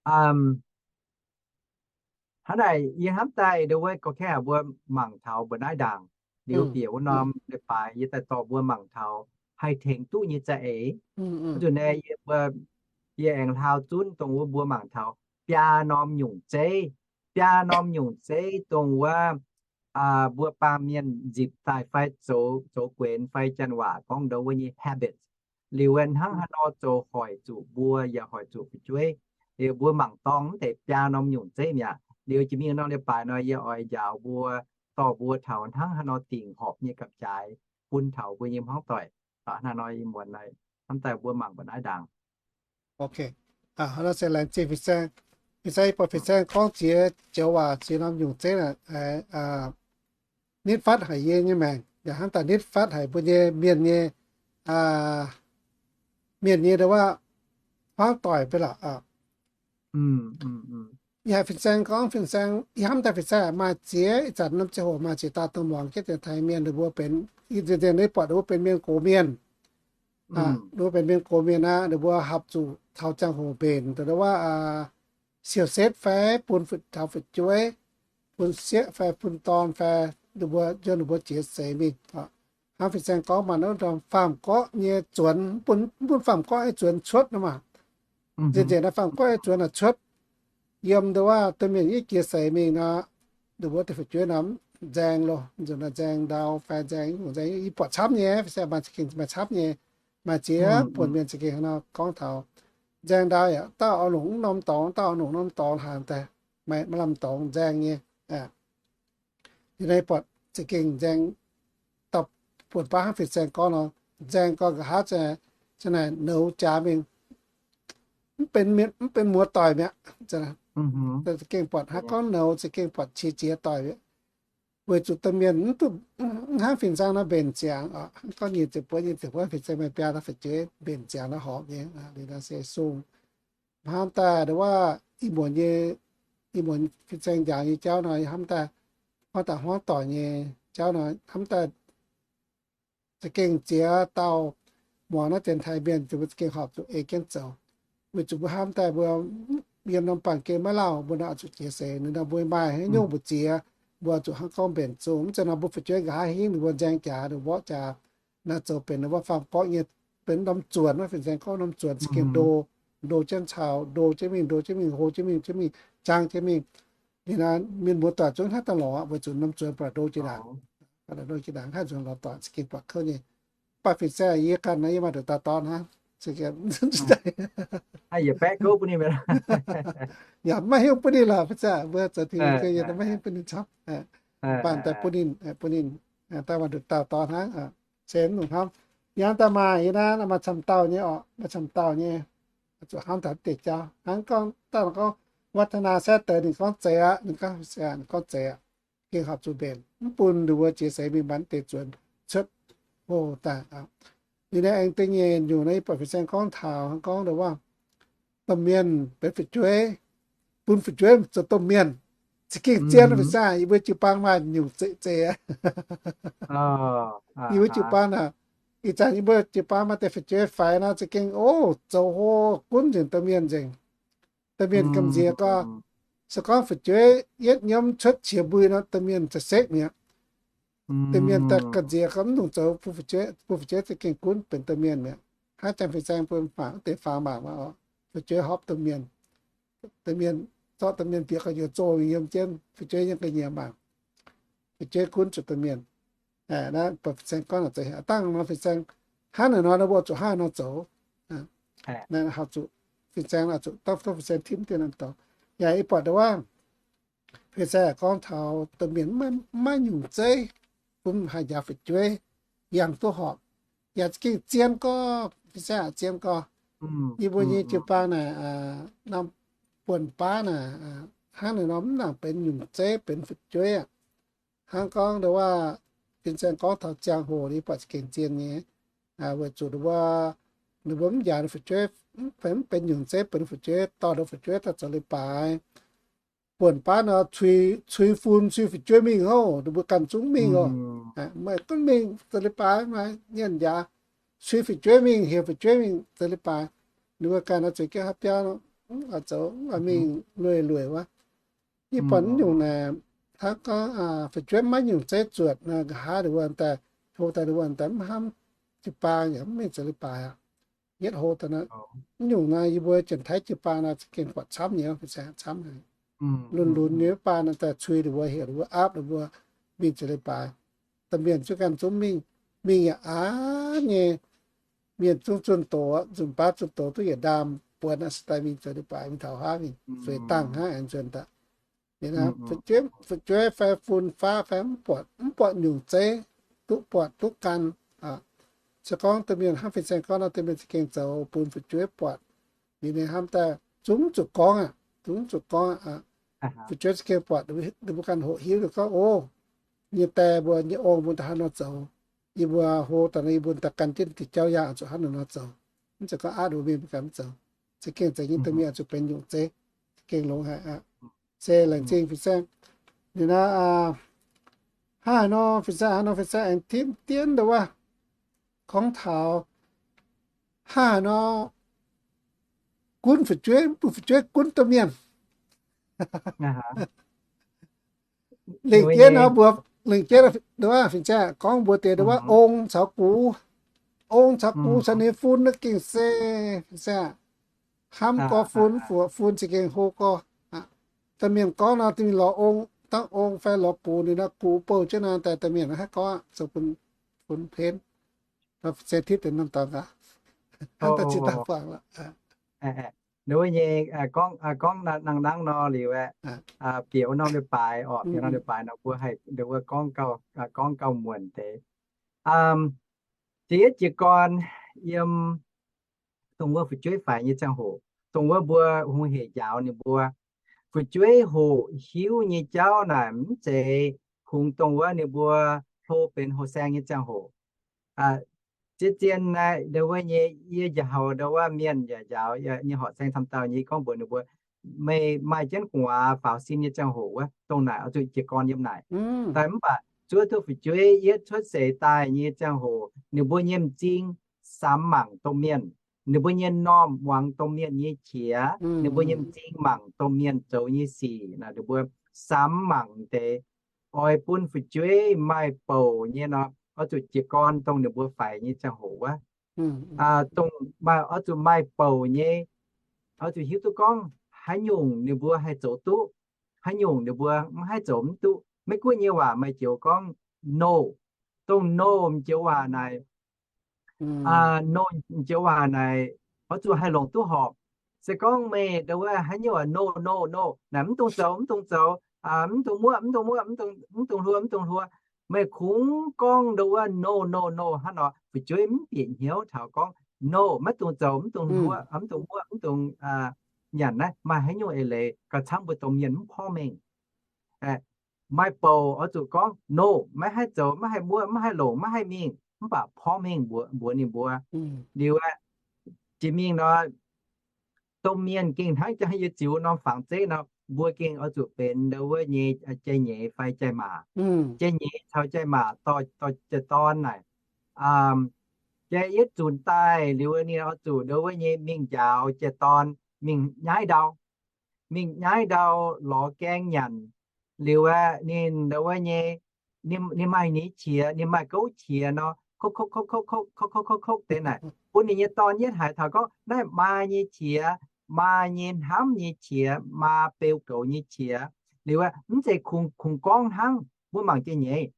Hnangv naaic yie hnamv daaih ndo wuov ga'kaeqv mbuo mangc taux mbu'naaiv ndaangc liuz bieqc wuov norm leiz-baaix yie daaih dorh mbuo mangc taux haih tengx duqv nyei za'eix. Zuqc naaiv yie, yie aengx hlaau zunv dongh wuov mbuo mangc taux biaa norm nyungc zeiv, biaa norm nyungc zeiv dongh wuov mbuo baamh mienh nzipc daaih fai zoux, zoux guenx fai janx waac gorngv ndo wuov nyei habit. Liuz hnangv haaix nor zoux hoic zuqc mbuo yaac hoic zuqc fu'jueiv. Liuz mbuo mangc dorng mv deix biaa norm nyungc zeiv mi'aqv. Liuz jiex mingh norm leiz-baaix nor yie oix njaaux mbuo, dorh mbuo taux hnangv haaix nor dingc horpc nyei gapv-jaaix bun taux mbuo nyei hmuangv doic. Hnangv nor ih muonz hnamv daaih mbuo mangc mbu'naaiv ndaangc. Fin-saeng, fin-saeng, fin-saeng gorngv ziex joux waac, ziex norm nyungc zeiv nitv fatv haic yie nyei maengc, yaac hnamv daaih nitv fatv haic mbuo nyei mienh nyei, mienh nyei ndo wuov hmuangv doic beiv lorqc. Yie haiz fin-saeng gorngv, fin-saeng, yie hnamv daaih fin-saeng maaih ziex, ih zanc norm ziangh hoc maaih ziex dauh dongh muangx jienv dienx taaix mienh, ninh mbuo benx, yie buatc ninh mbuo benx mienh gox mienh. Ninh mbuo benx mienh gox mienh aqv, ninh mbuo hapv zuqc taux ziangh hoc mbenc dongh wuov siou setv fai bun taux fu'jueiv, bun sieqv fai bun dorn fai, ninh mbuo yiem ninh mbuo jiex seix mingh. Hnangv fin-saeng gorngv maaih norm faam-gorqv nyei zuonx, mv bun faam-gorqv nyei zuonx cuotv nor maah. Nzengc nzengc naaiv faam-gorqv nyei zuonx naaic cuotv yiem ndo wuov domh mienh yiem jiex seix mingh nor, ninh mbuo deix fu'jueiv nor, nzaeng loh, nzunc naaic nzaeng ndau fai nzaeng, nzaeng, yie buatc camv nyei, fin-saeng maaih za'gengh maaih camv nyei, maaih ziex buonc mienh za'gengh nor gorngv taux nzaeng ndau yaac dauh oix longc mv norm dorngx, dauh oix longc norm dorngx, haaix daaih maaih lamh dorngx nzaeng nyei. Liuz naaiv buatc za'gengh nzaeng, dauh buonc baav hnangv fin-saeng gorngv nor, nzaeng gau nqa'haav za'naaic nouz jaax mingh, mv benx muoz-doic mi'aqv. Za'gengh buatc hnangv gorngv nouz, za'gengh buatc qiex jiez doic mi'aqv. Weic zuqc domh mienh mv hnangv fin-saeng nor mbenc ziangx oc. Gorngv nyei ziepc buonv, nyei ziepc buonv fin-saeng maaih biaa dauh fu'jueiv mbenc ziangx nor horpc nyei, liuz nor se sung. Hnamv daaih ndo wuov ih muonz nyei, ih muonz fin-saeng njaaux nyei jauv nor, hnamv daaih, hnamv daaih hmuangv doic nyei jauv nor, hnamv daaih za'gengh ziex dauh muangx naaiv dienx taaix mienh, mbuo za'gengh horpc zuqc ei jienv zoux. Weic zuqc mbuo hnamv daaih mbuo yiem norm baamh gen maiv lauh, mbuo nor oix zuqc jiex seix, ninh nor mbuo maaih haaix nyungc mbu'ziex, mbuo zuqc hnangv gorngv mbenc zungh. Mv zeiz nor mbuo fu'jueiv nqa'haav hingv ninh mbuo nzaeng jaax, ninh mborqv jaax, naaiv zoux benx wuov faam-gorqv nyei, benx norm zuonx wuov, fin-saeng gorngv norm zuonx za'gengh ndo, ndo jienv caux, ndo jienv mingh, ndo jienv mingh, hlo jienv mingh, jienv mingh, jang jienv mingh. Liuz naaiv mienh muoz-doic zungv hnangv daaih lorz, weic zuqc norm zuonx ba'laqc ndo jiex ndaangc, ba'laqc ndo jiex ndaangc, haih nzuonx lorz doic za'gengh buatc kouv nyei. Mv baac fin-saeng yie ganh naaiv yie maaih nduqc dauh dorn hnangv. Yaac maiv hiuv bun ninh lorqc, fin-saeng mbuo zoux Tin-Hungh yie maiv hiuv bun ninh camv. Mv baac daaih bun ninh, bun ninh daaih maaih nduqc dauh dorn hnangv. Se mv nungc hnamv, yie hnamv daaih maaih yie naaiv maaih camv dauh nyei oc, maaih camv dauh nyei. Zuqc hnamv taux deix jauv hnangv gorngv, dangh gorngv วัฒนาแซ่เต๋อ ninh gorngv zeiz aqv, ninh gorngv zeiz aqv, ninh gorngv zeiz aqv. Gengh horpc zuqc mbenc, mv bun ninh mbuo jiex seix mingh mangc deix zuonx cuotv hlo daaih. Liuz naaiv aengx deix nyeic nyungc naaiv yie buatc fin-saeng gorngv taux hnangv gorngv ndo wuov, domh mienh benx fu'jueiv, bun fu'jueiv zoux domh mienh, za'gengh zien fin-saeng. Yie mbuo jiu-baang maaih nyungc zeiz zeiz aqv. Yie mbuo jiu-baang aac, ih zanc yie mbuo jiu-baang maaih deix fu'jueiv faix nor, za'gengh o, zoux hlo gunv nzengc domh mienh nzengc. Domh mienh gamh nziex gorngv, se gorngv fu'jueiv yietv nyiemv cuotv qiex mbui nor, domh mienh za'sekv mi'aqv. Domh mienh daaih gamh nziex gorngv mv dungx zoux bun fu'jueiv, bun fu'jueiv za'gengh gunv benx domh mienh mi'aqv. Hnangv janx fin-saeng bun mangc deix faaux mangc wuov, fu'jueiv horpc domh mienh, domh mienh, zorqv domh mienh bieqc gorx-youz zoh yiem jienv, fu'jueiv yiem ga'nyiec mangc, fu'jueiv gunv zuqc domh mienh. Naaiv fin-saeng gorngv naaic zeiz, dangh nor fin-saeng hnangv naaic nor, mbuo zuqc hnangv nor zoux. Naaiv haih zuqc fin-saeng, zuqc dov fin-saeng tim dien norm dorngx. Yaac yie buatc ndau wuov fin-saeng gorngv taux domh mienh maiv nyungc zeiv bun haih njaaux fu'jueiv yangh duqv horpc, yaac za'gengh zien gorx, fin-saeng zien gorx. Yie mbuo nyei jiu-baang naaic, norm buonc baav naaic, hnangv naaic nor mv nangc benx nyungc zeiv benx fu'jueiv aqv. Hnangv gorngv ndau wuov fin-saeng gorngv taux ziangh hoc yie buatc za'gengh zien nyei, weic zuqc ninh mbuo, ninh mbuo mv njaaux ninh fu'jueiv, mv benx, mv benx nyungc zeiv benx fu'jueiv, dorh ninh fu'jueiv daaih zoux leiz-baaix. Buonc baav nor cui, cui fun cui fu'jueiv mingh hov, ninh mbuo ganh zungv mingh oc. Meih gunv mingh zoux leiz-baaix, maiv nyienh njaaux, cui fu'jueiv mingh, heuc fu'jueiv mingh zoux leiz-baaix. Ninh mbuo ganh oix zuqc jienv haaix biauv, mv oix zoux, mv oix mingh lueic-lueic wuov. Yie buatc mv nyungc naaic, hnangv gorngv fu'jueiv maiv nyungc zeiv zuotc nor, nqa'haav ninh mbuo daaih, hlo daaih ninh mbuo daaih mv hnamv jiu-baang yaac mv mingh zoux leiz-baaix aqv. Yietv hlo daaih nor, mv nyungc naaic yie mbuo Janx-Taiv jiu-baang naaic za'gengh buatc camv nyei, camv. Lunx-lunx nyei wuov baac naaic daaih cui ninh mbuo, heuc ninh mbuo, aapv ninh mbuo mingh zoux leiz-baaix. Domh mienh zungv ganh zungv mingh, mingh yaac aqv nyei. Mienh zungv zunh doz, nzunc baav zunh doz duqv yietc ndaam buonc naaic se daaih mingh zoux leiz-baaix, mingh taux haav mingh zueiz dangh hnangv aengx nzuonx daaih. Fu'jueiv, fu'jueiv fai fun faav fai mv buatc, mv buatc nyungc zeiv, duqv buatc duqv gan. Se gorngv domh mienh hnangv fin-saeng gorngv nor, domh mienh za'gengh zoux bun fu'jueiv buatc. Liuz ninh hnamv daaih zungv zuqc gorngv aqv, zungv zuqc gorngv aqv. Fu'jueiv za'gengh buatc, ninh mbuo ganh hoqc hiuv ninh gorngv, o, nyei die mbuo, nyei ong mbuo daaih hnangv nor zoux. Yie mbuo hlo daaih nor yie mbuo daaih gan jienv diuh jauv yangh zuqc hnangv naaiv nor zoux. Mv zeiz gorngv aapv ninh mbuo mingh mbuo ganh mv zoux. Za'gengh zeiz nyei domh mienh zuqc benx nyungc zeiv, za'gengh longx haic aqv. Se laengz zingh fin-saeng. Ninh naaiv, hnangv haaix nor fin-saeng, haaix nor fin-saeng aengx tim dien ndau wuov gorngv taux hnangv haaix nor gunv fu'jueiv, mv bun fu'jueiv gunv domh mienh. Lengc jeiv nor mbuo, lengc jeiv nor fin-saeng gorngv mbuox deix ndau wuov ong caux gux, ong caux gux caux ninh fun naaiv gengh se fin-saeng hnamv gorx fun, fuoqc fun za'gengh hlo gorx. Domh mienh gorngv nor, domh mienh lorz ong, dangv ong fai lorz gux, ninh naaiv gux bouh jienv nor daaih, domh mienh haiv gorngv zoux bun, bun pen. Nor fin-saeng tipv deix norm dorngx gaax, hnangv daaih zinh daaih buangh lorqc. Ninh wuov nyei gorngv, gorngv nangv nangv nor liuz aeqv, bieqc wuov norm leiz-baaix orqc, bieqc norm leiz-baaix nor mbuo haih ndau wuov gorngv gauh, gorngv gauh muonc deix. Da'yietv jiez gorn yiem dongh wuov fu'jueiv faix nyei ziangh hoc, dongh wuov mbuo hungh heic njaaux ninh mbuo. Fu'jueiv hoqc hiuv nyei jauv naaic mv zeiz kungx dongh wuov ninh mbuo hlo benx houh saeng nyei ziangh hoc. Zien-zien naaiv ndau wuov nyei, yie njaaux ndau wuov mienh yaac njaaux nyei horqc saeng camv dauh nyei gorngv mbuox ninh mbuo, meih maaih jienv gu'nguaaz faaux sin nyei ziangh hoc wuov, dongh naaic oix zuqc jiez gorn yiem naaic. Daaih mv baac zuov duqv fu'jueiv yietv cuotv seix daaih nyei ziangh hoc, ninh mbuo nyei m'zing samx mangc domh mienh, ninh mbuo nyei m'normh muangx domh mienh nyei qiex, ninh mbuo nyei m'zing mangc domh mienh zoux nyei sic, ninh mbuo samx mangc deix. Oix bun fu'jueiv maaih bouc nyei nor, oix zuqc jiez gorn dongh ninh mbuo faix nyei ziangh hoc wuov. Dongh maaih, oix zuqc maaih bouc nyei, oix zuqc hiuv duqv gorngv haaix nyungc ninh mbuo haih zoux duqv, haaix nyungc ninh mbuo mv haih zoux mv duqv. Maiv gunv nyei waac maaih joux gorngv no. Dongh no m'joux waac naaic, no m'joux waac naaic, oix zuqc haih longc duqv horpc. Se gorngv meih ndau wuov haaix nyungc waac no, no, no naaic, mv dungx zoux, mv dungx zoux, mv dungx muoqv, mv dungx muoqv, mv dungx hluo, mv dungx hluo. Meih kungx gorngv ndau wuov no, no, no hnangv nor, fu'jueiv mv bieqc hnyouv taux gorngv no, maiv dungx zoux, mv dungx hluo, mv dungx muoqv, mv dungx nyanc naaiv, maaih haaix nyungc eix leiz gauh camv mbuo domh mienh mv porv mengh. Maaih bouc oix zuqc gorngv no, maiv haih zoux, maiv haih muoqv, maiv haih longc, maiv haih mingh, mv baac porv mengh mbuox ninh mbuo. Liuz aeqv, jiex mingh nor, domh mienh gengh hnangv jang yie ziux norm fangx zeiv nor, mbuo gengh oix zuqc benx ndau wuov nyei jai-nyeiz fai jai-maac. Jai-nyeiz caux jai-maac dorh, dorh jai-dorn naaic, jai yietv zunc daaih liuz ninh oix zuqc ndau wuov nyei mingh njaaux jai-dorn mingh nyaiv ndau. Mingh nyaiv ndau lorz gaeng nyanc. Liuz aeqv, ninh ndau wuov nyei, ninh maaih nyei qiex, ninh maaih gouv qiex nor, kouv kouv kouv kouv kouv kouv kouv kouv kouv deix naaic, bun ninh nyei dorn yietv haiz taux gorngv naaiv maa nyei qiex, maa nyei hnamv nyei qiex, maa beu goux nyei qiex. Liuz aeqv, mv zeiz kungx, kungx gorngv hnangv. Mbuo mangc jai-nyeiz.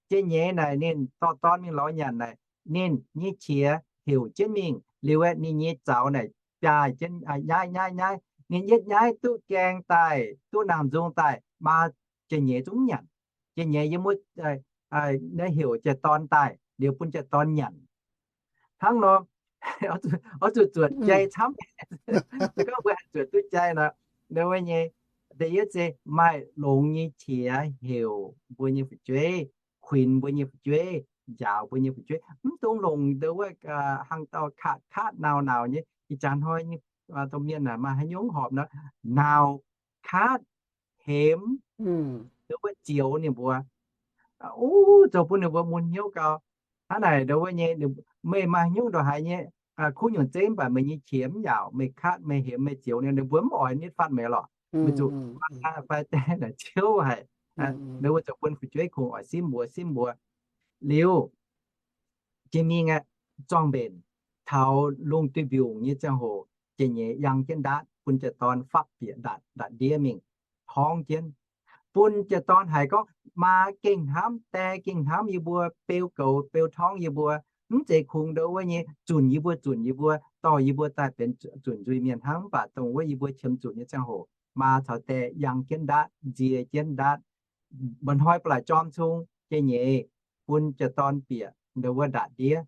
Jai-nyeiz naaic ninh dorh dorn mingh lorz nyanc naaic, ninh nyei qiex heuc jienv mingh, Liuz aeqv, ninh nyei zaux naaic biaaih jienv, nyaiv, nyaiv, nyaiv. Ninh yietv nyaiv duqv gaeng daaih, duqv naamh nzung daaih, maa jiex nyeiz zungv nyanc. Jiex nyeiz yie muov naaiv heuc jiez dorn daaih, liuz bun jiez dorn nyanc. Hnangv nor, oix zuqc zuotc jai camv. Se gorngv mbuo haih zuotc duqv jai nor, wuov nyei, da'yietv se maaih longx nyei qiex heuc mbuo nyei fu'jueiv, kuinx mbuo nyei fu'jueiv, njaaux mbuo nyei fu'jueiv. Mv dungx longc nduov wuov hang dauh katv katv nauz nauz nyei. Ih jaax hnoi nyei domh mienh maaih haaix nyungc horpc nor, nauz, katv, hemx, nduov wuov zioux ninh mbuo. Ov, zoux bun ninh mbuo mun hnyouv gau. Hnangv naaic nduov wuov nyei, meih maaih haaix nyungc ndongc haaix nyei kuv nyungc zeiv mv baac meih nyei qiex mv yaauc, meih katv, meih hemx, meih zioux ninh, ninh mbuo mv oix nitv fatv meih lorqc. Meih zuqc fai deix naaic ciouv haic. Nduov wuov zoux bun fu'jueiv kungx oix simv mbuox simv mbuox. Liuz jiex mingh aeqv, zorng-mbenc taux lungh duih mbiungc nyei ziangh hoc, jiex nyeiz yangh jienv ndaatv, bun jiez dorn fapv bieqc ndatc, ndatc ndiev mingh, torngv jienv. Bun jiez dorn haiz gorngv maa gengh hnamv, die gengh hnamv yie mbuo, beu goux beu torngv yie mbuo. Mv zeiz kungx nduov wuov nyei zunc yie mbuo, zunc yie mbuo, dorh yie mbuo daaih benx zunc nzuih mienh hnangv. Mv baac dongh wuov yie mbuo qiemx zuqc nyei ziangh hoc, maa caux die yangh jienv ndaatv, nzie jienv ndaatv. Mba'hnoi ba'laqc jorm cung, jiex nyeiz bun jiez dorn bieqc nduov wuov ndatc ndiev.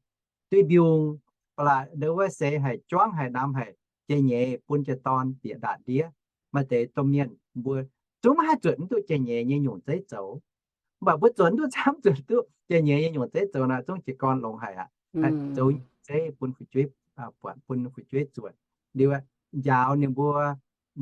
Duih mbiungc ba'laqc nduov wuov seix haic, juangv haic, namx haic, jiex nyeiz bun jiez dorn bieqc ndatc ndiev. Maaih deix domh mienh mbuo zungv maiv haih zuotc mv duqv jiex nyeiz nyei nyungc zeiv zoux. Mv baac mbuo zuotc mv duqv camv, zuotc duqv jiex nyeiz nyei nyungc zeiv zoux nor, zungv jiez gorn longx haic aqv. Zoux nyungc zeiv bun fu'jueiv buatc, bun fu'jueiv zuotc. Liuz njaaux ninh mbuo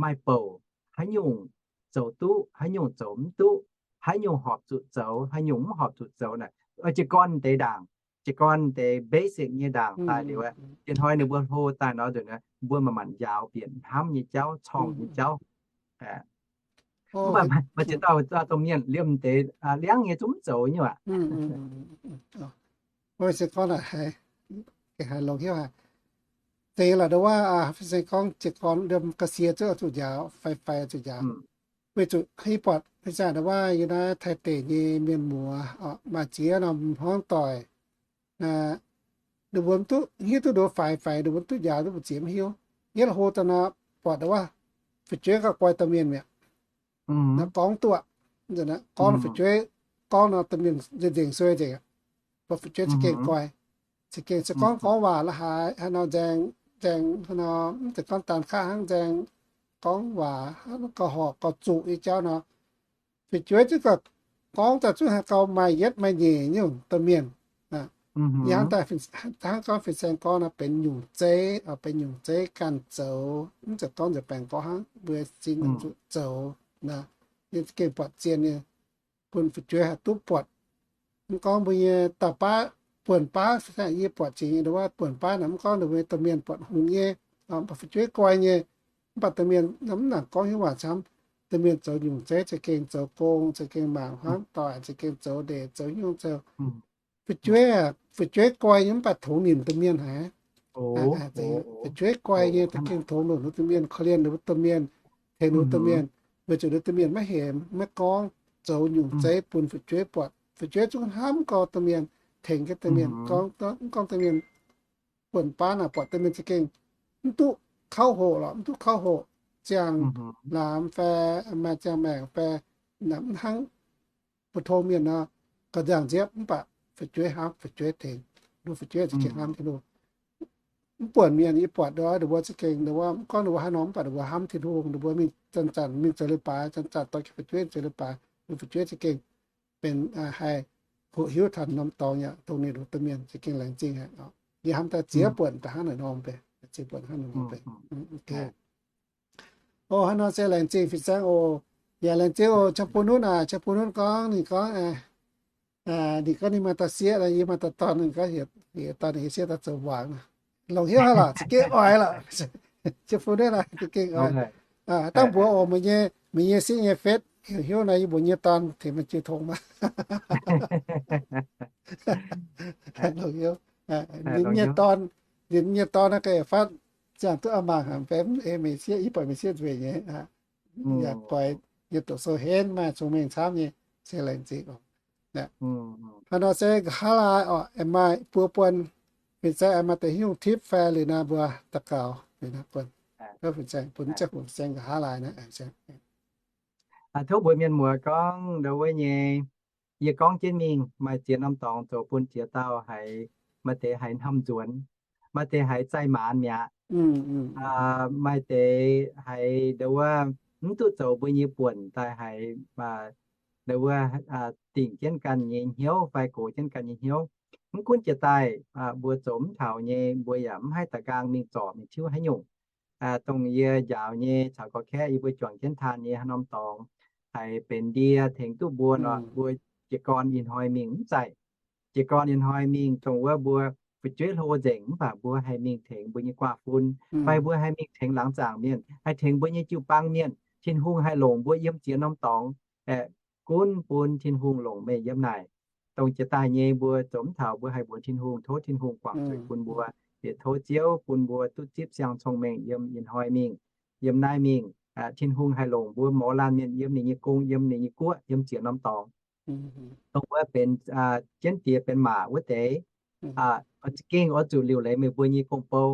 maaih bouc, haaix nyungc zoux duqv, haaix nyungc zoux mv duqv, haaix nyungc horpc zuqc zoux, haaix nyungc mv horpc zuqc zoux naaic, jiez gorn deix ndaangc, jiez gorn deix basic nyei ndaangc daaih liuz, ih hnoi ninh mbuo hlo daaih nor nzunc, mbuo manc-manc njaaux bieqc hnamv nyei jauv, corngh nyei jauv. Mv baac maaih ziex dauh domh mienh liemh deix liangv nyei zungv mv zoux nyei aqv. Mbuo se gorngv naaic haiz, haiz longx hnyouv haic. Deix laaix ndo wuov, fin-saeng gorngv jiez gorn liemh ga'sie zungv oix zuqc njaaux, fai fai zuqc njaaux. Weic zuqc yie buatc fin-saeng ndo wuov yie naaiv Taiv deic nyei mienh muoz maaih ziex norm hmuangv doic, ninh mbuo mv duqv hiuv duqv ndo faix faix, ninh mbuo mv duqv njaaux duqv mbu'ziex mv hiuv. Yie hlo daaih nor, buatc ndo wuov fu'jueiv gauh guai domh mienh mi'aqv. Naaiv gorngv duqv, gorngv fu'jueiv, gorngv nor domh mienh nzengc nzengc suei nzengc. Mbuo fu'jueiv za'gengh guai, za'gengh se gorngv gorngv waac la'haaix haaix nor nzaeng, nzaeng haaix nor mv zeiz gorngv daan kaqv hnangv, nzaeng gorngv waac gauh horpc gauh zuqc nyei jauv nor, fu'jueiv zungv gauh gorngv daaih zungv haih gauh maaih yietv maaih nyeic nyungc domh mienh. Yie hnamv daaih hnangv gorngv fin-saeng gorngv nor benx nyungc zeiv, benx nyungc zeiv ganh zoux, mv zeiz gorngv nzengc baengc gorngv hnangv, mbuo sin zuqc zoux. Yie za'gengh buatc zien nyei, bun fu'jueiv haih duqv buatc. Mv gorngv mbuo nyei dauh baav, buonc baav, yie buatc jiex nyei ndo wuov buonc baav naaic mv gorngv ninh mbuo domh mienh buatc hungx nyei, mv baac fu'jueiv guai nyei, mv baac domh mienh mv nangc gorngv hnyouv waac camv. Domh mienh zoux nyungc zeiv za'gengh zoux gong, za'gengh mangc hmuangv doic, za'gengh zoux ndeic, zoux nyungc zoux. Fu'jueiv, fu'jueiv guai nyei mv baac tongx nimc domh mienh haic. Fu'jueiv guai nyei za'gengh tongx nimc ninh domh mienh, korv-lienh ninh domh mienh, tengx ninh domh mienh, weic zuqc ninh domh mienh maiv hemx maiv gorngv, zoux nyungc zeiv bun fu'jueiv buatc. Fu'jueiv zungv hnamv gorngv domh mienh, tengx jienv domh mienh, gorngv, gorngv domh mienh buonc baav naaic buatc domh mienh za'gengh mv duqv kauv hoqc lorqc, mv duqv kauv hoqc, ziangh laamz fai maaih ziangh maengc fai mv hnangv bu tong mienh nor, gauh nziangh nziepv mv baac fu'jueiv hnamv, fu'jueiv tengx, nduov fu'jueiv za'gengh hnamv Tin-Hungh. Mv buonc mienh yie buatc ndongc wuov, ninh mbuo za'gengh, ninh mbuo mv gorngv ninh mbuo haaix nor, mv baac ninh mbuo hnamv Tin-Hungh, ninh mbuo mingh zanc-zanc mingh zoux leiz-baaix, zanc-zanc dorh jienv fu'jueiv zoux leiz-baaix, ninh fu'jueiv za'gengh benx haih hoqc hiuv taux norm dorngx yaac dongh ninh mbuo domh mienh za'gengh laengz zingh haic. Yie hnamv daaih ziex buonc daaih hnangv naaiv norm benx, ziex buonc hnangv naaiv norm benx. O, haaix nor se laengz zingh fin-saeng oc. Yaac laengz zingh oc, Qam Bun Nunv aac, Qam Bun Nunv gorngv, ninh gorngv, ninh gorngv ninh maaih dauh sieqv, yie maaih dauh dorn, ninh gorngv heuc dorn ninh sieqv daaih zoux muangx. Longc hnyouv haic lorqc, za'gengh oix lorqc. Qam Bun Nunv aac, za'gengh oix. Dangh mbuox oc, meih nyei, meih nyei sieqv nyei fetv heuc hnyouv nor, yie mbuox nyei dorn tengx meih jiu tong maah. Longc hnyouv. Ninh nyei dorn, ninh nyei dorn naaiv ga'fatv ziangh duqv aqv mangc haic, fai mv ei meih sieqv, yie buatc meih sieqv nzueic nyei. Yaac guaix nyei, doqc sou henv, maaih cong-mengh camv nyei, se laengz zingh oc. Hnangv nor se nqa'haav laai oc, aengx maaih buo buon, Fin-saeng maaih deix hiuv tipv fai liuz naaiv mbuo daux gaux liuz naaiv bun, fin-saeng bun ziangh hoc fin-saeng nqa'haav laaix naaiv. Tov mbuox mienh muoz gorngv ndo wuov nyei, yie gorngv jienv mingh, maaih ziex norm dorngx zoux bun ziex dauh haiz, maaih deix haiz hnamv nzuonx, maaih deix haiz zaih maanz mi'aqv, maaih deix haiz ndo wuov mv duqv zoux mbuo nyei buonc daaih haiz ndo wuov dingc jienv ganh nyei hnyouv fai gox jienv ganh nyei hnyouv. Mv gunv jiex daaih mbuo zoux mv taux nyei, mbuo yaac mv haih da'nqaang mingh zorc mingh tiuv haaix nyungc. Dongh yie njaaux nyei caux gorx-kaeqv yie mbuo juangc jienv taan nyei haaix norm dorngx haiz benx ndie tengx duqv mbuo nor, mbuo jiez gorn ih hnoi mingh mv zaih. Jiez gorn ih hnoi mingh dongh wuov mbuo fu'jueiv hlo nzengc mv baac mbuo haih mingh tengx mbuo nyei guaav fun, fai mbuo haih mingh tengx laangz zaangc mienh, haih tengx mbuo nyei jiu-baang mienh. Tin-Hungh haih longc mbuo yiem ziex norm dorngx aeqv, gunv bun Tin-Hungh longc meih yiem naaic. Dongh jiex daaih nyei mbuo zoux mv taux, mbuo haih mbuox Tin-Hungh, tov Tin-Hungh guangc zuiz bun mbuo, yaac tov Ziouv bun mbuo duqv zipv siang cong-mengh yiem ih hnoi mingh, yiem naaiv mingh. Tin-Hungh haih longc mbuo mouz laanh mienh yiem ninh nyei gong, yiem ninh nyei guoqv, yiem ziex norm dorngx. Dongh wuov benx jienv diex benx maac wuov deix, za'gengh oix zuqc liuc leiz meih mbuo nyei gong-bou.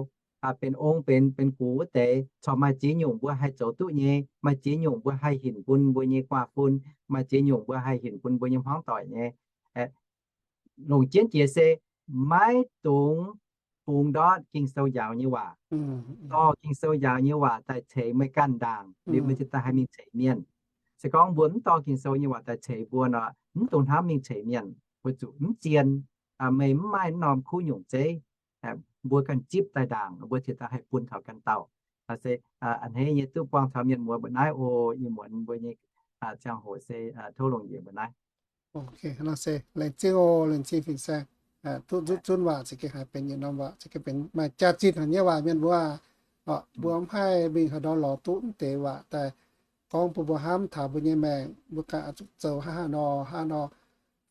Benx ong benx, benx gux wuov deix, corc maaih ziex nyungc mbuo haih zoux duqv nyei, maaih ziex nyungc mbuo haih hinc bun mbuo nyei guaav fun, maaih ziex nyungc mbuo haih hinc bun mbuo nyei hmuangv doic nyei. Longc jienv jiex se maiv dungx bungx ndortv Ging-Sou njaaux nyei waac. Dorh Ging-Sou njaaux nyei waac daaih ceix meih ganh ndaangc, liuz meih ziouc daaih haih mingh ceix mienh. Se gorngv mbuo mv dorh Ging-Sou nyei waac daaih ceix mbuo nor, mv dungx hnamv mingh ceix mienh, weic zuqc mv zien, meih mv maaih norm kuv nyungc zeiv, mbuo ganh zipv daaih ndaangc, mbuo ziouc daaih haih bun taux ganh dauh. Se a'hneiv nyei duqv buangh taux mienh muoz mbuo naaiv oc. Ih muonz mbuo nyei ziangh hoc se tov longc njiec mbuo naaiv. Laengz zingh oc, laengz zingh fin-saeng. Duqv nzutv zunv waac za'gengh haiz benx yietc norm waac, za'gengh benx maaih jaax-zinh haic nyei waac mienh mbuo. Mbuo mv haih mingh haaix ndau lorz duqv mv deix waac daaih gorngv bun mbuo hnamv taux mbuo nyei maengc, mbuo ganh oix zuqc zoux hnangv haaix nor, hnangv haaix nor,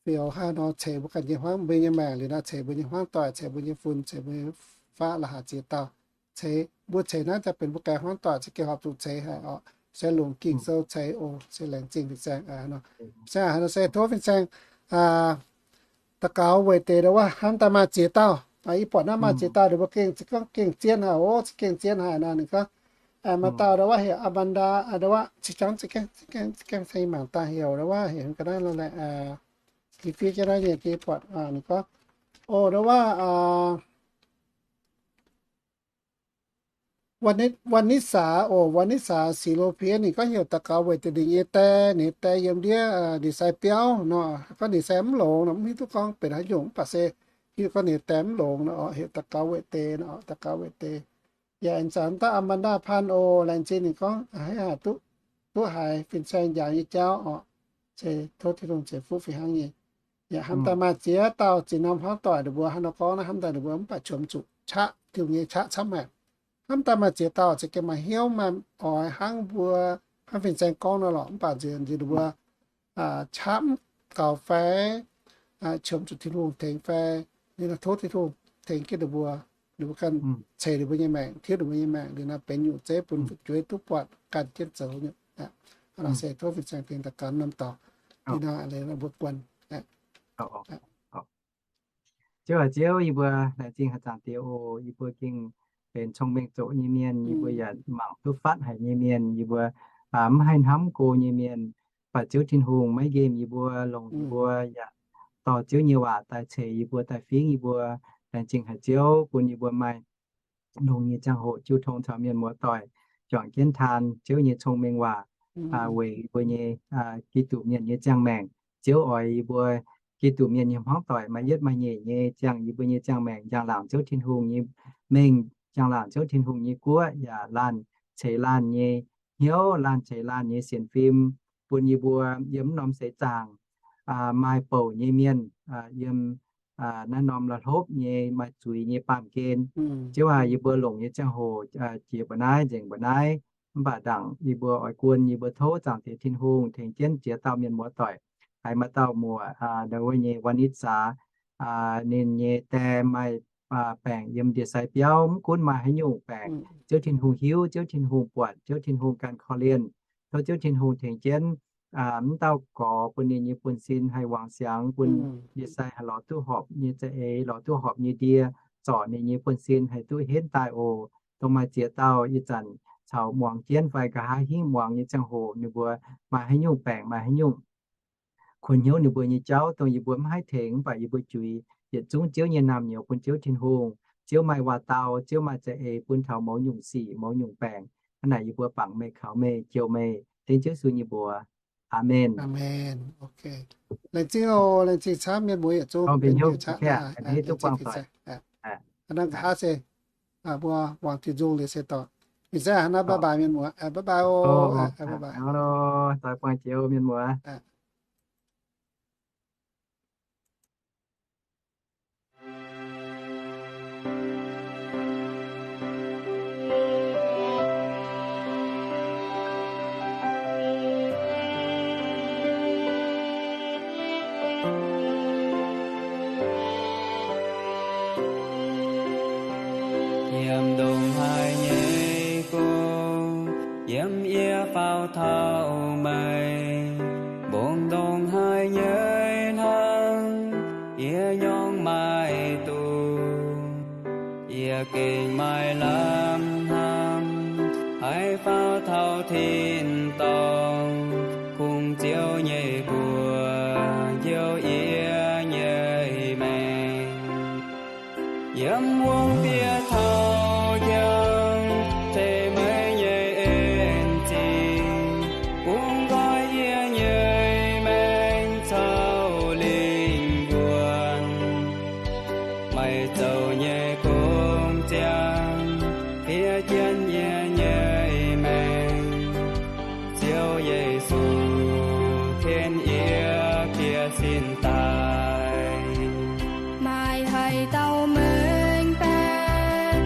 fioux hnangv haaix nor ceix mbuo ganh nyei hmuangv, mbuo nyei maengc liuz nor ceix mbuo nyei hmuangv doic, ceix mbuo nyei fun, ceix mbuo nyei faqv la'haaix ziex dauh. Ceix, mbuo ceix naaiv daaih benx mbuo ganh hmuangv doic, za'gengh horpc zuqc ceix haic oc. Se longc Ging-Sou ceix oc. Se laengz zingh fin-saeng nor. Fin-saeng haaix nor se tov fin-saeng daux gaux weic deix ndo wuov hnamv daaih maaih ziex dauh. Yie buatc naaiv maaih ziex dauh ninh mbuo gengh, za'gengh zien haic oc, za'gengh zien haic nor. Ninh gorngv maaih dauh ndo wuov heuc Amanda, ndo wuov za'gengh, za'gengh, za'gengh se mangc daaih heuc ndo wuov heuc ga'naaiv lo laeh, fiev jienv naaiv nyei, yie buatc ninh gorngv, o, ndo wuov Vanessa oc, Vanessa Silopian, ninh gorngv heuc daux gaux weic deix ninh nyei die, ninh die yiem ndiev ndie-sai biauv nor. Gorngv ndie-sai mv longx nor, mv hiuv duqv gorngv benx haaix nyungc, mv baac se hiuv duqv gorngv ninh die mv longx nor, heuc daux gaux weic deix nor, daux gaux weic deix. Yaac aengx zanc dauh Amanda Pan oc, laengz zingh ninh gorngv haiz duqv, duqv haiz fin-saeng njaaux nyei jauv oc. Se tov Tin-Hungh ceix fuqv fih hnangv nyei. Yaac hnamv daaih maaih ziex dauh ziex norm hmuangv doic ninh mbuo hnangv nor gorngv naaiv, hnamv daaih ninh mbuo mv baac qiemx zuqc qaqv Tin-Hungh nyei qaqv camv haic. Hnamv daaih maaih ziex dauh za'gengh maaih hnyouv maaih oix hnangv mbuo, hnangv fin-saeng gorngv nor lorqc, mv baac nziex ninh mbuo qaqv mv gaux fai qiemx zuqc Tin-Hungh tengx fai, ninh tov Tin-Hungh tengx jienv ninh mbuo, ninh mbuo ganh ceix ninh mbuo nyei maengc, tiuv ninh mbuo nyei maengc, liuz nor benx nyungc zeiv bun fu'jueiv duqv buatc ganh jienv zoux nyungc. Se tov fin-saeng tengx daux gaux norm dorngx. Liuz nor mbuo guanh. Ziouv aac Ziouv, yie mbuo laengz zingh haaix zanc diex oc. Yie mbuo gengh benx cong-mengh zoqc nyei mienh, yie mbuo yaac mangc duqv fatv haic nyei mienh, yie mbuo mv haih hnamv go nyei mienh. Baac Ziouv Tin-Hungh maiv nqemh yie mbuo, longc yie mbuo yaac dorh Ziouv nyei waac daaih ceix yie mbuo, daaih fingv yie mbuo. Laengz zingh haic Ziouv bun yie mbuo maaih longx nyei ziangh hoc jiu tong caux mienh muoz-doic juangc jienv taan Ziouv nyei cong-mengh waac weic yie mbuo nyei Giduc mienh nyei ziangh maengc. Ziouv oix yie mbuo Giduc mienh nyei hmuangv doic maaih yietv maaih nyeic nyei ziangh yie mbuo nyei ziangh maengc, njang-laangc Ziouv Tin-Hungh nyei mengh, njang-laangc Ziouv Tin-Hungh nyei guoqv, yaac laanh ceix laanh nyei hnyouv, laanh ceix laanh nyei sienx fim, bun yie mbuo yiem mv norm seix zaangc maaih bouc nyei mienh, yiem naaiv norm la'hlopv nyei maaih zuiz nyei baamh gen. Ziouv aac, yie mbuo longc nyei ziangh hoc jiex mba'naaiv, nzengc mba'naaiv, mv baac ndaangc yie mbuo oix guon, yie mbuo tov Zaangc Diex Tin-Hungh tengx jienv ziex dauh mienh muoz-doic. Haiz maaih dauh muoc, ndo wuov nyei Vanessa, ninh nyei die maaih baengc yiem ndie-sai biauv. Mv gunv maaih haaix nyungc baengc, Ziouv Tin-Hungh hiuv, Ziouv Tin-Hungh buatc, Ziouv Tin-Hungh ganh korv-lienh. Tov Ziouv Tin-Hungh tengx jienv mv dauh gorx bun ninh nyei buonv-sin haih wangc siangx, bun ndie-sai haih lorz duqv horpc nyei za'eix, lorz duqv horpc nyei ndie, zorc ninh nyei buonv-sin haih duqv henv daaih oc. Dongh maaih ziex dauh ih zanc caux muangx jienv fai nqa'haav hingv muangx nyei ziangh hoc ninh mbuo maaih haaix nyungc baengc, maaih haaix nyungc kuonx hnyouv ninh mbuo nyei jauv, dongh yie mbuo maiv haih tengx mv baac yie mbuo juix yietc zungv Ziouv nyei naamh nyouz bun Ziouv Tin-Hungh. Ziouv maaih waac-dau, Ziouv maaih za'eix bun taux mouz nyungc sic, mouz nyungc baengc. Hnangv naaic yie mbuo bangc meih, kaux meih, jouh meih, dengv Ziouv Yesu nyei mbuox. Aamen. Laengz zingh oc, laengz zingh camv mienh muoz yietc zungv, nqa'haav se mbuo wangc diuc nzung liuz se dorh. Ih zanc hnangv naaiv, bye bye mienh muoz, bye bye oc, bye bye. Daaih buangh jiex mienh muoz. Yiem ndongc haaix nyei gong, yiem yie faaux taux meih. Mbong ndongc haaix nyei hnangv, yie nyorngv maaih duqv. Yie gengh maaih lamh hnamv, haih faaux taux tin-dorngh, kungx Ziouv nyei mbuox njoux yie nyei maengc. Yiem wuom bieqc taux jangx, tengx meih nyei en zingh, bun nqoi yie nyei maengc caux lingh wuonh. Meih zoux nyei gong ziangh, fiev jienv yie nyei maengc. Ziouv Yesu, tien yie bieqc sin daaih. Maaih haaix dauh mengh baeqc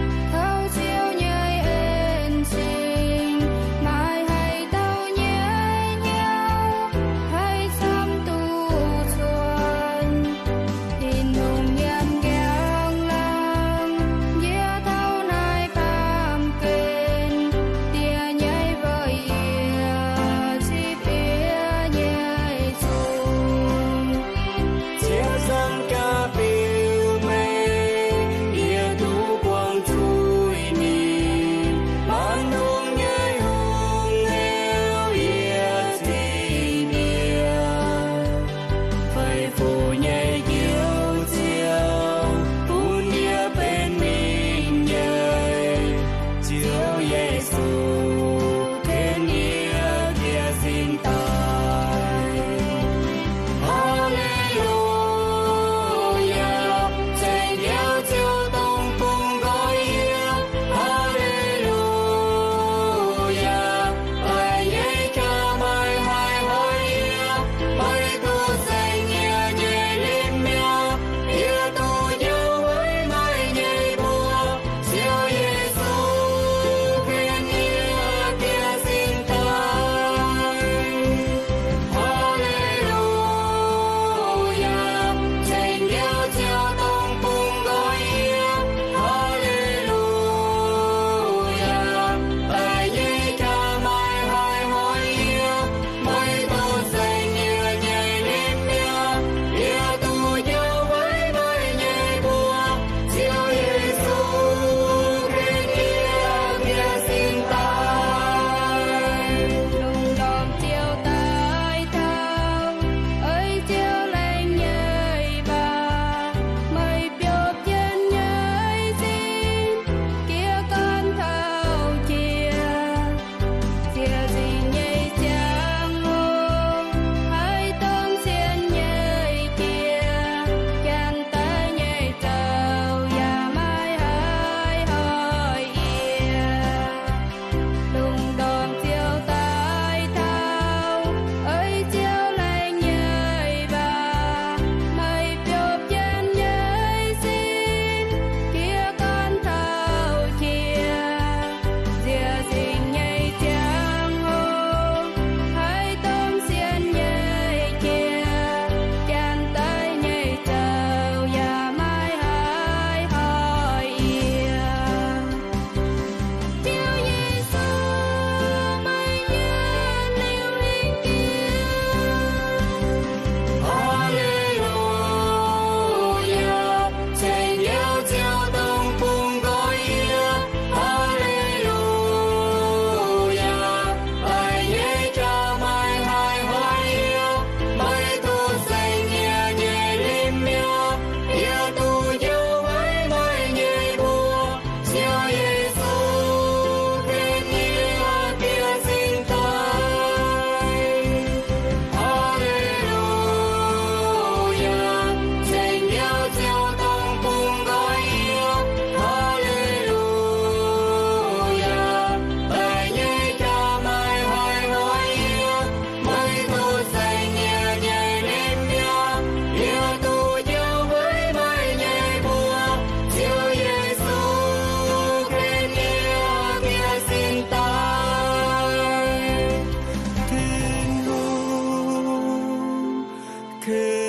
hei